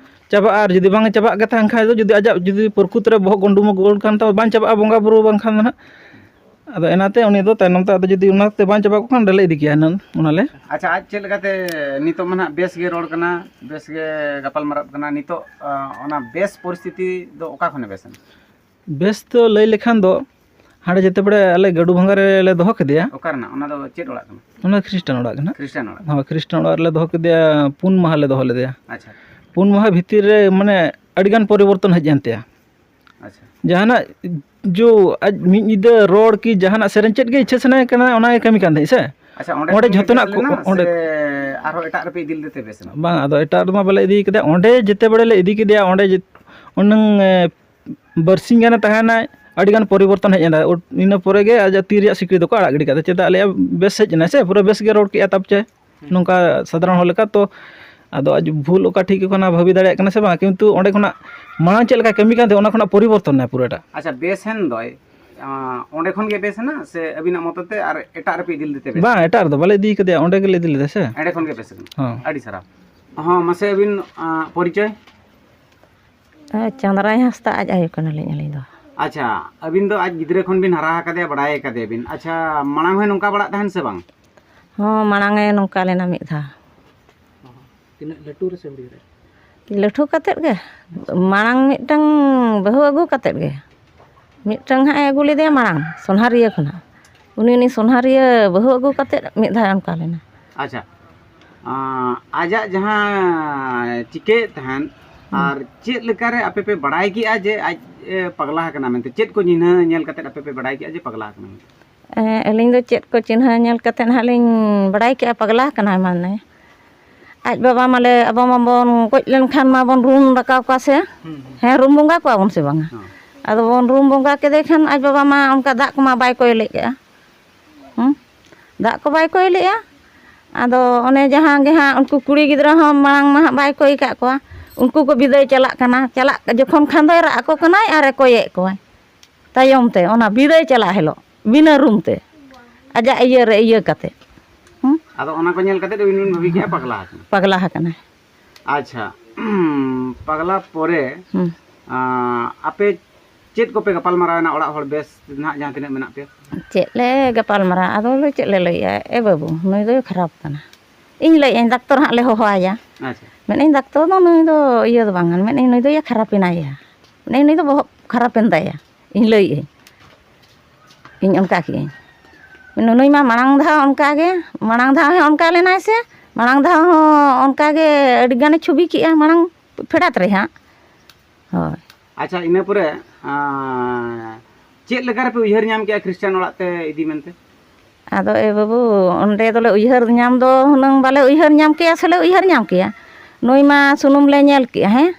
ᱪᱟᱵᱟᱜᱼᱟ᱾ ᱟᱨ ᱡᱩᱫᱤ ᱵᱟᱝ ᱪᱟᱵᱟᱜ ᱜᱮ ᱛᱟᱦᱮᱱ ᱠᱷᱟᱱ ᱫᱚ, ᱡᱩᱫᱤ ᱟᱡᱟᱜ ᱡᱩᱫᱤ ᱯᱨᱚᱠᱩᱛ ᱨᱮ ᱵᱚᱦᱚᱜ ᱜᱚᱱᱰᱩ ᱢᱚᱜᱚᱞ ᱠᱷᱟᱱ ᱛᱚ ᱵᱟᱝ ᱪᱟᱵᱟᱜᱼᱟ ᱵᱚᱸᱜᱟ ᱵᱩᱨᱩ ᱵᱟᱝᱠᱷᱟᱱ ᱫᱚ ᱱᱟᱦᱟᱜ᱾ ᱟᱫᱚ ᱮᱱᱟᱛᱮ ᱩᱱᱤ ᱫᱚ ᱛᱟᱭᱱᱚᱢ ᱛᱮ ᱟᱫᱚ ᱡᱩᱫᱤ ᱚᱱᱟᱛᱮ ᱵᱟᱝ ᱪᱟᱵᱟᱜ ᱠᱷᱟᱱ ᱚᱸᱰᱮ ᱞᱮ ᱤᱫᱤ ᱠᱮᱭᱟ ᱦᱩᱱᱟᱹᱝ ᱚᱱᱟᱞᱮ᱾ ᱟᱪᱪᱷᱟ, ᱟᱡ ᱪᱮᱫ ᱞᱮᱠᱟᱛᱮ ᱱᱤᱛᱚᱜ ᱢᱟ ᱱᱟᱦᱟᱜ ᱵᱮᱥ ᱜᱮ ᱨᱚᱲ ᱠᱟᱱᱟ, ᱵᱮᱥ ᱜᱮ ᱜᱟᱯᱟᱞ ᱢᱟᱨᱟᱜ ᱠᱟᱱᱟ, ᱱᱤᱛᱚᱜ ᱟᱸ, ᱚᱱᱟ ᱵᱮᱥ ᱯᱚᱨᱤᱥᱛᱷᱤᱛᱤ ᱫᱚ ᱚᱠᱟ ᱠᱷᱚᱱᱮ ᱵᱮᱥ ᱮᱱᱟ? ᱵᱮᱥ ᱫᱚ ᱞᱟᱹᱭ ᱞᱮᱠᱷᱟᱱ ᱫᱚ ᱦᱟᱸᱰᱮ ᱡᱮᱛᱮ ᱵᱮᱲᱮ ᱟᱞᱮ ᱜᱟᱹᱰᱩ ᱵᱷᱟᱸᱜᱟ ᱨᱮᱞᱮ ᱫᱚᱦᱚ ᱠᱮᱫᱮᱭᱟ᱾ ᱚᱠᱟ ᱨᱮᱱᱟᱜ? ᱚᱱᱟ ᱫᱚ ᱪᱮᱫ ᱚᱲᱟᱜ ᱠᱟᱱᱟ? ᱚᱱᱟ ᱠᱷᱨᱤᱥᱴᱟᱱ ᱚᱲᱟᱜ ᱠᱟᱱᱟ᱾ ᱠᱷᱨᱤᱥᱴᱟᱱ ᱚᱲᱟᱜ᱾ ᱦᱳᱭ, ᱠᱷᱨᱤᱥᱴᱟᱱ ᱚᱲᱟᱜ ᱨᱮᱞᱮ ᱫᱚᱦᱚ ᱠᱮᱫᱮᱭᱟ, ᱯᱩᱱ ᱢᱟᱦᱟ ᱞᱮ ᱫᱚᱦᱚ ᱞᱮᱫᱮᱭᱟ᱾ ᱟᱪᱪᱷᱟ᱾ ᱯᱩᱱ ᱢᱟᱦᱟ ᱵᱷᱤᱛᱤᱨ ᱨᱮ ᱢᱟᱱᱮ ᱟᱹᱰᱤᱜᱟᱱ ᱯᱚᱨᱤᱵᱚᱨᱛᱚᱱ ᱦᱮᱡ ᱮᱱ ᱛᱟᱭᱟ᱾ ᱟᱪᱪᱷᱟ᱾ ᱡᱟᱦᱟᱱᱟᱜ ᱡᱳ ᱟᱡ ᱢᱤᱫ ᱧᱤᱫᱟᱹ ᱨᱚᱲ ᱠᱤ ᱡᱟᱦᱟᱱᱟᱜ ᱥᱮᱨᱮᱧ ᱪᱮᱫ ᱜᱮ ᱤᱪᱪᱷᱟᱹ ᱥᱟᱱᱟᱭᱮ ᱠᱟᱱᱟ ᱚᱱᱟ ᱜᱮ ᱠᱟᱹᱢᱤ ᱠᱟᱱ ᱛᱟᱦᱮᱸᱫ ᱥᱮ᱾ ᱟᱪᱪᱷᱟ, ᱚᱸᱰᱮ ᱚᱸᱰᱮ ᱠᱷᱚᱱ ᱜᱮ ᱡᱷᱚᱛᱚᱱᱟᱜ ᱵᱮᱥ ᱠᱚ-, ᱞᱮᱱᱟ ᱚᱸᱰᱮ ᱥᱮ ᱟᱨᱦᱚᱸ ᱮᱴᱟᱜ ᱨᱮᱯᱮ ᱤᱫᱤ ᱞᱮᱫᱮ ᱛᱮ ᱵᱮᱥ ᱮᱱᱟ? ᱵᱟᱝ, ᱟᱫᱚ ᱮᱴᱟᱜ ᱨᱮᱫᱚ ᱵᱟᱞᱮ ᱤᱫᱤ ᱠᱮᱫᱮᱭᱟ᱾ ᱚᱸᱰᱮ ᱡᱮᱛᱮ ᱵᱮᱲᱮ ᱞᱮ ᱤᱫᱤ ᱠᱮᱫᱮᱭᱟ, ᱚᱸᱰᱮ ᱡᱮ-, ᱩᱱᱟᱹᱝ, ᱮ, ᱵᱟᱨᱥᱤᱧ ᱜᱟᱱᱮ ᱛᱟᱦᱮᱱᱟᱭ, ᱟᱹᱰᱤᱜᱟᱱ ᱯᱚᱨᱤᱵᱚᱨᱛᱚᱱ ᱦᱮᱡ ᱮᱱᱟ᱾ ᱩ-, ᱤᱱᱟᱹ ᱯᱚᱨᱮ ᱜᱮ ᱟᱡᱟᱜ ᱛᱤ ᱨᱮᱭᱟᱜ ᱥᱤᱠᱲᱤ ᱫᱚᱠᱚ ᱟᱲᱟᱜ ᱜᱤᱰᱤ ᱠᱟᱫᱟ᱾ ᱪᱮᱫᱟᱜ ᱞᱟᱹᱭᱟ, ᱵᱮᱥ ᱦᱮᱡ ᱮᱱᱟᱭ ᱥᱮ, ᱯᱩᱨᱟᱹ ᱵᱮᱥ ᱜᱮ ᱨᱚᱲ ᱠᱮᱫᱼᱟ ᱛᱟᱯᱪᱮ᱾ ᱱᱚᱝᱠᱟ ᱥᱟᱫᱷᱟᱨᱚᱱ ᱦᱚᱲ ᱞᱮᱠᱟ ᱛᱚ᱾ ᱟᱫᱚ ᱟᱡ ᱵᱷᱩᱞ ᱚᱠᱟ ᱴᱷᱤᱠ ᱠᱟᱱᱟ ᱵᱷᱟᱹᱵᱤ ᱫᱟᱲᱮᱭᱟᱜ ᱠᱟᱱᱟ ᱥᱮ ᱵᱟᱝ, ᱠᱤᱱᱛᱩ ᱚᱸᱰᱮ ᱠᱷᱚᱱᱟᱜ ᱢᱟᱲᱟᱝ ᱪᱮᱫ ᱞᱮᱠᱟᱭ ᱠᱟᱹᱢᱤ ᱠᱟᱱ ᱛᱟᱦᱮᱸᱫ, ᱚᱱᱟ ᱠᱷᱚᱱᱟᱜ ᱯᱚᱨᱤᱵᱚᱨᱛᱚᱱ ᱮᱱᱟᱭ ᱯᱩᱨᱟᱹᱴᱟ᱾ ᱟᱪᱪᱷᱟ, ᱵᱮᱥ ᱮᱱ ᱫᱚᱭ, ᱟᱸ, ᱚᱸᱰᱮ ᱠᱷᱚᱱ ᱜᱮ ᱵᱮᱥ ᱮᱱᱟ ᱥᱮ ᱟᱹᱵᱤᱱᱟᱜ ᱢᱚᱛᱚ ᱛᱮ ᱟᱨ ᱮᱴᱟᱜ ᱨᱮᱯᱮ ᱤᱫᱤ ᱞᱮᱫᱮ ᱛᱮ ᱵᱮᱥ? ᱵᱟᱝ, ᱮᱴᱟᱜ ᱨᱮᱫᱚ ᱵᱟᱞᱮ ᱤᱫᱤ ᱠᱟᱫᱮᱭᱟ, ᱚᱸᱰᱮ ᱜᱮᱞᱮ ᱤᱫᱤ ᱞᱮᱫᱮ ᱥᱮ᱾ ᱚᱸᱰᱮ ᱠᱷᱚᱱ ᱜᱮ ᱵᱮᱥ ᱮᱱᱟ᱾ ᱦᱚᱸ᱾ ᱟᱹᱰᱤ ᱥᱟᱨᱦᱟᱣ᱾ ᱦᱚᱸ, ᱢᱟᱥᱮ ᱟᱹᱵᱤᱱ, ᱟᱸ, ᱯᱚᱨᱤᱪᱚᱭ᱾ ᱪᱟᱸᱫᱽᱨᱟᱭ ᱦᱟᱸᱥᱫᱟ ᱟᱡ ᱟᱭᱳ ᱠᱟᱱᱟᱞᱤᱧ ᱟᱹᱞᱤᱧ ᱫᱚ᱾ ᱟᱪᱪᱷᱟ, ᱟᱹᱵᱤᱱ ᱫᱚ ᱟᱡ ᱜᱤᱫᱽᱨᱟᱹ ᱠᱷᱚᱱ ᱵᱤᱱ ᱦᱟᱨᱟ ᱟᱠᱟᱫᱮᱭᱟ, ᱵᱟᱲᱟᱭ ᱟᱠᱟᱫᱮᱭᱟ ᱵᱤᱱ᱾ ᱟᱪᱪᱷᱟ, ᱢᱟᱲᱟᱝ ᱦᱚᱸᱭ ᱱᱚᱝᱠᱟ ᱵᱟᱲᱟᱜ ᱛᱟᱦᱮᱱ ᱥᱮ ᱵᱟᱝ? ᱦᱚᱸ, ᱢᱟᱲᱟᱝ ᱮ ᱱᱚᱝᱠᱟ ᱞᱮᱱᱟ ᱢᱤᱫ ᱫᱷᱟᱣ᱾ ᱛᱤᱱᱟᱹᱜ ᱞᱟᱹᱴᱩ ᱨᱮᱥᱮ ᱦᱩᱰᱤᱧ ᱨᱮ? ᱞᱟᱹᱴᱷᱩ ᱠᱟᱛᱮᱫ ᱜᱮ, ᱢᱟᱲᱟᱝ ᱢᱤᱫᱴᱟᱝ ᱵᱟᱹᱦᱩ ᱟᱹᱜᱩ ᱠᱟᱛᱮᱫ ᱜᱮ, ᱢᱤᱫᱴᱟᱝ ᱦᱟᱸᱜ ᱮ ᱟᱹᱜᱩ ᱞᱮᱫᱮᱭᱟ ᱢᱟᱲᱟᱝ ᱥᱳᱱᱦᱟᱨᱤᱭᱟᱹ ᱠᱷᱚᱱᱟᱜ᱾ ᱩᱱᱤ ᱩᱱᱤ ᱥᱳᱱᱦᱟᱨᱤᱭᱟᱹ ᱵᱟᱹᱦᱩ ᱟᱹᱜᱩ ᱠᱟᱛᱮᱫ ᱢᱤᱫ ᱫᱷᱟᱣ ᱚᱱᱠᱟ ᱞᱮᱱᱟ᱾ ᱟᱪᱪᱷᱟ, ᱟᱸ, ᱟᱡᱟᱜ ᱡᱟᱦᱟᱸ ᱪᱤᱠᱟᱹᱭᱮᱫ ᱛᱟᱦᱮᱸᱫ ᱟᱨ ᱪᱮᱫ ᱞᱮᱠᱟᱨᱮ ᱟᱯᱮ ᱯᱮ ᱵᱟᱲᱟᱭ ᱠᱮᱜᱼᱟ ᱡᱮ ᱟᱡ ᱮ ᱯᱟᱜᱽᱞᱟ ᱟᱠᱟᱱᱟ ᱢᱮᱱᱛᱮ? ᱪᱮᱫ ᱠᱚ ᱪᱤᱱᱦᱟᱹ ᱧᱮᱞ ᱠᱟᱛᱮᱫ ᱟᱯᱮ ᱯᱮ ᱵᱟᱲᱟᱭ ᱠᱮᱜᱼᱟ ᱡᱮ ᱯᱟᱜᱽᱞᱟ ᱟᱠᱟᱱᱟ ᱢᱮᱱᱛᱮ? ᱮᱸ, ᱟᱹᱞᱤᱧ ᱫᱚ ᱪᱮᱫ ᱠᱚ ᱪᱤᱱᱦᱟᱹ ᱧᱮᱞ ᱠᱟᱛᱮᱫ ᱦᱟᱸᱜ ᱞᱤᱧ ᱵᱟᱲᱟᱭ ᱠᱮᱜᱼᱟ ᱯᱟᱜᱽᱞᱟ ᱟᱠᱟᱱᱟᱭ ᱢᱟᱱᱮ᱾ ᱟᱡ ᱵᱟᱵᱟ ᱢᱟᱞᱮ ᱟᱵᱚ ᱢᱟᱵᱚᱱ ᱜᱚᱡ ᱞᱮᱱᱠᱷᱟᱱ ᱢᱟᱵᱚᱱ ᱨᱩᱢ ᱨᱟᱠᱟᱵ ᱠᱚᱣᱟ ᱥᱮ? ᱦᱮᱸ, ᱨᱩᱢ ᱵᱚᱸᱜᱟ ᱠᱚᱣᱟ ᱵᱚᱱ ᱥᱮ ᱵᱟᱝᱟ? ᱟᱫᱚ ᱵᱚᱱ ᱨᱩᱢ ᱵᱚᱸᱜᱟ ᱠᱮᱫᱮ ᱠᱷᱟᱱ ᱟᱡ ᱵᱟᱵᱟ ᱢᱟ ᱚᱱᱠᱟ ᱫᱟᱜ ᱠᱚᱢᱟ ᱵᱟᱭ ᱠᱚᱭ ᱞᱮᱫᱼᱟ᱾ ᱦᱮᱸ? ᱫᱟᱜ ᱠᱚ ᱵᱟᱭ ᱠᱚᱭ ᱞᱮᱫᱼᱟ᱾ ᱟᱫᱚ ᱚᱱᱮ ᱡᱟᱦᱟᱸ ᱜᱮ ᱦᱟᱸᱜ ᱩᱱᱠᱩ ᱠᱩᱲᱤ ᱜᱤᱫᱽᱨᱟᱹ ᱦᱚᱸ ᱢᱟᱲᱟᱝ ᱢᱟ ᱦᱟᱸᱜ ᱵᱟᱭ ᱠᱚᱭ ᱟᱠᱟᱫ ᱠᱚᱣᱟ, ᱩᱱᱠᱩ ᱠᱚ ᱵᱤᱫᱟᱹᱭ ᱪᱟᱞᱟᱜ ᱠᱟᱱᱟ, ᱪᱟᱞᱟᱜ ᱡᱚᱠᱷᱚᱱ ᱠᱷᱟᱱ ᱫᱚᱭ ᱨᱟᱜ ᱟᱠᱚ ᱠᱟᱱᱟᱭ ᱟᱨᱮ ᱠᱚᱭᱮᱫ ᱠᱚᱣᱟᱭ ᱛᱟᱭᱚᱢ ᱛᱮ, ᱚᱱᱟ ᱵᱤᱫᱟᱹᱭ ᱪᱟᱞᱟᱜ ᱦᱤᱞᱳᱜ ᱵᱤᱱᱟᱹ ᱨᱩᱢ ᱛᱮ ᱟᱡᱟᱜ ᱤᱭᱟᱹ ᱨᱮ ᱤᱭᱟᱹ ᱠᱟᱛᱮ᱾ ᱦᱩᱸ? ᱟᱫᱚ ᱚᱱᱟ ᱠᱚ ᱧᱮᱞ ᱠᱟᱛᱮ ᱟᱹᱵᱤᱱ ᱵᱤᱱ ᱵᱷᱟᱹᱵᱤ ᱠᱮᱜᱼᱟ ᱯᱟᱜᱽᱞᱟ ᱟᱠᱟᱱᱟ᱾ ᱯᱟᱜᱽᱞᱟ ᱟᱠᱟᱱᱟᱭ᱾ ᱟᱪᱪᱷᱟ, ᱯᱟᱜᱽᱞᱟ ᱯᱚᱨᱮ, ᱦᱩᱸ᱾ ᱟᱸ, ᱟᱯᱮ ᱪᱮᱫ ᱠᱚᱯᱮ ᱜᱟᱯᱟᱞ ᱢᱟᱨᱟᱣ ᱮᱱᱟ ᱚᱲᱟᱜ ᱦᱚᱲ ᱵᱮᱥ ᱱᱟᱦᱟᱜ ᱡᱟᱦᱟᱸ ᱛᱤᱱᱟᱹᱜ ᱢᱮᱱᱟᱜ ᱯᱮᱭᱟ? ᱪᱮᱫ ᱞᱮ ᱜᱟᱯᱟᱞ ᱢᱟᱨᱟᱣ, ᱟᱫᱚ ᱞᱮ ᱪᱮᱫ ᱞᱮ ᱞᱟᱹᱭᱮᱜᱼᱟ, ᱮ ᱵᱟᱹᱵᱩ, ᱱᱩᱭ ᱫᱚᱭ ᱠᱷᱟᱨᱟᱯ ᱠᱟᱱᱟ᱾ ᱤᱧ ᱞᱟᱹᱭᱮᱜᱼᱟᱹᱧ, ᱰᱟᱠᱛᱚᱨ ᱦᱟᱸᱜ ᱞᱮ ᱦᱚᱦᱚᱣᱟᱭᱟ᱾ ᱟᱪᱪᱷᱟ᱾ ᱢᱮᱱᱮᱜᱼᱟᱹᱧ, ᱰᱟᱠᱛᱚᱨ ᱫᱚ ᱱᱩᱭ ᱫᱚ ᱤᱭᱟᱹ ᱫᱚ ᱵᱟᱝ, ᱢᱮᱱᱮᱜᱼᱟᱹᱧ, ᱱᱩᱭ ᱫᱚᱭᱟ ᱠᱷᱟᱨᱟᱯ ᱮᱱᱟᱭᱟ᱾ ᱢᱮᱱᱮᱜᱼᱟᱹᱧ, ᱱᱩᱭ ᱫᱚ ᱵᱚᱦᱚᱜ ᱠᱷᱟᱨᱟᱯ ᱮᱱ ᱛᱟᱭᱟ᱾ ᱤᱧ ᱞᱟᱹᱭᱮᱜᱼᱟᱹᱧ, ᱤᱧ ᱚᱱᱠᱟ ᱠᱮᱜᱼᱟᱹᱧ᱾ ᱱᱩᱭ ᱢᱟ ᱢᱟᱲᱟᱝ ᱫᱷᱟᱣ ᱚᱱᱠᱟ ᱜᱮ, ᱢᱟᱲᱟᱝ ᱫᱷᱟᱣ ᱦᱚᱸ ᱚᱱᱠᱟ ᱞᱮᱱᱟᱭ ᱥᱮ, ᱢᱟᱲᱟᱝ ᱫᱷᱟᱣ ᱦᱚᱸ ᱚᱱᱠᱟ ᱜᱮ ᱟᱹᱰᱤ ᱜᱟᱱᱮ ᱪᱷᱚᱵᱤ ᱠᱮᱜᱼᱟ ᱢᱟᱲᱟᱝ ᱯᱷᱮᱰᱟᱛ ᱨᱮ ᱦᱟᱸᱜ᱾ ᱦᱳᱭ᱾ ᱟᱪᱪᱷᱟ, ᱤᱱᱟᱹ ᱯᱚᱨᱮ, ᱟᱸ, ᱪᱮᱫ ᱞᱮᱠᱟ ᱨᱮᱯᱮ ᱩᱭᱦᱟᱹᱨ ᱧᱟᱢ ᱠᱮᱜᱼᱟ ᱠᱷᱨᱤᱥᱴᱟᱱ ᱚᱲᱟᱜ ᱛᱮ ᱤᱫᱤ ᱢᱮᱱᱛᱮ? ᱟᱫᱚ ᱮ ᱵᱟᱹᱵᱩ, ᱚᱸᱰᱮ ᱫᱚᱞᱮ ᱩᱭᱦᱟᱹᱨ ᱧᱟᱢ ᱫᱚ ᱦᱩᱱᱟᱹᱝ ᱵᱟᱞᱮ ᱩᱭᱦᱟᱹᱨ ᱧᱟᱢ ᱠᱮᱜᱼᱟ, ᱥᱮᱞᱮ ᱩᱭᱦᱟᱹᱨ ᱧᱟᱢ ᱠᱮᱜᱼᱟ᱾ ᱱᱩᱭ ᱢᱟ ᱥᱩᱱᱩᱢ ᱞᱮ ᱧᱮᱞ ᱠᱮᱜᱼᱟ, ᱦᱮᱸ,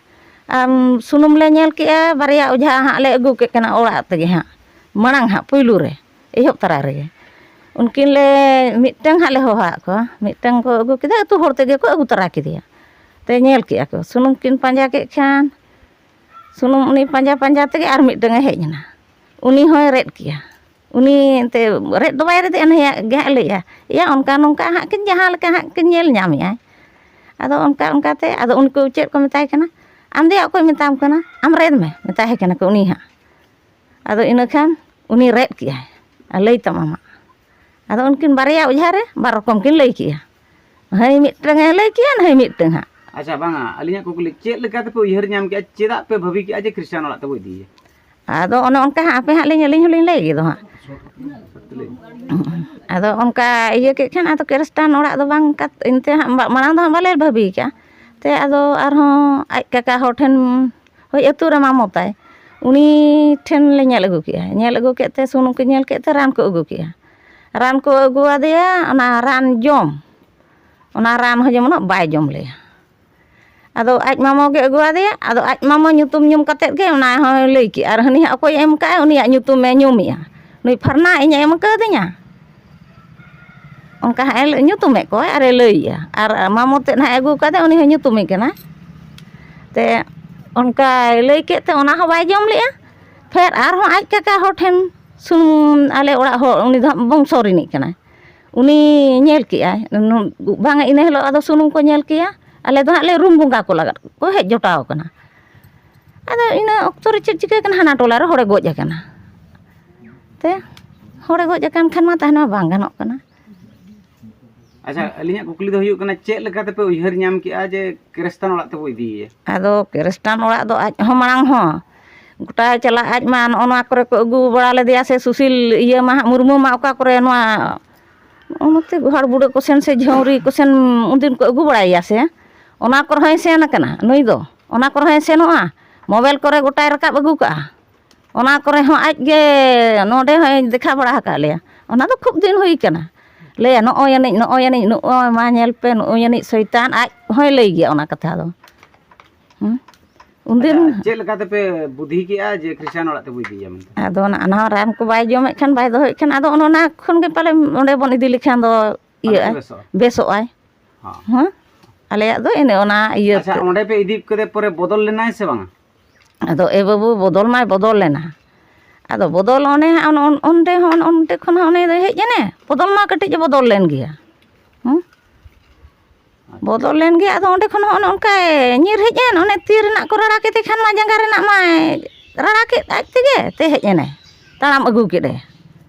ᱟᱨ ᱥᱩᱱᱩᱢ ᱞᱮ ᱧᱮᱞ ᱠᱮᱜᱼᱟ, ᱵᱟᱨᱭᱟ ᱚᱡᱷᱟ ᱦᱟᱸᱜ ᱞᱮ ᱟᱹᱜᱩ ᱠᱮᱫ ᱠᱤᱱᱟ ᱚᱲᱟᱜ ᱛᱮᱜᱮ ᱦᱟᱸᱜ, ᱢᱟᱲᱟᱝ ᱦᱟᱸᱜ ᱯᱩᱭᱞᱩ ᱨᱮ, ᱮᱦᱚᱵ ᱛᱟᱨᱟ ᱨᱮᱜᱮ᱾ ᱩᱱᱠᱤᱱ ᱞᱮ, ᱢᱤᱫᱴᱟᱝ ᱦᱟᱸᱜ ᱞᱮ ᱦᱚᱦᱚᱣᱟᱫ ᱠᱚᱣᱟ, ᱢᱤᱫᱴᱟᱝ ᱠᱚ ᱟᱹᱜᱩ ᱠᱮᱫᱟ, ᱟᱹᱛᱩ ᱦᱚᱲ ᱛᱮᱜᱮ ᱠᱚ ᱟᱹᱜᱩ ᱛᱟᱨᱟ ᱠᱮᱫᱮᱭᱟ᱾ ᱛᱮ ᱧᱮᱞ ᱠᱮᱜᱼᱟ ᱠᱚ, ᱥᱩᱱᱩᱢ ᱠᱤᱱ ᱯᱟᱸᱡᱟ ᱠᱮᱫ ᱠᱷᱟᱱ, ᱥᱩᱱᱩᱢ ᱩᱱᱤ ᱯᱟᱸᱡᱟ ᱯᱟᱸᱡᱟ ᱛᱮᱜᱮ ᱟᱨ ᱢᱤᱫᱴᱟᱝ ᱮ ᱦᱮᱡ ᱮᱱᱟ᱾ ᱩᱱᱤ ᱦᱚᱸᱭ ᱨᱮᱫ ᱠᱮᱜᱼᱟ᱾ ᱩᱱᱤ ᱮᱱᱛᱮ ᱨᱮᱫ ᱫᱚ ᱵᱟᱭ ᱨᱮᱫᱮᱜᱼᱟ, ᱱᱩᱭᱟᱜ ᱜᱮ ᱦᱟᱸᱜ ᱞᱟᱹᱭᱮᱜᱼᱟ, ᱮᱭᱟ, ᱚᱱᱠᱟ ᱱᱚᱝᱠᱟ ᱦᱟᱸᱜ ᱠᱤᱱ ᱡᱟᱦᱟᱸ ᱞᱮᱠᱟ ᱦᱟᱸᱜ ᱠᱤᱱ ᱧᱮᱞ ᱧᱟᱢᱮᱜᱼᱟ᱾ ᱟᱫᱚ ᱚᱱᱠᱟ ᱚᱱᱠᱟᱛᱮ ᱟᱫᱚ ᱩᱱᱠᱩ ᱪᱮᱫ ᱠᱚ ᱢᱮᱛᱟᱭ ᱠᱟᱱᱟ, ᱟᱢ ᱫᱚᱭᱟ ᱚᱠᱚᱭ ᱢᱮᱛᱟᱢ ᱠᱟᱱᱟ, ᱟᱢ ᱨᱮᱫ ᱢᱮ, ᱢᱮᱛᱟᱭ ᱠᱟᱱᱟ ᱠᱚ ᱩᱱᱤ ᱦᱟᱸᱜ᱾ ᱟᱫᱚ ᱤᱱᱟᱹ ᱠᱷᱟᱱ ᱩᱱᱤ ᱨᱮᱫ ᱠᱮᱜᱼᱟᱭ, ᱟᱨ ᱞᱟᱹᱭ ᱛᱟᱢ ᱟᱢᱟᱜ᱾ ᱟᱫᱚ ᱩᱱᱠᱤᱱ ᱵᱟᱨᱭᱟ ᱚᱡᱷᱟ ᱨᱮ ᱵᱟᱨ ᱨᱚᱠᱚᱢ ᱠᱤᱱ ᱞᱟᱹᱭ ᱠᱮᱜᱼᱟ, ᱦᱟᱹᱭ ᱢᱤᱫᱴᱟᱝ ᱮ ᱞᱟᱹᱭ ᱠᱮᱜᱼᱟ, ᱱᱟᱹᱭ ᱢᱤᱫᱴᱟᱝ ᱦᱟᱸᱜ᱾ ᱟᱪᱪᱷᱟ, ᱵᱟᱝᱟ, ᱟᱹᱞᱤᱧᱟᱜ ᱠᱩᱠᱞᱤ, ᱪᱮᱫ ᱞᱮᱠᱟ ᱛᱮᱯᱮ ᱩᱭᱦᱟᱹᱨ ᱧᱟᱢ ᱠᱮᱜᱼᱟ, ᱪᱮᱫᱟᱜ ᱯᱮ ᱵᱷᱟᱹᱵᱤ ᱠᱮᱜᱼᱟ ᱡᱮ ᱠᱷᱨᱤᱥᱴᱟᱱ ᱚᱲᱟᱜ ᱛᱮᱵᱚ ᱤᱫᱤᱭᱮᱭᱟ? ᱟᱫᱚ ᱚᱱᱮ ᱚᱱᱠᱟ ᱦᱟᱸᱜ, ᱟᱯᱮ ᱦᱟᱸᱜ ᱞᱤᱧ, ᱟᱹᱞᱤᱧ ᱦᱚᱸᱞᱤᱧ ᱞᱟᱹᱭ ᱜᱮ ᱫᱚ ᱦᱟᱸᱜ᱾ ᱟᱫᱚ ᱚᱱᱠᱟ ᱤᱭᱟᱹ ᱠᱮᱫ ᱠᱷᱟᱱ, ᱟᱫᱚ ᱠᱷᱨᱤᱥᱴᱟᱱ ᱚᱲᱟᱜ ᱫᱚ ᱵᱟᱝ ᱠᱟᱛ-, ᱮᱱᱛᱮ ᱦᱟᱸᱜ ᱢᱟ-, ᱢᱟᱲᱟᱝ ᱫᱚ ᱦᱟᱸᱜ ᱵᱟᱞᱮ ᱵᱷᱟᱹᱵᱤ ᱠᱟᱜᱼᱟ᱾ ᱛᱮ ᱟᱫᱚ ᱟᱨᱦᱚᱸ ᱟᱡ ᱠᱟᱠᱟ ᱦᱚᱲ ᱴᱷᱮᱱ, ᱦᱳᱭ, ᱟᱹᱛᱩ ᱨᱮ ᱢᱟᱢᱚ ᱛᱟᱭ, ᱩᱱᱤ ᱴᱷᱮᱱ ᱞᱮ ᱧᱮᱞ ᱟᱹᱜᱩ ᱠᱮᱜᱼᱟ᱾ ᱧᱮᱞ ᱟᱹᱜᱩ ᱠᱮᱫ ᱛᱮ, ᱥᱩᱱᱩᱢ ᱠᱚ ᱧᱮᱞ ᱠᱮᱫ ᱛᱮ, ᱨᱟᱱ ᱠᱚ ᱟᱹᱜᱩ ᱠᱮᱜᱼᱟ᱾ ᱨᱟᱱ ᱠᱚ ᱟᱹᱜᱩ ᱟᱫᱮᱭᱟ, ᱚᱱᱟ ᱨᱟᱱ ᱡᱚᱢ, ᱚᱱᱟ ᱨᱟᱱ ᱦᱚᱸ ᱡᱮᱢᱚᱱ ᱵᱟᱭ ᱡᱚᱢ ᱞᱮᱜᱼᱟ᱾ ᱟᱫᱚ ᱟᱡ ᱢᱟᱢᱚ ᱜᱮ ᱟᱹᱜᱩ ᱟᱫᱮᱭᱟ, ᱟᱫᱚ ᱟᱡ ᱢᱟᱢᱚ ᱧᱩᱛᱩᱢ ᱧᱩᱢ ᱠᱟᱛᱮᱫ ᱜᱮ ᱚᱱᱟ ᱦᱚᱸᱭ ᱞᱟᱹᱭ ᱠᱮᱜᱼᱟ, ᱟᱨ ᱦᱟᱹᱱᱤ ᱦᱟᱸᱜ ᱚᱠᱚᱭᱮ ᱮᱢ ᱠᱟᱜᱼᱟ, ᱩᱱᱤᱭᱟᱜ ᱧᱩᱛᱩᱢᱮ ᱧᱩᱢᱮᱜᱼᱟ, ᱱᱩᱭ ᱯᱷᱟᱨᱱᱟ ᱤᱧᱮ ᱮᱢ ᱠᱟᱹᱣᱫᱤᱧᱟ᱾ ᱚᱱᱠᱟ ᱦᱟᱸᱜ ᱮ ᱧᱩᱛᱩᱢᱮᱫ ᱠᱚᱣᱟ ᱟᱨᱮ ᱞᱟᱹᱭᱮᱜᱼᱟ᱾ ᱟᱨ ᱢᱟᱢᱚ ᱛᱮᱫ ᱦᱟᱸᱜ ᱮ ᱟᱹᱜᱩ ᱠᱟᱫᱮ, ᱩᱱᱤ ᱦᱚᱸ ᱧᱩᱛᱩᱢᱮ ᱠᱟᱱᱟ᱾ ᱛᱮ ᱚᱱᱠᱟᱭ ᱞᱟᱹᱭ ᱠᱮᱫ ᱛᱮ ᱚᱱᱟ ᱦᱚᱸ ᱵᱟᱭ ᱡᱚᱢ ᱞᱮᱜᱼᱟ᱾ ᱯᱷᱮᱨ ᱟᱨᱦᱚᱸ ᱟᱡ ᱠᱟᱠᱟ ᱦᱚᱲ ᱴᱷᱮᱱ ᱥᱩᱱᱩᱢ, ᱟᱞᱮ ᱚᱲᱟᱜ ᱦᱚᱲ, ᱩᱱᱤ ᱫᱚ ᱦᱟᱸᱜ ᱵᱚᱝᱥᱚ ᱨᱤᱱᱤᱡ ᱠᱟᱱᱟᱭ, ᱩᱱᱤ ᱧᱮᱞ ᱠᱮᱜᱼᱟᱭ᱾ ᱱᱩ-, ᱵᱟᱝᱟ, ᱤᱱᱟᱹ ᱦᱤᱞᱳᱜ ᱟᱫᱚ ᱥᱩᱱᱩᱢ ᱠᱚ ᱧᱮᱞ ᱠᱮᱜᱼᱟ᱾ ᱟᱞᱮ ᱫᱚ ᱦᱟᱸᱜ ᱞᱮ ᱨᱩᱢ ᱵᱚᱸᱜᱟ ᱠᱚ ᱞᱟᱜᱟᱫ ᱠᱚ ᱦᱮᱡ ᱡᱚᱴᱟᱣ ᱠᱟᱱᱟ᱾ ᱟᱫᱚ ᱤᱱᱟᱹ ᱚᱠᱛᱚ ᱨᱮ ᱪᱮᱫ ᱪᱤᱠᱟᱹ ᱠᱟᱱᱟ, ᱦᱟᱱᱟ ᱴᱚᱞᱟ ᱨᱮ ᱦᱚᱲᱮ ᱜᱚᱡ ᱟᱠᱟᱱᱟ᱾ ᱛᱮ ᱦᱚᱲᱮ ᱜᱚᱡ ᱟᱠᱟᱱ ᱠᱷᱟᱱ ᱢᱟ ᱛᱟᱦᱮᱱ ᱢᱟ ᱵᱟᱝ ᱜᱟᱱᱚᱜ ᱠᱟᱱᱟ᱾ ᱟᱪᱪᱷᱟ, ᱟᱹᱞᱤᱧᱟᱜ ᱠᱩᱠᱞᱤ ᱫᱚ ᱦᱩᱭᱩᱜ ᱠᱟᱱᱟ, ᱪᱮᱫ ᱞᱮᱠᱟ ᱛᱮᱯᱮ ᱩᱭᱦᱟᱹᱨ ᱧᱟᱢ ᱠᱮᱜᱼᱟ ᱡᱮ ᱠᱷᱨᱤᱥᱴᱟᱱ ᱚᱲᱟᱜ ᱛᱮᱵᱚ ᱤᱫᱤᱭᱮᱭᱟ? ᱟᱫᱚ ᱠᱷᱨᱤᱥᱴᱟᱱ ᱚᱲᱟᱜ ᱫᱚ ᱟᱡ ᱦᱚᱸ ᱢᱟᱲᱟᱝ ᱦᱚᱸ ᱜᱚᱴᱟᱭ ᱪᱟᱞᱟᱜ, ᱟᱡ ᱢᱟ ᱱᱚᱜᱼᱚ ᱱᱚᱣᱟ ᱠᱚᱨᱮ ᱠᱚ ᱟᱹᱜᱩ ᱵᱟᱲᱟ ᱞᱮᱫᱮᱭᱟ ᱥᱮ, ᱥᱩᱥᱤᱞ ᱤᱭᱟᱹ ᱢᱟ ᱦᱟᱸᱜ, ᱢᱩᱨᱢᱩ ᱢᱟ ᱚᱠᱟ ᱠᱚᱨᱮ ᱱᱚᱣᱟ ᱱᱚᱛᱮ ᱜᱳᱦᱟᱲ ᱵᱩᱲᱟᱹ ᱠᱚᱥᱮᱱ ᱥᱮ ᱡᱷᱟᱹᱣᱨᱤ ᱠᱚᱥᱮᱱ ᱩᱱᱫᱤᱱ ᱠᱚ ᱟᱹᱜᱩ ᱵᱟᱲᱟᱭᱮᱭᱟ ᱥᱮ, ᱚᱱᱟ ᱠᱚᱨᱮ ᱦᱚᱸᱭ ᱥᱮᱱ ᱟᱠᱟᱱᱟ ᱱᱩᱭ ᱫᱚ, ᱚᱱᱟ ᱠᱚᱨᱮ ᱦᱚᱸᱭ ᱥᱮᱱᱚᱜᱼᱟ, ᱢᱳᱵᱟᱭᱤᱞ ᱠᱚᱨᱮ ᱜᱚᱴᱟᱭ ᱨᱟᱠᱟᱵ ᱟᱹᱜᱩ ᱠᱟᱜᱼᱟ᱾ ᱚᱱᱟ ᱠᱚᱨᱮ ᱦᱚᱸ ᱟᱡ ᱜᱮ ᱱᱚᱰᱮ ᱦᱚᱸᱭ ᱫᱮᱠᱷᱟᱣ ᱵᱟᱲᱟ ᱟᱠᱟᱫ ᱞᱮᱭᱟ᱾ ᱚᱱᱟ ᱫᱚ ᱠᱷᱩᱵ ᱫᱤᱱ ᱦᱩᱭ ᱠᱟᱱᱟ᱾ ᱞᱟᱹᱭᱟ, "ᱱᱚᱜᱼᱚᱭ ᱟᱹᱱᱤᱡ, ᱱᱚᱜᱼᱚᱭ ᱟᱹᱱᱤᱡ, ᱱᱚᱜᱼᱚᱭ ᱢᱟ ᱧᱮᱞ ᱯᱮ, ᱱᱚᱜᱼᱚᱭ ᱟᱹᱱᱤᱡ ᱥᱚᱭᱛᱟᱱ", ᱟᱡ ᱦᱚᱸᱭ ᱞᱟᱹᱭ ᱜᱮᱭᱟ ᱚᱱᱟ ᱠᱟᱛᱷᱟ ᱫᱚ᱾ ᱦᱩᱸ? ᱩᱱᱫᱤᱱ ᱟᱪᱪᱷᱟ, ᱪᱮᱫ ᱞᱮᱠᱟ ᱛᱮᱯᱮ ᱵᱩᱫᱷᱤ ᱠᱮᱜᱼᱟ ᱡᱮ ᱠᱷᱨᱤᱥᱴᱟᱱ ᱚᱲᱟᱜ ᱛᱮᱵᱚ ᱤᱫᱤᱭᱮᱭᱟ ᱢᱮᱱᱛᱮ? ᱟᱫᱚ ᱚᱱᱟ, ᱚᱱᱟ ᱨᱟᱱ ᱠᱚ ᱵᱟᱭ ᱡᱚᱢᱮᱫ ᱠᱷᱟᱱ, ᱵᱟᱭ ᱫᱚᱦᱚᱭᱮᱫ ᱠᱷᱟᱱ, ᱟᱫᱚ ᱚᱱᱮ ᱚᱱᱟ ᱠᱷᱚᱱ ᱜᱮ ᱯᱟᱞᱮ ᱚᱸᱰᱮ ᱵᱚᱱ ᱤᱫᱤ ᱞᱮᱠᱷᱟᱱ ᱫᱚ ᱟᱫᱚ ᱤᱭᱟᱹᱜᱼᱟᱭ, ᱵᱮᱥᱚᱜᱼᱟ᱾ ᱵᱮᱥᱚᱜᱼᱟᱭ᱾ ᱦᱚᱸ᱾ ᱦᱮᱸ? ᱟᱞᱮᱭᱟᱜ ᱫᱚ ᱤᱱᱟᱹ ᱚᱱᱟ ᱤᱭᱟᱹ ᱟᱪᱪᱷᱟ, ᱛᱮ᱾ ᱚᱸᱰᱮ ᱯᱮ ᱤᱫᱤ ᱠᱮᱫᱮ ᱯᱚᱨᱮ ᱵᱚᱫᱚᱞ ᱞᱮᱱᱟᱭ ᱥᱮ ᱵᱟᱝᱟ? ᱟᱫᱚ ᱮ ᱵᱟᱹᱵᱩ, ᱵᱚᱫᱚᱞ ᱢᱟᱭ ᱵᱚᱫᱚᱞ ᱞᱮᱱᱟ᱾ ᱟᱫᱚ ᱵᱚᱫᱚᱞ ᱚᱱᱮ ᱦᱟᱸᱜ ᱚᱱ-, ᱚᱱ-, ᱚᱸᱰᱮ ᱦᱚᱸ, ᱚᱱ-, ᱚᱸᱰᱮ ᱠᱷᱚᱱ ᱦᱚᱸ ᱚᱱᱮ ᱫᱚᱭ ᱦᱮᱡ ᱮᱱᱮ, ᱵᱚᱫᱚᱞ ᱢᱟ ᱠᱟᱹᱴᱤᱡ ᱮ ᱵᱚᱫᱚᱞ ᱞᱮᱱ ᱜᱮᱭᱟ᱾ ᱦᱮᱸ? ᱵᱚᱫᱚᱞ ᱞᱮᱱ ᱜᱮᱭᱟ᱾ ᱟᱫᱚ ᱚᱸᱰᱮ ᱠᱷᱚᱱ ᱦᱚᱸ ᱚᱱᱮ ᱚᱱᱠᱟᱭ ᱧᱤᱨ ᱦᱮᱡ ᱮᱱ, ᱚᱱᱮ ᱛᱤ ᱨᱮᱱᱟᱜ ᱠᱚ ᱨᱟᱲᱟ ᱠᱮᱫᱮ ᱠᱷᱟᱱ ᱢᱟ ᱡᱟᱸᱜᱟ ᱨᱮᱱᱟᱜ ᱢᱟᱭ ᱨᱟᱲᱟ ᱠᱮᱫ ᱟᱡ ᱛᱮᱜᱮ, ᱛᱮ ᱦᱮᱡ ᱮᱱᱟᱭ, ᱛᱟᱲᱟᱢ ᱟᱹᱜᱩ ᱠᱮᱫᱟᱭ᱾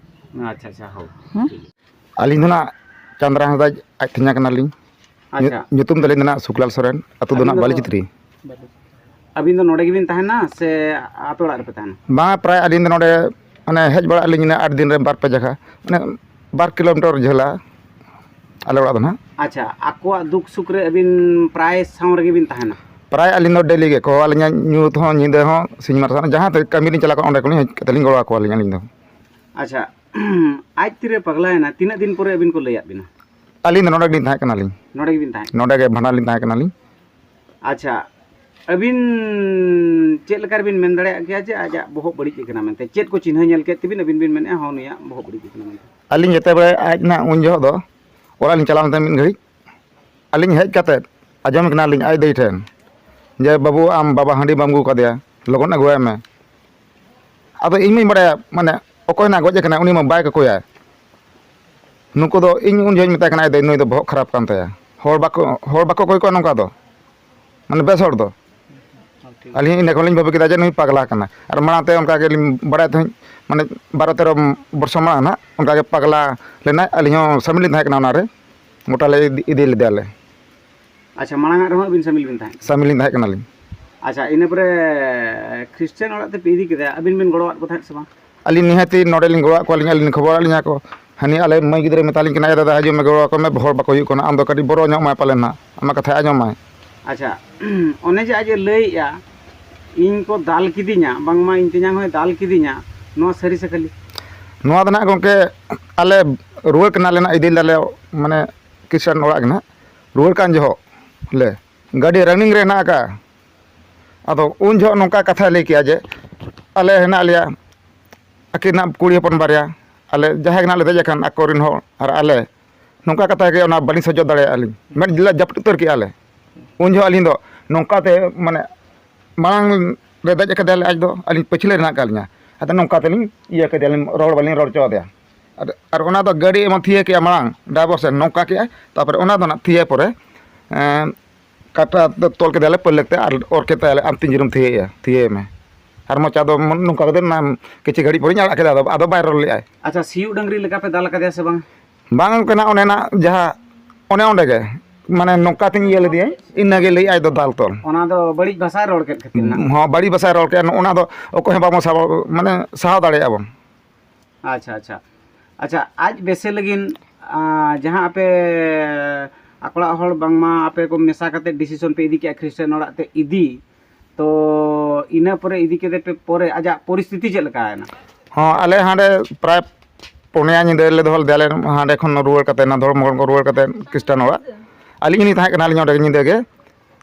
ᱟᱪᱪᱷᱟ, ᱟᱪᱪᱷᱟ, ᱦᱳ᱾ ᱦᱮᱸ? ᱟᱹᱞᱤᱧ ᱫᱚ ᱱᱟᱜ ᱪᱟᱸᱫᱽᱨᱟ ᱦᱟᱸᱥᱫᱟ ᱟᱡ ᱛᱤᱧᱟ ᱠᱟᱱᱟᱞᱤᱧ᱾ ᱟᱪᱪᱷᱟ᱾ ᱧᱩ-, ᱧᱩᱛᱩᱢ ᱛᱟᱹᱞᱤᱧ ᱫᱚ ᱱᱟᱜ ᱥᱩᱠᱞᱟᱞ ᱥᱚᱨᱮᱱ, ᱟᱹᱛᱩ ᱫᱚ ᱟᱹᱵᱤᱱ ᱱᱟᱜ ᱫᱚ ᱵᱟᱹᱞᱤ ᱪᱤᱛᱨᱤ᱾ ᱟᱹᱵᱤᱱ ᱫᱚ ᱱᱚᱰᱮ ᱜᱮᱵᱤᱱ ᱛᱟᱦᱮᱱᱟ ᱥᱮ ᱟᱛᱳ ᱚᱲᱟᱜ ᱨᱮᱯᱮ ᱛᱟᱦᱮᱱᱟ? ᱵᱟᱝ, ᱯᱨᱟᱭ ᱟᱹᱞᱤᱧ ᱫᱚ ᱱᱚᱰᱮ, ᱢᱟᱱᱮ, ᱦᱮᱡ ᱵᱟᱲᱟᱜ ᱟᱹᱞᱤᱧ ᱤᱱᱟᱹ ᱟᱴ ᱫᱤᱱ ᱨᱮ ᱵᱟᱨ ᱯᱮ ᱡᱟᱭᱜᱟ, ᱢᱟᱱᱮ, ᱵᱟᱨ ᱠᱤᱞᱳᱢᱤᱴᱟᱨ ᱡᱷᱟᱹᱞᱟ ᱟᱞᱮ ᱚᱲᱟᱜ ᱫᱚ ᱱᱟᱜ᱾ ᱟᱪᱪᱷᱟ, ᱟᱠᱚᱣᱟᱜ ᱫᱩᱠ ᱥᱩᱠ ᱨᱮ ᱟᱹᱵᱤᱱ ᱯᱨᱟᱭ ᱥᱟᱶ ᱨᱮᱜᱮ ᱵᱤᱱ ᱛᱟᱦᱮᱱᱟ? ᱯᱨᱟᱭ ᱟᱹᱞᱤᱧ ᱫᱚ ᱰᱮᱞᱤ ᱜᱮ ᱠᱚ ᱦᱚᱦᱚ ᱟᱹᱞᱤᱧᱟ, ᱧᱩᱛ ᱦᱚᱸ ᱧᱤᱫᱟᱹ ᱦᱚᱸ ᱥᱤᱧ ᱢᱟᱨᱥᱟᱞ, ᱡᱟᱦᱟᱸ ᱛᱮ ᱠᱟᱹᱢᱤ ᱞᱤᱧ ᱪᱟᱞᱟᱜ ᱠᱟᱱᱟ, ᱚᱸᱰᱮ ᱠᱷᱚᱱ ᱦᱮᱡ ᱠᱟᱛᱮ ᱞᱤᱧ ᱜᱚᱲᱚ ᱟᱠᱚᱣᱟᱞᱤᱧ ᱟᱹᱞᱤᱧ ᱫᱚ᱾ ᱟᱪᱪᱷᱟ, ᱟᱡ ᱛᱤᱨᱮ ᱯᱟᱜᱽᱞᱟᱭᱮᱱᱟ, ᱛᱤᱱᱟᱹᱜ ᱫᱤᱱ ᱯᱚᱨᱮ ᱟᱹᱵᱤᱱ ᱠᱚ ᱞᱟᱹᱭᱟᱫ ᱵᱤᱱᱟ? ᱟᱹᱞᱤᱧ ᱫᱚ ᱱᱚᱰᱮ ᱜᱮᱞᱤᱧ ᱛᱟᱦᱮᱸ ᱠᱟᱱᱟᱞᱤᱧ᱾ ᱱᱚᱰᱮ ᱜᱮᱵᱤᱱ ᱛᱟᱦᱮᱸ ᱠᱟᱱᱟ? ᱱᱚᱰᱮ ᱜᱮ ᱵᱷᱟᱸᱰᱟᱱ ᱞᱤᱧ ᱛᱟᱦᱮᱸ ᱠᱟᱱᱟᱞᱤᱧ᱾ ᱟᱪᱪᱷᱟ, ᱟᱹᱵᱤᱱ ᱪᱮᱫ ᱞᱮᱠᱟ ᱨᱮᱵᱤᱱ ᱢᱮᱱ ᱫᱟᱲᱮᱭᱟᱜ ᱜᱮᱭᱟ ᱡᱮ ᱟᱡᱟᱜ ᱵᱚᱦᱚᱜ ᱵᱟᱹᱲᱤᱡ ᱟᱠᱟᱱᱟ ᱢᱮᱱᱛᱮ? ᱪᱮᱫ ᱠᱚ ᱪᱤᱱᱦᱟᱹ ᱧᱮᱞ ᱠᱮᱫ ᱛᱮᱵᱤᱱ ᱟᱹᱵᱤᱱ ᱵᱤᱱ ᱢᱮᱱᱮᱫᱼᱟ, ᱦᱚᱸ, ᱱᱩᱭᱟᱜ ᱵᱚᱦᱚᱜ ᱵᱟᱹᱲᱤᱡ ᱟᱠᱟᱱᱟ ᱢᱮᱱᱛᱮ? ᱟᱹᱞᱤᱧ ᱡᱮᱛᱮ ᱵᱮᱲᱮ ᱟᱡ ᱱᱟᱜ ᱩᱱ ᱡᱚᱦᱚᱜ ᱫᱚ ᱚᱲᱟᱜ ᱞᱤᱧ ᱪᱟᱞᱟᱣ ᱞᱮᱱ ᱛᱟᱦᱮᱸᱫ ᱢᱤᱫ ᱜᱷᱟᱹᱲᱤᱡ᱾ ᱟᱹᱞᱤᱧ ᱦᱮᱡ ᱠᱟᱛᱮᱫ ᱟᱸᱡᱚᱢ ᱠᱟᱱᱟᱞᱤᱧ ᱟᱡ ᱫᱟᱹᱭ ᱴᱷᱮᱱ ᱡᱮ, "ᱵᱟᱹᱵᱩ, ᱟᱢ ᱵᱟᱵᱟ ᱦᱟᱺᱰᱤ ᱵᱟᱢ ᱟᱹᱜᱩ ᱠᱟᱫᱮᱭᱟ, ᱞᱚᱜᱚᱱ ᱟᱹᱜᱩᱣᱟᱭ ᱢᱮ᱾" ᱟᱫᱚ ᱤᱧ ᱢᱟᱧ ᱵᱟᱲᱟᱭᱟ, ᱢᱟᱱᱮ, ᱚᱠᱚᱭ ᱱᱟᱜ ᱜᱚᱡ ᱟᱠᱟᱱᱟᱭ, ᱩᱱᱤ ᱢᱟ ᱵᱟᱭ ᱠᱚᱠᱚᱭᱟ᱾ ᱱᱩᱠᱩ ᱫᱚ, ᱤᱧ ᱩᱱ ᱡᱚᱦᱚᱜ ᱤᱧ ᱢᱮᱛᱟᱭ ᱠᱟᱱᱟ, "ᱟᱡ ᱫᱟᱹᱭ, ᱱᱩᱭ ᱫᱚ ᱵᱚᱦᱚᱜ ᱠᱷᱟᱨᱟᱯ ᱠᱟᱱ ᱛᱟᱭᱟ, ᱦᱚᱲ ᱵᱟᱠᱚ, ᱦᱚᱲ ᱵᱟᱠᱚ ᱠᱚᱭ ᱠᱚᱣᱟ ᱱᱚᱝᱠᱟ ᱫᱚ, ᱢᱟᱱᱮ, ᱵᱮᱥ ᱦᱚᱲ ᱫᱚ᱾" ᱟᱹᱞᱤᱧ ᱤᱱᱟᱹ ᱠᱷᱚᱱ ᱞᱤᱧ ᱵᱷᱟᱹᱵᱤ ᱠᱮᱫᱟ ᱡᱮ ᱱᱩᱭ ᱯᱟᱜᱽᱞᱟ ᱠᱟᱱᱟ᱾ ᱟᱨ ᱢᱟᱲᱟᱝ ᱛᱮ ᱚᱱᱠᱟ ᱜᱮᱞᱤᱧ ᱵᱟᱲᱟᱭ ᱛᱟᱦᱮᱸᱫ, ᱢᱟᱱᱮ, ᱵᱟᱨᱚ ᱛᱮᱨᱚ ᱵᱚᱨᱥᱚ ᱢᱟᱲᱟᱝ ᱱᱟᱦᱟᱜ ᱚᱱᱠᱟ ᱜᱮ ᱯᱟᱜᱽᱞᱟ ᱞᱮᱱᱟᱭ, ᱟᱹᱞᱤᱧ ᱦᱚᱸ ᱥᱟᱹᱢᱤᱞ ᱞᱤᱧ ᱛᱟᱦᱮᱸ ᱠᱟᱱᱟ ᱚᱱᱟᱨᱮ, ᱜᱚᱴᱟ ᱞᱮ ᱤᱫᱤ, ᱤᱫᱤ ᱞᱮᱫᱮᱭᱟᱞᱮ᱾ ᱟᱪᱪᱷᱟ, ᱢᱟᱲᱟᱝ ᱟᱜ ᱨᱮᱦᱚᱸ ᱟᱹᱵᱤᱱ ᱥᱟᱹᱢᱤᱞ ᱵᱤᱱ ᱛᱟᱦᱮᱸ ᱠᱟᱱᱟ? ᱥᱟᱹᱢᱤᱞ ᱞᱤᱧ ᱛᱟᱦᱮᱸ ᱠᱟᱱᱟᱞᱤᱧ᱾ ᱟᱪᱪᱷᱟ, ᱤᱱᱟᱹ ᱯᱚᱨᱮ ᱠᱷᱨᱤᱥᱴᱟᱱ ᱚᱲᱟᱜ ᱛᱮᱯᱮ ᱤᱫᱤ ᱠᱮᱫᱟ, ᱟᱹᱵᱤᱱ ᱵᱤᱱ ᱜᱚᱲᱚᱣᱟᱫ ᱠᱚ ᱛᱟᱦᱮᱸᱫ ᱥᱮ ᱵᱟᱝ? ᱟᱹᱞᱤᱧ ᱱᱤᱦᱟᱹᱛᱤ ᱱᱚᱰᱮ ᱞᱤᱧ ᱜᱚᱲᱚᱣᱟᱫ ᱠᱚᱣᱟᱞᱤᱧ, ᱟᱹᱞᱤᱧ ᱞᱤᱧ ᱠᱷᱚᱵᱚᱨᱟᱫ ᱞᱤᱧᱟ ᱠᱚ, ᱦᱟᱹᱱᱤ ᱟᱞᱮ ᱢᱟᱹᱭ ᱜᱤᱫᱽᱨᱟᱹᱭ ᱢᱮᱛᱟᱞᱤᱧ ᱠᱟᱱᱟ, "ᱮ ᱫᱟᱫᱟ, ᱦᱤᱡᱩᱜ ᱢᱮ, ᱜᱚᱲᱚ ᱟᱠᱚ ᱢᱮ, ᱦᱚᱲ ᱵᱟᱠᱚ ᱦᱩᱭᱩᱜ ᱠᱟᱱᱟ, ᱟᱢ ᱫᱚ ᱠᱟᱹᱴᱤᱡ ᱵᱚᱨᱚ ᱧᱚᱜ ᱢᱟᱭ ᱯᱟᱞᱮᱱ ᱱᱟᱦᱟᱜ, ᱟᱢᱟᱜ ᱠᱟᱛᱷᱟᱭ ᱟᱸᱡᱚᱢ ᱢᱟᱭ᱾" ᱟᱪᱪᱷᱟ, ᱚᱱᱮ ᱡᱮ ᱟᱡ ᱮ ᱞᱟᱹᱭᱮᱜᱼᱟ, "ᱤᱧ ᱠᱚ ᱫᱟᱞ ᱠᱤᱫᱤᱧᱟ, ᱵᱟᱝᱢᱟ ᱤᱧ ᱛᱮᱧᱟᱝ ᱦᱚᱸᱭ ᱫᱟᱞ ᱠᱤᱫᱤᱧᱟ", ᱱᱚᱣᱟ ᱥᱟᱹᱨᱤ ᱥᱮ ᱠᱷᱟᱹᱞᱤ? ᱱᱚᱣᱟ ᱫᱚ ᱱᱟᱦᱟᱜ ᱜᱚᱢᱠᱮ, ᱟᱞᱮ ᱨᱩᱣᱟᱹᱲ ᱠᱟᱱᱟᱞᱮ ᱱᱟᱦᱟᱜ, ᱤᱫᱤ ᱞᱮᱫᱟᱞᱮ, ᱢᱟᱱᱮ, ᱠᱷᱨᱤᱥᱴᱟᱱ ᱚᱲᱟᱜ ᱜᱮ ᱱᱟᱦᱟᱜ, ᱨᱩᱣᱟᱹᱲ ᱠᱟᱱ ᱡᱚᱦᱚᱜ ᱞᱮ ᱜᱟᱹᱰᱤ running ᱨᱮ ᱦᱮᱱᱟᱜ ᱟᱠᱟᱫᱼᱟ᱾ ᱟᱫᱚ ᱩᱱ ᱡᱚᱦᱚᱜ ᱱᱚᱝᱠᱟ ᱠᱟᱛᱷᱟᱭ ᱞᱟᱹᱭ ᱠᱮᱜᱼᱟ ᱡᱮ, "ᱟᱞᱮ ᱦᱮᱱᱟᱜ ᱞᱮᱭᱟ, ᱟᱹᱠᱤᱱ ᱱᱟᱜ ᱠᱩᱲᱤ ᱦᱚᱯᱚᱱ ᱵᱟᱨᱭᱟ, ᱟᱞᱮ ᱡᱟᱦᱟᱸᱭ ᱜᱮ ᱱᱟᱜ ᱞᱮ ᱫᱮᱡ ᱟᱠᱟᱱ, ᱟᱠᱚ ᱨᱮᱱ ᱦᱚᱲ ᱟᱨ ᱟᱞᱮ, ᱱᱚᱝᱠᱟ ᱠᱟᱛᱷᱟ ᱜᱮ ᱚᱱᱟ ᱵᱟᱹᱞᱤᱧ ᱥᱚᱡᱽᱡᱚ ᱫᱟᱲᱮᱭᱟᱜᱼᱟ ᱞᱤᱧ", ᱢᱮᱫ ᱞᱮ ᱡᱟᱹᱯᱤᱫ ᱩᱛᱟᱹᱨ ᱠᱮᱜᱼᱟ ᱞᱮ᱾ ᱩᱱ ᱡᱚᱦᱚᱜ ᱟᱹᱞᱤᱧ ᱫᱚ ᱱᱚᱝᱠᱟ ᱛᱮ, ᱢᱟᱱᱮ, ᱢᱟᱲᱟᱝ ᱨᱮ ᱫᱮᱡ ᱠᱟᱫᱮᱭᱟᱞᱮ ᱟᱡ ᱫᱚ, ᱟᱹᱞᱤᱧ ᱯᱟᱹᱪᱷᱞᱟᱹ ᱨᱮ ᱦᱮᱱᱟᱜ ᱟᱠᱟᱫ ᱞᱤᱧᱟ᱾ ᱟᱫᱚ ᱱᱚᱝᱠᱟ ᱛᱮᱞᱤᱧ ᱤᱭᱟᱹ ᱠᱮᱫᱮᱭᱟᱞᱤᱧ, ᱨᱚᱲ ᱵᱟᱹᱞᱤᱧ ᱨᱚᱲ ᱦᱚᱪᱚ ᱟᱫᱮᱭᱟ᱾ ᱟᱨ, ᱟᱨ ᱚᱱᱟ ᱫᱚ ᱜᱟᱹᱰᱤ ᱮᱢᱚᱱ ᱛᱷᱤᱭᱟᱹ ᱠᱮᱜᱼᱟ ᱢᱟᱲᱟᱝ driver ᱥᱮᱫ ᱱᱚᱝᱠᱟ ᱠᱮᱜᱼᱟᱭ, ᱛᱟᱨᱯᱚᱨᱮ ᱚᱱᱟ ᱫᱚ ᱱᱟᱜ ᱛᱷᱤᱭᱟᱹ ᱯᱚᱨᱮ, ᱮᱸ, ᱠᱟᱴᱟ ᱫᱚ ᱛᱚᱞ ᱠᱮᱫᱮᱭᱟᱞᱮ ᱯᱟᱹᱞᱟᱹᱠ ᱛᱮ ᱟᱨ ᱚᱨ ᱠᱮᱫ ᱛᱟᱭᱟᱞᱮ, "ᱟᱢ ᱛᱤᱱ ᱡᱳᱨᱮᱢ ᱛᱷᱤᱭᱟᱹᱭᱮᱜᱼᱟ, ᱛᱷᱤᱭᱟᱹᱭ ᱢᱮ᱾" ᱟᱨ ᱢᱚᱪᱟ ᱫᱚ ᱱᱚᱝᱠᱟ ᱠᱟᱛᱮ ᱚᱱᱟ ᱠᱤᱪᱷᱩ ᱜᱷᱟᱹᱲᱤᱡ ᱯᱚᱨᱮᱧ ᱟᱲᱟᱜ ᱠᱮᱫᱟ, ᱟᱫᱚ, ᱟᱫᱚ ᱵᱟᱭ ᱨᱚᱲ ᱞᱮᱜᱼᱟᱭ᱾ ᱟᱪᱪᱷᱟ, ᱥᱤᱭᱳᱜ ᱰᱟᱹᱝᱨᱤ ᱞᱮᱠᱟ ᱯᱮ ᱫᱟᱞ ᱟᱠᱟᱫᱮᱭᱟ ᱥᱮ ᱵᱟᱝ? ᱵᱟᱝ ᱜᱚᱢᱠᱮ, ᱱᱟᱜ ᱚᱱᱮ ᱱᱟᱜ ᱡᱟᱦᱟᱸ, ᱚᱱᱮ ᱚᱸᱰᱮ ᱜᱮ, ᱢᱟᱱᱮ, ᱱᱚᱝᱠᱟ ᱛᱤᱧ ᱤᱭᱟᱹ ᱞᱮᱫᱮᱭᱟᱹᱧ, ᱤᱱᱟᱹᱜᱮ ᱞᱟᱹᱭᱮᱜᱼᱟᱭ ᱫᱚ ᱫᱟᱞ ᱛᱚᱞ᱾ ᱚᱱᱟ ᱫᱚ ᱵᱟᱹᱲᱤᱡ ᱵᱷᱟᱥᱟᱭ ᱨᱚᱲ ᱠᱮᱫ ᱠᱷᱟᱹᱛᱤᱨ ᱱᱟᱜ᱾ ᱦᱚᱸ, ᱵᱟᱹᱲᱤᱡ ᱵᱷᱟᱥᱟᱭ ᱨᱚᱲ ᱠᱮᱜᱼᱟ, ᱱᱚᱜᱼᱚ ᱱᱟ ᱫᱚ ᱚᱠᱚᱭ ᱦᱚᱸ ᱵᱟᱵᱚᱱ ᱥᱟᱦᱟᱣ, ᱢᱟᱱᱮ, ᱥᱟᱦᱟᱣ ᱫᱟᱲᱮᱭᱟᱜᱼᱟ ᱵᱚᱱ᱾ ᱟᱪᱪᱷᱟ, ᱟᱪᱪᱷᱟ, ᱟᱪᱪᱷᱟ, ᱟᱡ ᱵᱮᱥᱮ ᱞᱟᱹᱜᱤᱫ, ᱟᱸ, ᱡᱟᱦᱟᱸ ᱟᱯᱮ ᱟᱠᱚᱲᱟᱜ ᱦᱚᱲ ᱵᱟᱝᱢᱟ ᱟᱯᱮ ᱠᱚ ᱢᱮᱥᱟ ᱠᱟᱛᱮ decision ᱯᱮ ᱤᱫᱤ ᱠᱮᱜᱼᱟ ᱠᱷᱨᱤᱥᱴᱟᱱ ᱚᱲᱟᱜ ᱛᱮ ᱤᱫᱤ, ᱛᱚ ᱤᱱᱟᱹ ᱯᱚᱨᱮ ᱤᱫᱤ ᱠᱮᱫᱮ ᱯᱮ ᱯᱚᱨᱮ ᱟᱡᱟᱜ ᱯᱚᱨᱤᱥᱛᱷᱤᱛᱤ ᱪᱮᱫ ᱞᱮᱠᱟᱭᱮᱱᱟ? ᱦᱚᱸ, ᱟᱞᱮ ᱦᱟᱸᱰᱮ ᱯᱨᱟᱭ ᱯᱩᱱᱭᱟ ᱧᱤᱫᱟᱹ ᱞᱮ ᱫᱚᱦᱚ ᱞᱮᱫᱮᱭᱟ ᱟᱞᱮ ᱦᱟᱸᱰᱮ ᱠᱷᱚᱱ ᱨᱩᱣᱟᱹᱲ ᱠᱟᱛᱮ, ᱚᱱᱟ ᱫᱷᱚᱨᱢᱚᱜᱚᱲ ᱠᱷᱚᱱ ᱨᱩᱣᱟᱹᱲ ᱠᱟᱛᱮ ᱠᱷᱨᱤᱥᱴᱟᱱ ᱚᱲᱟᱜ᱾ ᱟᱹᱞᱤᱧ ᱦᱚᱸᱞᱤᱧ ᱛᱟᱦᱮᱸ ᱠᱟᱱᱟ, ᱟᱹᱞᱤᱧ ᱚᱸᱰᱮ ᱧᱤᱫᱟᱹ ᱜᱮ᱾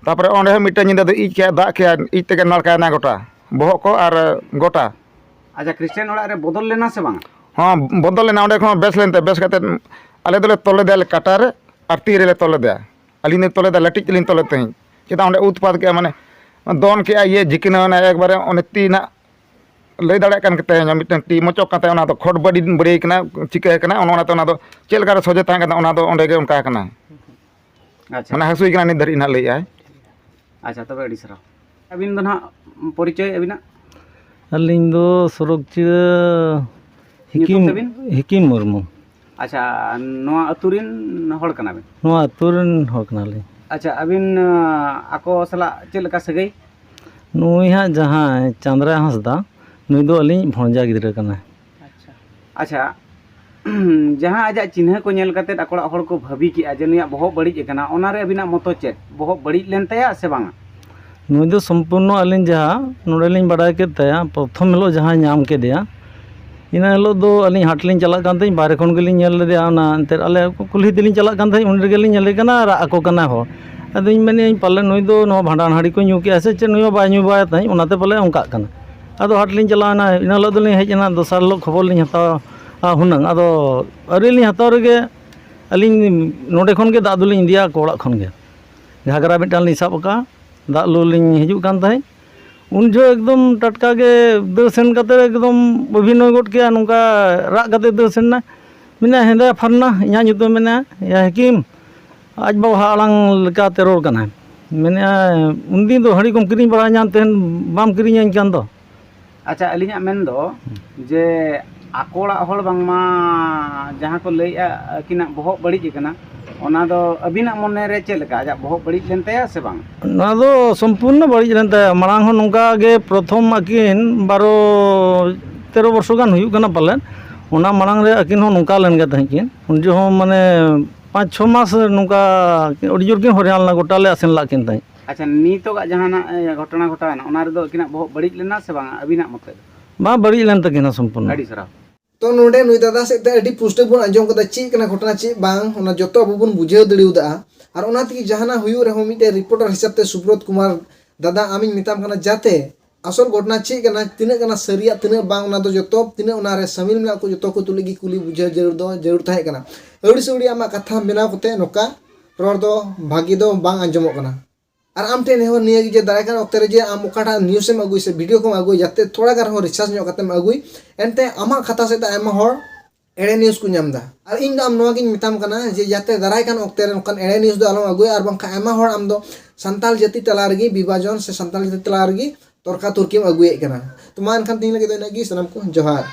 ᱛᱟᱨᱯᱚᱨᱮ ᱚᱸᱰᱮ ᱦᱚᱸ ᱢᱤᱫᱴᱮᱱ ᱧᱤᱫᱟᱹ ᱫᱚ ᱤᱡ ᱠᱮᱜᱼᱟ, ᱫᱟᱜ ᱠᱮᱜᱼᱟ, ᱤᱡ ᱛᱮᱜᱮ ᱱᱟᱲᱠᱟᱭᱮᱱᱟ ᱜᱚᱴᱟ, ᱵᱚᱦᱚᱜ ᱠᱚ ᱟᱨ ᱜᱚᱴᱟ᱾ ᱟᱪᱪᱷᱟ, ᱠᱷᱨᱤᱥᱴᱟᱱ ᱚᱲᱟᱜ ᱨᱮ ᱵᱚᱫᱚᱞ ᱞᱮᱱᱟ ᱥᱮ ᱵᱟᱝ? ᱦᱚᱸ, ᱵᱚᱫᱚᱞ ᱞᱮᱱᱟ᱾ ᱚᱸᱰᱮ ᱠᱷᱚᱱ ᱵᱮᱥ ᱞᱮᱱᱛᱮ, ᱵᱮᱥ ᱠᱟᱛᱮ ᱟᱞᱮ ᱫᱚᱞᱮ ᱛᱚᱞ ᱞᱮᱫᱮᱭᱟ ᱠᱟᱴᱟ ᱨᱮ ᱟᱨ ᱛᱤ ᱨᱮᱞᱮ ᱛᱚᱞ ᱞᱮᱫᱮᱭᱟ᱾ ᱟᱹᱞᱤᱧ ᱫᱚᱧ ᱛᱚᱞ ᱞᱮᱫᱟ, ᱞᱟᱹᱴᱤᱡ ᱛᱮᱞᱤᱧ ᱛᱚᱞ ᱞᱮᱫ ᱛᱟᱦᱮᱸᱫ᱾ ᱪᱮᱫᱟᱜ ᱚᱸᱰᱮ ᱩᱛᱯᱟᱛ ᱠᱮᱜᱼᱟ, ᱢᱟᱱᱮ ᱫᱚᱱ ᱠᱮᱜᱼᱟ, ᱤᱭᱟᱹ ᱡᱷᱤᱠᱤᱱᱟᱹ ᱮᱱᱟ ᱮᱠᱵᱟᱨᱮ, ᱚᱱᱮ ᱛᱤ ᱱᱟᱜ ᱞᱟᱹᱭ ᱫᱟᱲᱮᱭᱟᱜ ᱠᱟᱱ ᱛᱟᱦᱮᱸᱫ, ᱢᱤᱫᱴᱟᱝ ᱛᱤ ᱢᱚᱪᱚᱜ ᱠᱟᱱ ᱛᱟᱦᱮᱸᱫ, ᱚᱱᱟ ᱫᱚ ᱠᱷᱚᱴ ᱵᱟᱹᱲᱤ ᱵᱟᱹᱲᱤ ᱠᱟᱱᱟ, ᱪᱤᱠᱟᱹ ᱠᱟᱱᱟ, ᱚᱱᱟ ᱚᱱᱟᱛᱮ ᱚᱱᱟ ᱫᱚ ᱪᱮᱫ ᱞᱮᱠᱟ ᱨᱮ ᱥᱚᱡᱷᱮ ᱛᱟᱦᱮᱸ ᱠᱟᱱᱟ, ᱚᱱᱟ ᱫᱚ ᱚᱸᱰᱮ ᱜᱮ ᱚᱱᱠᱟ ᱠᱟᱱᱟ᱾ ᱟᱪᱪᱷᱟ᱾ ᱢᱟᱱᱮ ᱦᱟᱹᱥᱩᱭ ᱠᱟᱱᱟ ᱱᱤᱛ ᱫᱷᱟᱹᱨᱤᱡ ᱱᱟᱜ ᱞᱟᱹᱭᱮᱫ ᱟᱭ᱾ ᱟᱪᱪᱷᱟ, ᱛᱚᱵᱮ ᱟᱹᱰᱤ ᱥᱟᱨᱦᱟᱣ᱾ ᱟᱹᱵᱤᱱ ᱫᱚ ᱱᱟᱦᱟᱜ ᱯᱚᱨᱤᱪᱚᱭ ᱟᱹᱵᱤᱱᱟᱜ? ᱟᱹᱞᱤᱧ ᱫᱚ ᱥᱚᱨᱚᱜᱽ ᱪᱤᱨᱟᱹ ᱧᱩᱛᱩᱢ ᱦᱤᱠᱤᱢ, ᱛᱟᱹᱵᱤᱱ? ᱦᱤᱠᱤᱢ ᱢᱩᱨᱢᱩ᱾ ᱟᱪᱪᱷᱟ, ᱱᱚᱣᱟ ᱟᱹᱛᱩ ᱨᱮᱱ ᱦᱚᱲ ᱠᱟᱱᱟ ᱵᱤᱱ? ᱱᱚᱣᱟ ᱟᱹᱛᱩ ᱨᱮᱱ ᱦᱚᱲ ᱠᱟᱱᱟᱞᱤᱧ᱾ ᱟᱪᱪᱷᱟ, ᱟᱹᱵᱤᱱ, ᱟᱸ, ᱟᱠᱚ ᱥᱟᱞᱟᱜ ᱪᱮᱫ ᱞᱮᱠᱟ ᱥᱟᱹᱜᱟᱹᱭ? ᱱᱩᱭ ᱦᱟᱸᱜ ᱡᱟᱦᱟᱸᱭ ᱪᱟᱸᱫᱽᱨᱟ ᱦᱟᱸᱥᱫᱟ, ᱱᱩᱭ ᱫᱚ ᱟᱹᱞᱤᱧ ᱵᱷᱚᱸᱡᱟ ᱜᱤᱫᱽᱨᱟᱹ ᱠᱟᱱᱟᱭ᱾ ᱟᱪᱪᱷᱟ᱾ ᱟᱪᱪᱷᱟ, ᱡᱟᱦᱟᱸ ᱟᱡᱟᱜ ᱪᱤᱱᱦᱟᱹ ᱠᱚ ᱧᱮᱞ ᱠᱟᱛᱮᱫ ᱟᱠᱚ ᱚᱲᱟᱜ ᱦᱚᱲ ᱠᱚ ᱵᱷᱟᱹᱵᱤ ᱠᱮᱜᱼᱟ ᱡᱮ ᱱᱩᱭᱟᱜ ᱵᱚᱦᱚᱜ ᱵᱟᱹᱲᱤᱡ ᱟᱠᱟᱱᱟ, ᱚᱱᱟᱨᱮ ᱟᱹᱵᱤᱱᱟᱜ ᱢᱚᱛᱚ ᱪᱮᱫ? ᱵᱚᱦᱚᱜ ᱵᱟᱹᱲᱤᱡ ᱞᱮᱱ ᱛᱟᱭᱟ ᱥᱮ ᱵᱟᱝᱟ? ᱱᱩᱭ ᱫᱚ ᱥᱚᱢᱯᱩᱨᱱᱚ ᱟᱹᱞᱤᱧ ᱡᱟᱦᱟᱸ ᱱᱚᱰᱮᱞᱤᱧ ᱵᱟᱰᱟᱭ ᱠᱮᱫ ᱛᱟᱭᱟ, ᱯᱨᱚᱛᱷᱚᱢ ᱦᱤᱞᱳᱜ ᱡᱟᱦᱟᱸᱭ ᱧᱟᱢ ᱠᱮᱫᱮᱭᱟ, ᱤᱱᱟᱹ ᱦᱤᱞᱳᱜ ᱫᱚ ᱟᱹᱞᱤᱧ ᱦᱟᱴ ᱞᱤᱧ ᱪᱟᱞᱟᱜ ᱠᱟᱱ ᱛᱟᱦᱮᱸᱫ, ᱵᱟᱦᱨᱮ ᱠᱷᱚᱱ ᱜᱮᱞᱤᱧ ᱧᱮᱞ ᱞᱮᱫᱮᱭᱟ᱾ ᱚᱱᱟ ᱮᱱᱛᱮᱫ ᱟᱞᱮ ᱠᱩᱞᱦᱤ ᱛᱮᱞᱤᱧ ᱪᱟᱞᱟᱜ ᱠᱟᱱ ᱛᱟᱦᱮᱸᱫ, ᱩᱱ ᱨᱮᱜᱮᱞᱤᱧ ᱧᱮᱞᱮ ᱠᱟᱱᱟ, ᱨᱟᱜ ᱟᱠᱚ ᱠᱟᱱᱟ ᱦᱚᱲ᱾ ᱟᱫᱚᱧ ᱢᱮᱱᱮᱫᱼᱟᱹᱧ, ᱯᱟᱞᱮ ᱱᱩᱭ ᱫᱚ ᱱᱚᱣᱟ ᱵᱷᱟᱸᱰᱟᱱ ᱦᱟᱺᱰᱤ ᱠᱚ ᱧᱩ ᱠᱮᱜᱼᱟ ᱥᱮ ᱪᱮᱫ, ᱱᱩᱭ ᱢᱟ ᱵᱟᱭ ᱧᱩ ᱵᱟᱲᱟᱭ ᱛᱟᱦᱮᱸᱫ, ᱚᱱᱟᱛᱮ ᱯᱟᱞᱮ ᱚᱱᱠᱟᱜ ᱠᱟᱱᱟ᱾ ᱟᱫᱚ ᱦᱟᱴ ᱞᱤᱧ ᱪᱟᱞᱟᱣᱮᱱᱟ, ᱤᱱᱟᱹ ᱦᱤᱞᱳᱜ ᱫᱚᱞᱤᱧ ᱦᱮᱡ ᱮᱱᱟ, ᱫᱚᱥᱟᱨ ᱦᱤᱞᱳᱜ ᱠᱷᱚᱵᱚᱨ ᱞᱤᱧ ᱦᱟᱛᱟᱣᱟ ᱦᱩᱱᱟᱹᱝ᱾ ᱟᱫᱚ ᱟᱹᱣᱨᱤ ᱞᱤᱧ ᱦᱟᱛᱟᱣ ᱨᱮᱜᱮ ᱟᱹᱞᱤᱧ ᱱᱚᱰᱮ ᱠᱷᱚᱱ ᱜᱮ ᱫᱟᱜ ᱫᱚᱞᱤᱧ ᱤᱫᱤᱭᱟ ᱟᱠᱚ ᱚᱲᱟᱜ ᱠᱷᱚᱱ ᱜᱮ᱾ ᱜᱷᱟᱜᱽᱨᱟ ᱢᱤᱫᱴᱟᱝ ᱞᱤᱧ ᱥᱟᱵ ᱟᱠᱟᱫᱼᱟ, ᱫᱟᱜ ᱞᱩ ᱞᱤᱧ ᱦᱤᱡᱩᱜ ᱠᱟᱱ ᱛᱟᱦᱮᱸᱫ᱾ ᱩᱱ ᱡᱚᱦᱚᱜ ᱮᱠᱫᱚᱢ ᱴᱟᱴᱠᱟ ᱜᱮ ᱫᱟᱹᱲ ᱥᱮᱱ ᱠᱟᱛᱮ ᱮᱠᱫᱚᱢ ᱚᱵᱷᱤᱱᱚᱭ ᱜᱚᱫ ᱠᱮᱜᱼᱟ, ᱱᱚᱝᱠᱟ ᱨᱟᱜ ᱠᱟᱛᱮ ᱫᱟᱹᱲ ᱥᱮᱱ ᱮᱱᱟ᱾ ᱢᱮᱱᱟ, "ᱦᱮᱸᱫᱟ ᱯᱷᱟᱨᱱᱟ, ᱤᱧᱟᱹᱜ ᱧᱩᱛᱩᱢ ᱢᱮᱱᱟᱜᱼᱟ, ᱭᱟ ᱦᱮᱠᱤᱢ, ᱟᱡ ᱵᱟᱵᱟ ᱟᱲᱟᱝ ᱞᱮᱠᱟᱛᱮ ᱨᱚᱲ ᱠᱟᱱᱟᱭ᱾ ᱢᱮᱱᱮᱫᱼᱟ, ᱩᱱᱫᱤᱱ ᱫᱚ ᱦᱟᱺᱰᱤ ᱠᱚᱢ ᱠᱤᱨᱤᱧ ᱵᱟᱲᱟ ᱧᱟᱢ ᱛᱟᱦᱮᱱ, ᱵᱟᱢ ᱠᱤᱨᱤᱧᱟᱹᱧ ᱠᱟᱱ ᱫᱚ?" ᱟᱪᱪᱷᱟ, ᱟᱹᱞᱤᱧᱟᱜ ᱢᱮᱱ ᱫᱚ ᱡᱮ ᱟᱠᱚ ᱚᱲᱟᱜ ᱦᱚᱲ ᱵᱟᱝᱢᱟ ᱡᱟᱦᱟᱸ ᱠᱚ ᱞᱟᱹᱭᱮᱜᱼᱟ ᱟᱹᱠᱤᱱᱟᱜ ᱵᱚᱦᱚᱜ ᱵᱟᱹᱲᱤᱡ ᱟᱠᱟᱱᱟ, ᱚᱱᱟ ᱫᱚ ᱟᱹᱵᱤᱱᱟᱜ ᱢᱚᱱᱮ ᱨᱮ ᱪᱮᱫ ᱞᱮᱠᱟ? ᱟᱡᱟᱜ ᱵᱚᱦᱚᱜ ᱵᱟᱹᱲᱤᱡ ᱞᱮᱱ ᱛᱟᱭᱟ ᱥᱮ ᱵᱟᱝ? ᱱᱚᱣᱟ ᱫᱚ ᱥᱚᱢᱯᱩᱨᱱᱚ ᱵᱟᱹᱲᱤᱡ ᱞᱮᱱ ᱛᱟᱭᱟ᱾ ᱢᱟᱲᱟᱝ ᱦᱚᱸ ᱱᱚᱝᱠᱟ ᱜᱮ ᱯᱨᱚᱛᱷᱚᱢ ᱟᱹᱠᱤᱱ ᱵᱟᱨᱚ ᱛᱮᱨᱚ ᱵᱚᱨᱥᱚ ᱜᱟᱱ ᱦᱩᱭᱩᱜ ᱠᱟᱱᱟ ᱯᱟᱞᱮᱱ, ᱚᱱᱟ ᱢᱟᱲᱟᱝ ᱨᱮ ᱟᱹᱠᱤᱱ ᱦᱚᱸ ᱱᱚᱝᱠᱟ ᱞᱮᱱ ᱜᱮ ᱛᱟᱦᱮᱸᱫ ᱠᱤᱱ᱾ ᱩᱱ ᱡᱚᱦᱚᱜ ᱦᱚᱸ ᱢᱟᱱᱮ ᱯᱟᱸᱪ ᱪᱷᱚ ᱢᱟᱥ ᱱᱚᱝᱠᱟ ᱟᱹᱰᱤ ᱡᱳᱨ ᱠᱤᱱ ᱦᱚᱭᱨᱟᱱ ᱞᱮᱱᱟ, ᱜᱚᱴᱟ ᱞᱮ ᱟᱥᱮᱱ ᱞᱟᱜ ᱠᱤᱱ ᱛᱟᱦᱮᱸᱫ᱾ ᱟᱪᱪᱷᱟ, ᱱᱤᱛᱚᱜᱟᱜ ᱡᱟᱦᱟᱱᱟᱜ, ᱮ, ᱜᱷᱚᱴᱚᱱᱟ ᱜᱷᱚᱴᱟᱣᱮᱱᱟ, ᱚᱱᱟ ᱨᱮᱫᱚ ᱟᱹᱠᱤᱱᱟᱜ ᱵᱚᱦᱚᱜ ᱵᱟᱹᱲᱤᱡ ᱞᱮᱱᱟ ᱥᱮ ᱵᱟᱝ ᱟᱹᱵᱤᱱᱟᱜ ᱢᱚᱛ ᱛᱮ? ᱵᱟᱝ, ᱵᱟᱹᱲᱤᱡ ᱞᱮᱱ ᱛᱟᱹᱠᱤᱱᱟ ᱥᱚᱢᱯᱩᱨᱱᱚ᱾ ᱟᱹᱰᱤ ᱥᱟᱨᱦᱟᱣ᱾ ᱛᱚ ᱱᱚᱰᱮ ᱱᱩᱭ ᱫᱟᱫᱟ ᱥᱮᱫ ᱛᱮ ᱟᱹᱰᱤ ᱯᱩᱥᱴᱟᱹᱣ ᱵᱚᱱ ᱟᱸᱡᱚᱢ ᱠᱟᱫᱟ, ᱪᱮᱫ ᱠᱟᱱᱟ ᱜᱷᱚᱴᱚᱱᱟ ᱪᱮᱫ ᱵᱟᱝ, ᱚᱱᱟ ᱡᱚᱛᱚ ᱟᱵᱚ ᱵᱚᱱ ᱵᱩᱡᱷᱟᱹᱣ ᱫᱟᱲᱮᱭᱟᱫᱟ᱾ ᱟᱨ ᱚᱱᱟ ᱛᱮᱜᱮ ᱡᱟᱦᱟᱱᱟᱜ ᱦᱩᱭᱩᱜ ᱨᱮᱦᱚᱸ ᱢᱤᱫᱴᱮᱱ ᱨᱤᱯᱳᱨᱴᱟᱨ ᱦᱤᱥᱟᱹᱵ ᱛᱮ ᱥᱩᱵᱨᱚᱛ ᱠᱩᱢᱟᱨ ᱫᱟᱫᱟ, ᱟᱢᱤᱧ ᱢᱮᱛᱟᱢ ᱠᱟᱱᱟ ᱡᱟᱛᱮ ᱟᱥᱚᱞ ᱜᱷᱚᱴᱚᱱᱟ ᱪᱮᱫ ᱠᱟᱱᱟ, ᱛᱤᱱᱟᱹᱜ ᱠᱟᱱᱟ ᱥᱟᱹᱨᱤᱭᱟᱜ, ᱛᱤᱱᱟᱹᱜ ᱵᱟᱝ, ᱚᱱᱟ ᱫᱚ ᱡᱚᱛᱚ, ᱛᱤᱱᱟᱹᱜ ᱚᱱᱟ ᱨᱮ ᱥᱟᱹᱢᱤᱞ ᱢᱮᱱᱟᱜ ᱠᱚ, ᱡᱚᱛᱚ ᱠᱚ ᱛᱩᱞᱩᱡ ᱜᱮ ᱠᱩᱞᱤ ᱵᱩᱡᱷᱟᱹᱣ ᱡᱟᱹᱨᱩᱲ ᱫᱚ ᱡᱟᱹᱨᱩᱲ ᱛᱟᱦᱮᱸ ᱠᱟᱱᱟ᱾ ᱟᱹᱣᱲᱤ ᱥᱟᱹᱣᱲᱤ ᱟᱢᱟᱜ ᱠᱟᱛᱷᱟ ᱵᱮᱱᱟᱣ ᱠᱟᱛᱮ ᱱᱚᱝᱠᱟ ᱨᱚᱲ ᱫᱚ ᱵᱷᱟᱹᱜᱤ ᱫᱚ ᱵᱟᱝ ᱟᱸᱡᱚᱢᱚᱜ ᱠᱟᱱᱟ᱾ ᱟᱨ ᱟᱢ ᱴᱷᱮᱱ ᱱᱮᱦᱚᱨ ᱱᱤᱭᱟᱹ ᱜᱮ ᱡᱮ ᱫᱟᱨᱟᱭ ᱠᱟᱱ ᱚᱠᱛᱮ ᱨᱮ ᱡᱮ ᱟᱢ ᱚᱠᱟᱴᱟᱜ news ᱮᱢ ᱟᱹᱜᱩᱭ ᱥᱮ video ᱠᱚᱢ ᱟᱹᱜᱩᱭ, ᱡᱟᱛᱮ ᱛᱷᱚᱲᱟ ᱜᱟᱱ ᱨᱮᱦᱚᱸ research ᱧᱚᱜ ᱠᱟᱛᱮᱢ ᱟᱹᱜᱩᱭ, ᱮᱱᱛᱮ ᱟᱢᱟᱜ ᱠᱟᱛᱷᱟ ᱥᱮᱫ ᱛᱮ ᱟᱭᱢᱟ ᱦᱚᱲ ᱮᱲᱮ news ᱠᱚ ᱧᱟᱢ ᱮᱫᱟ᱾ ᱟᱨ ᱤᱧ ᱫᱚ ᱟᱢ ᱱᱚᱣᱟ ᱜᱤᱧ ᱢᱮᱛᱟᱢ ᱠᱟᱱᱟ ᱡᱮ ᱡᱟᱛᱮ ᱫᱟᱨᱟᱭ ᱠᱟᱱ ᱚᱠᱛᱮ ᱨᱮ ᱱᱚᱝᱠᱟᱱ ᱮᱲᱮ news ᱫᱚ ᱟᱞᱚᱢ ᱟᱹᱜᱩᱭᱟ, ᱟᱨ ᱵᱟᱝᱠᱷᱟᱱ ᱟᱭᱢᱟ ᱦᱚᱲ ᱟᱢ ᱫᱚ ᱥᱟᱱᱛᱟᱲ ᱡᱟᱹᱛᱤ ᱛᱟᱞᱟ ᱨᱮᱜᱮ ᱵᱤᱵᱷᱟᱡᱚᱱ ᱥᱮ ᱥᱟᱱᱛᱟᱲ ᱡᱟᱹᱛᱤ ᱛᱟᱞᱟ ᱨᱮᱜᱮ ᱛᱚᱨᱠᱟ ᱛᱚᱨᱠᱤᱢ ᱟᱹᱜᱩᱭᱮᱫ ᱠᱟᱱᱟ᱾ ᱛᱚ ᱢᱟ ᱮᱱᱠᱷᱟᱱ ᱛᱮᱦᱮᱧ ᱞᱟᱹᱜᱤᱫ ᱫᱚ ᱤᱱᱟᱹᱜ ᱜᱮ, ᱥᱟᱱᱟᱢ ᱠᱚ ᱡᱚᱦᱟᱨ᱾